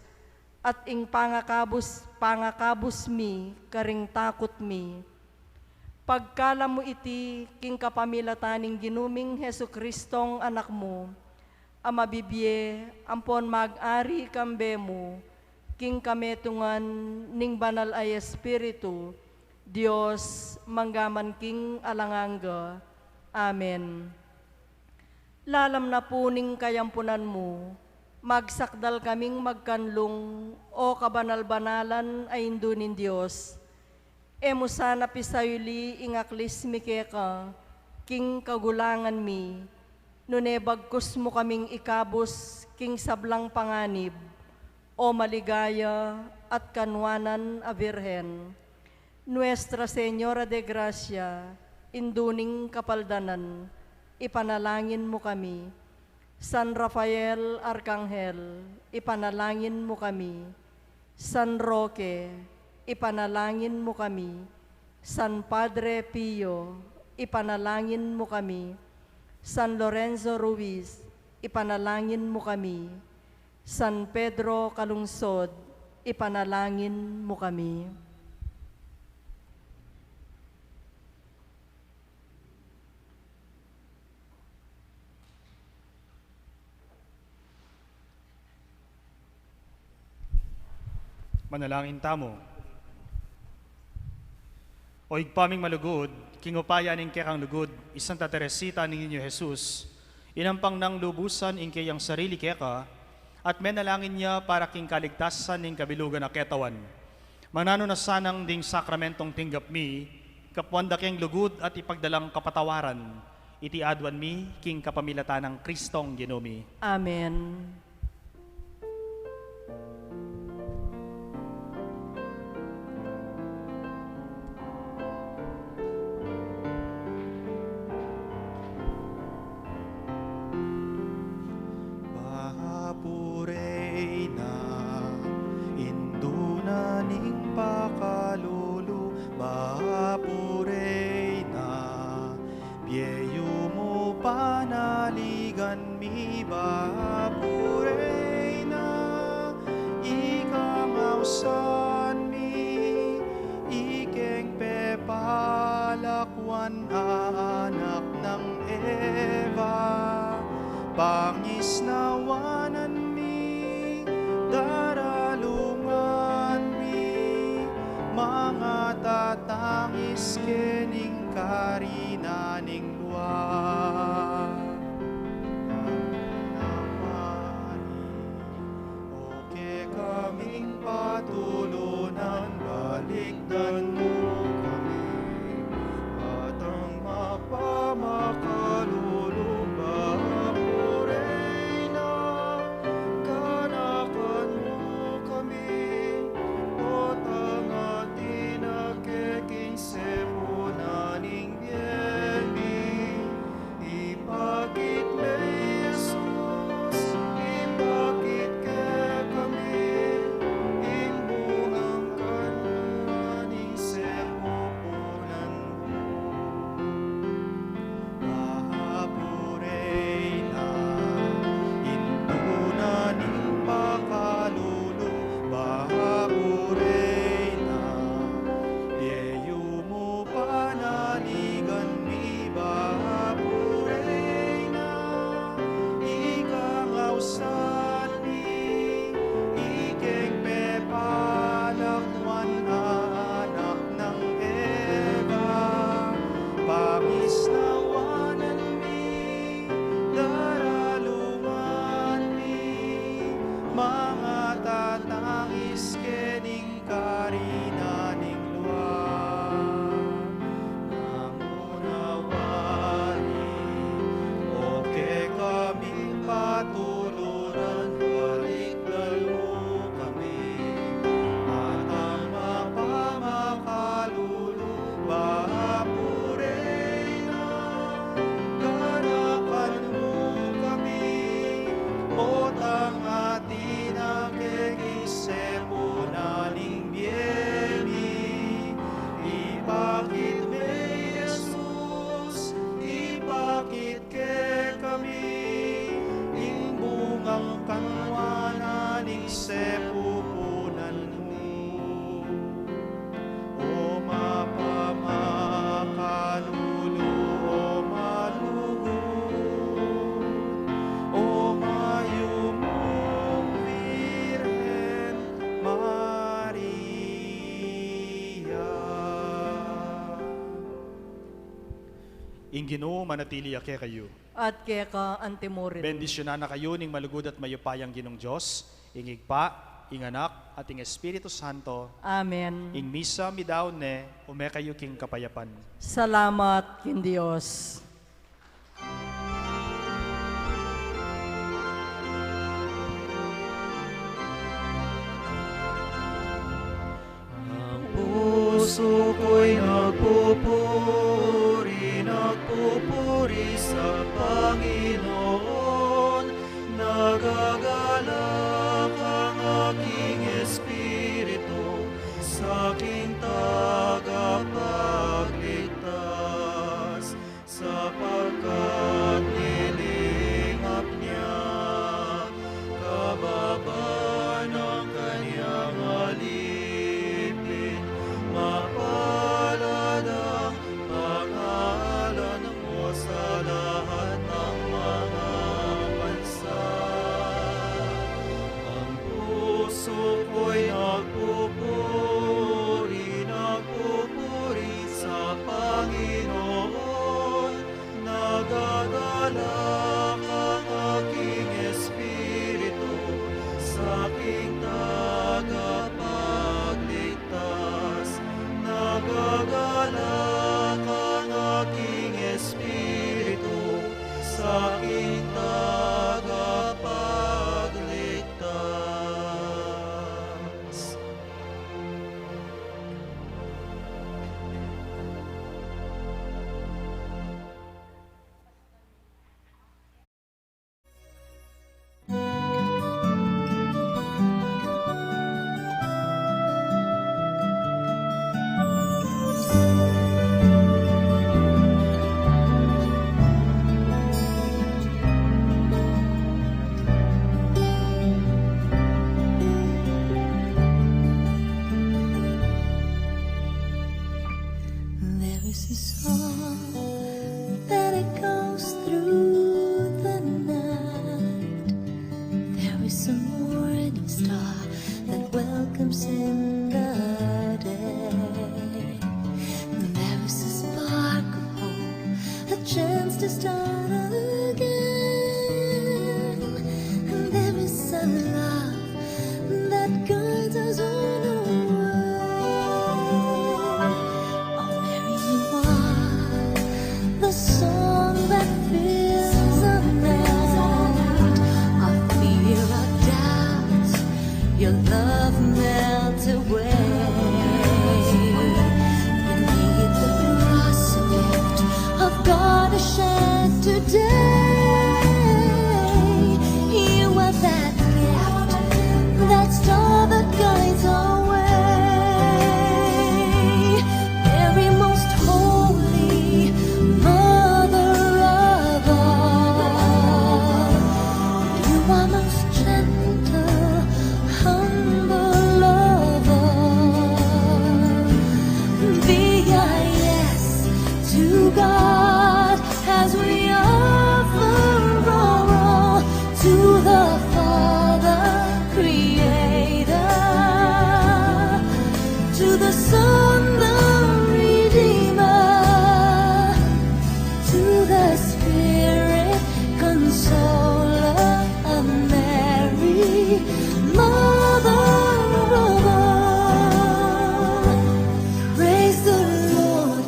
at ing pangakabus, pangakabus mi karing takut mi. Pagkalam mu iti king kapamilatan ning Ginu ming Jesucristong Anak mu, a mabibie ampon mag-ari kambe mu king kametungan ning Banal a Espiritu, Dios, mangga man king alang angga. Amen. Lalam na pu ning kayampunan mu, magsakdal kaming magkanlung, o kabanal-banalan a Indu ning Dios. E mu sana pisayuli ing aklis mi keka king kagulangan mi, nune bagkus mu kaming ikabus king sablang panganib, o maligaya at kanuanan a Birhen. Nuestra Señora de Gracia, Indu ning Kapaldanan, ipanalangin mu kami. San Rafael Arkanghel, ipanalangin mu kami. San Roque, ipanalangin mu kami. San Padre Pio, ipanalangin mu kami. San Lorenzo Ruiz, ipanalangin mu kami. San Pedro Calungsod, ipanalangin mu kami. Manalangin tamu. O Ibpa ming malugud, king upaya ning kekang lugud i Santa Teresita ning Niño Jesus, inampang nang lubusan ing keyang sarili keka, at menalangin ya para king kaligtasan ning kabilugan a ketawan. Mananu na sanang ding sakramentong tinggap mi, kapuan da keng lugud at ipagdalang kapatawaran, iti aduan mi king kapamilatan nang Kristong Ginu mi. Amen. Bapu Reyna, Indu na ning pakalulu, Bapu Reyna, bie yumu panaligan mi, Bapu Reyna, ikang ausan mi, ikeng pepalakwan a anak nang Eva, pangisnawanan mi, daralungan mi, mangatatang King karinan ning lua. Nang mari, o kekaming patulunan, balikdan mu kami, at ang mapamakalulu, bapu Reyna, ganakan mu kami, potang atin a keking sepunan ning bie mi. Ipakit me i Jesus, ipakit kekami ing bungang kanwa ning sepupunan mu. Bapu Reyna, indu na ning pakalulu, bapu Reyna, bie yu mu panaligan mi, bapu Reyna, ikang ausan mi, ikeng pepalakwan a anak nang Eva, pangisnawanan mi, daralungan mi, mangatatangis keni king karinan ning lua. Nang unawari, o kekaming patulunan, balikdan mu kami, at ang mapamakalulu, bapu Reyna, ganakan mu kami, potang atin a keking sepunan ning bie mi. Ipakit me i Jesus, ipakit kekami ing bungang kanwa na ning sepupunan mu. O mapamakalulu, o malugud, o mayumung Birhen Maria. Ing Ginu manatili ya kekayu. At keka antimurin. Bendisyunan na kayu ning malugud at mayupayang Ginung Dios, ing Ibpa, ing Anak, at ing Espiritu Santo. Amen. Ing misa midaun ne, ume kayu king kapayapan. Salamat king Dios. Ang pusu ko'y nagpupuri, nagpupuri sa Panginoon. Nagagalak ang aking espiritu sa aking tagapagligtas, sapagkat nilingap niya kababa ng kanyang alipin. Mapalad ang pangalan mo sa lahat ng mga bansa. Ang puso ko'y nagpupuri, nagpupuri sa Panginoon. Nagagalak ang aking espiritu sa aking tagapagligtas. Nagagalak ang aking espiritu sa aking tagapagligtas. There is a song that echoes through the night. There is a morning star that welcomes in the day. There God, as we offer our all to the Father, Creator, to the Son, the Redeemer, to the Spirit, Consoler, and Mary, Mother of all. Praise the Lord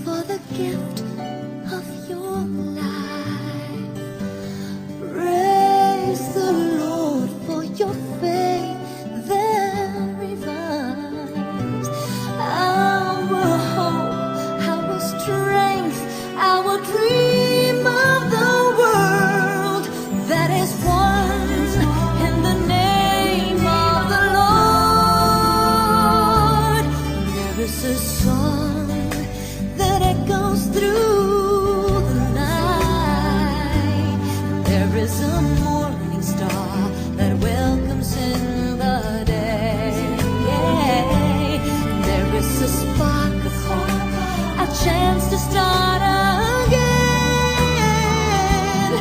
for the gift of your life. Praise the Lord for your faith that revives. Our hope, our strength, our dream of the world that is won in the name of the Lord. There is a song that echoes through the night. There is a morning star that welcomes in the day. There is a spark of hope, a chance to start again.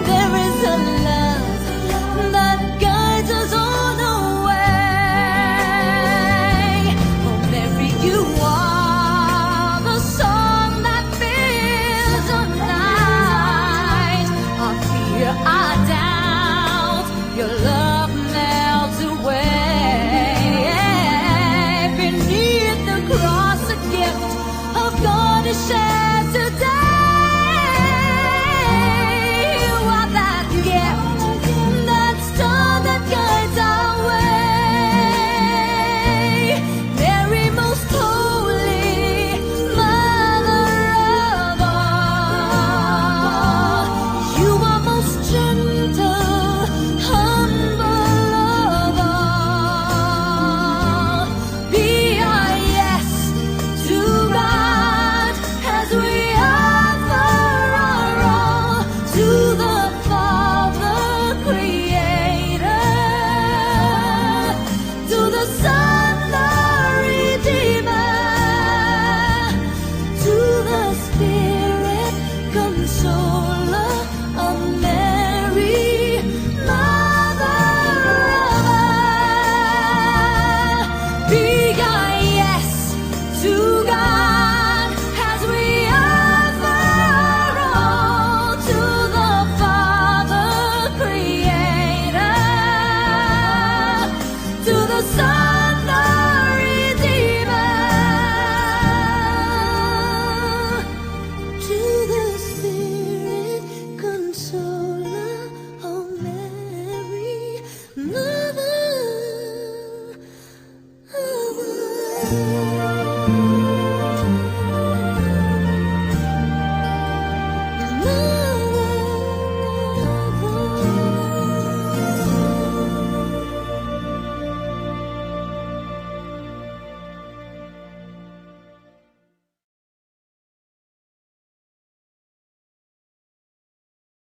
There is a love that guides us on our way. Oh, Mary, you are the song that fills the night. Our fear, our doubt, your love melts away. Beneath the cross, a gift of God is shared.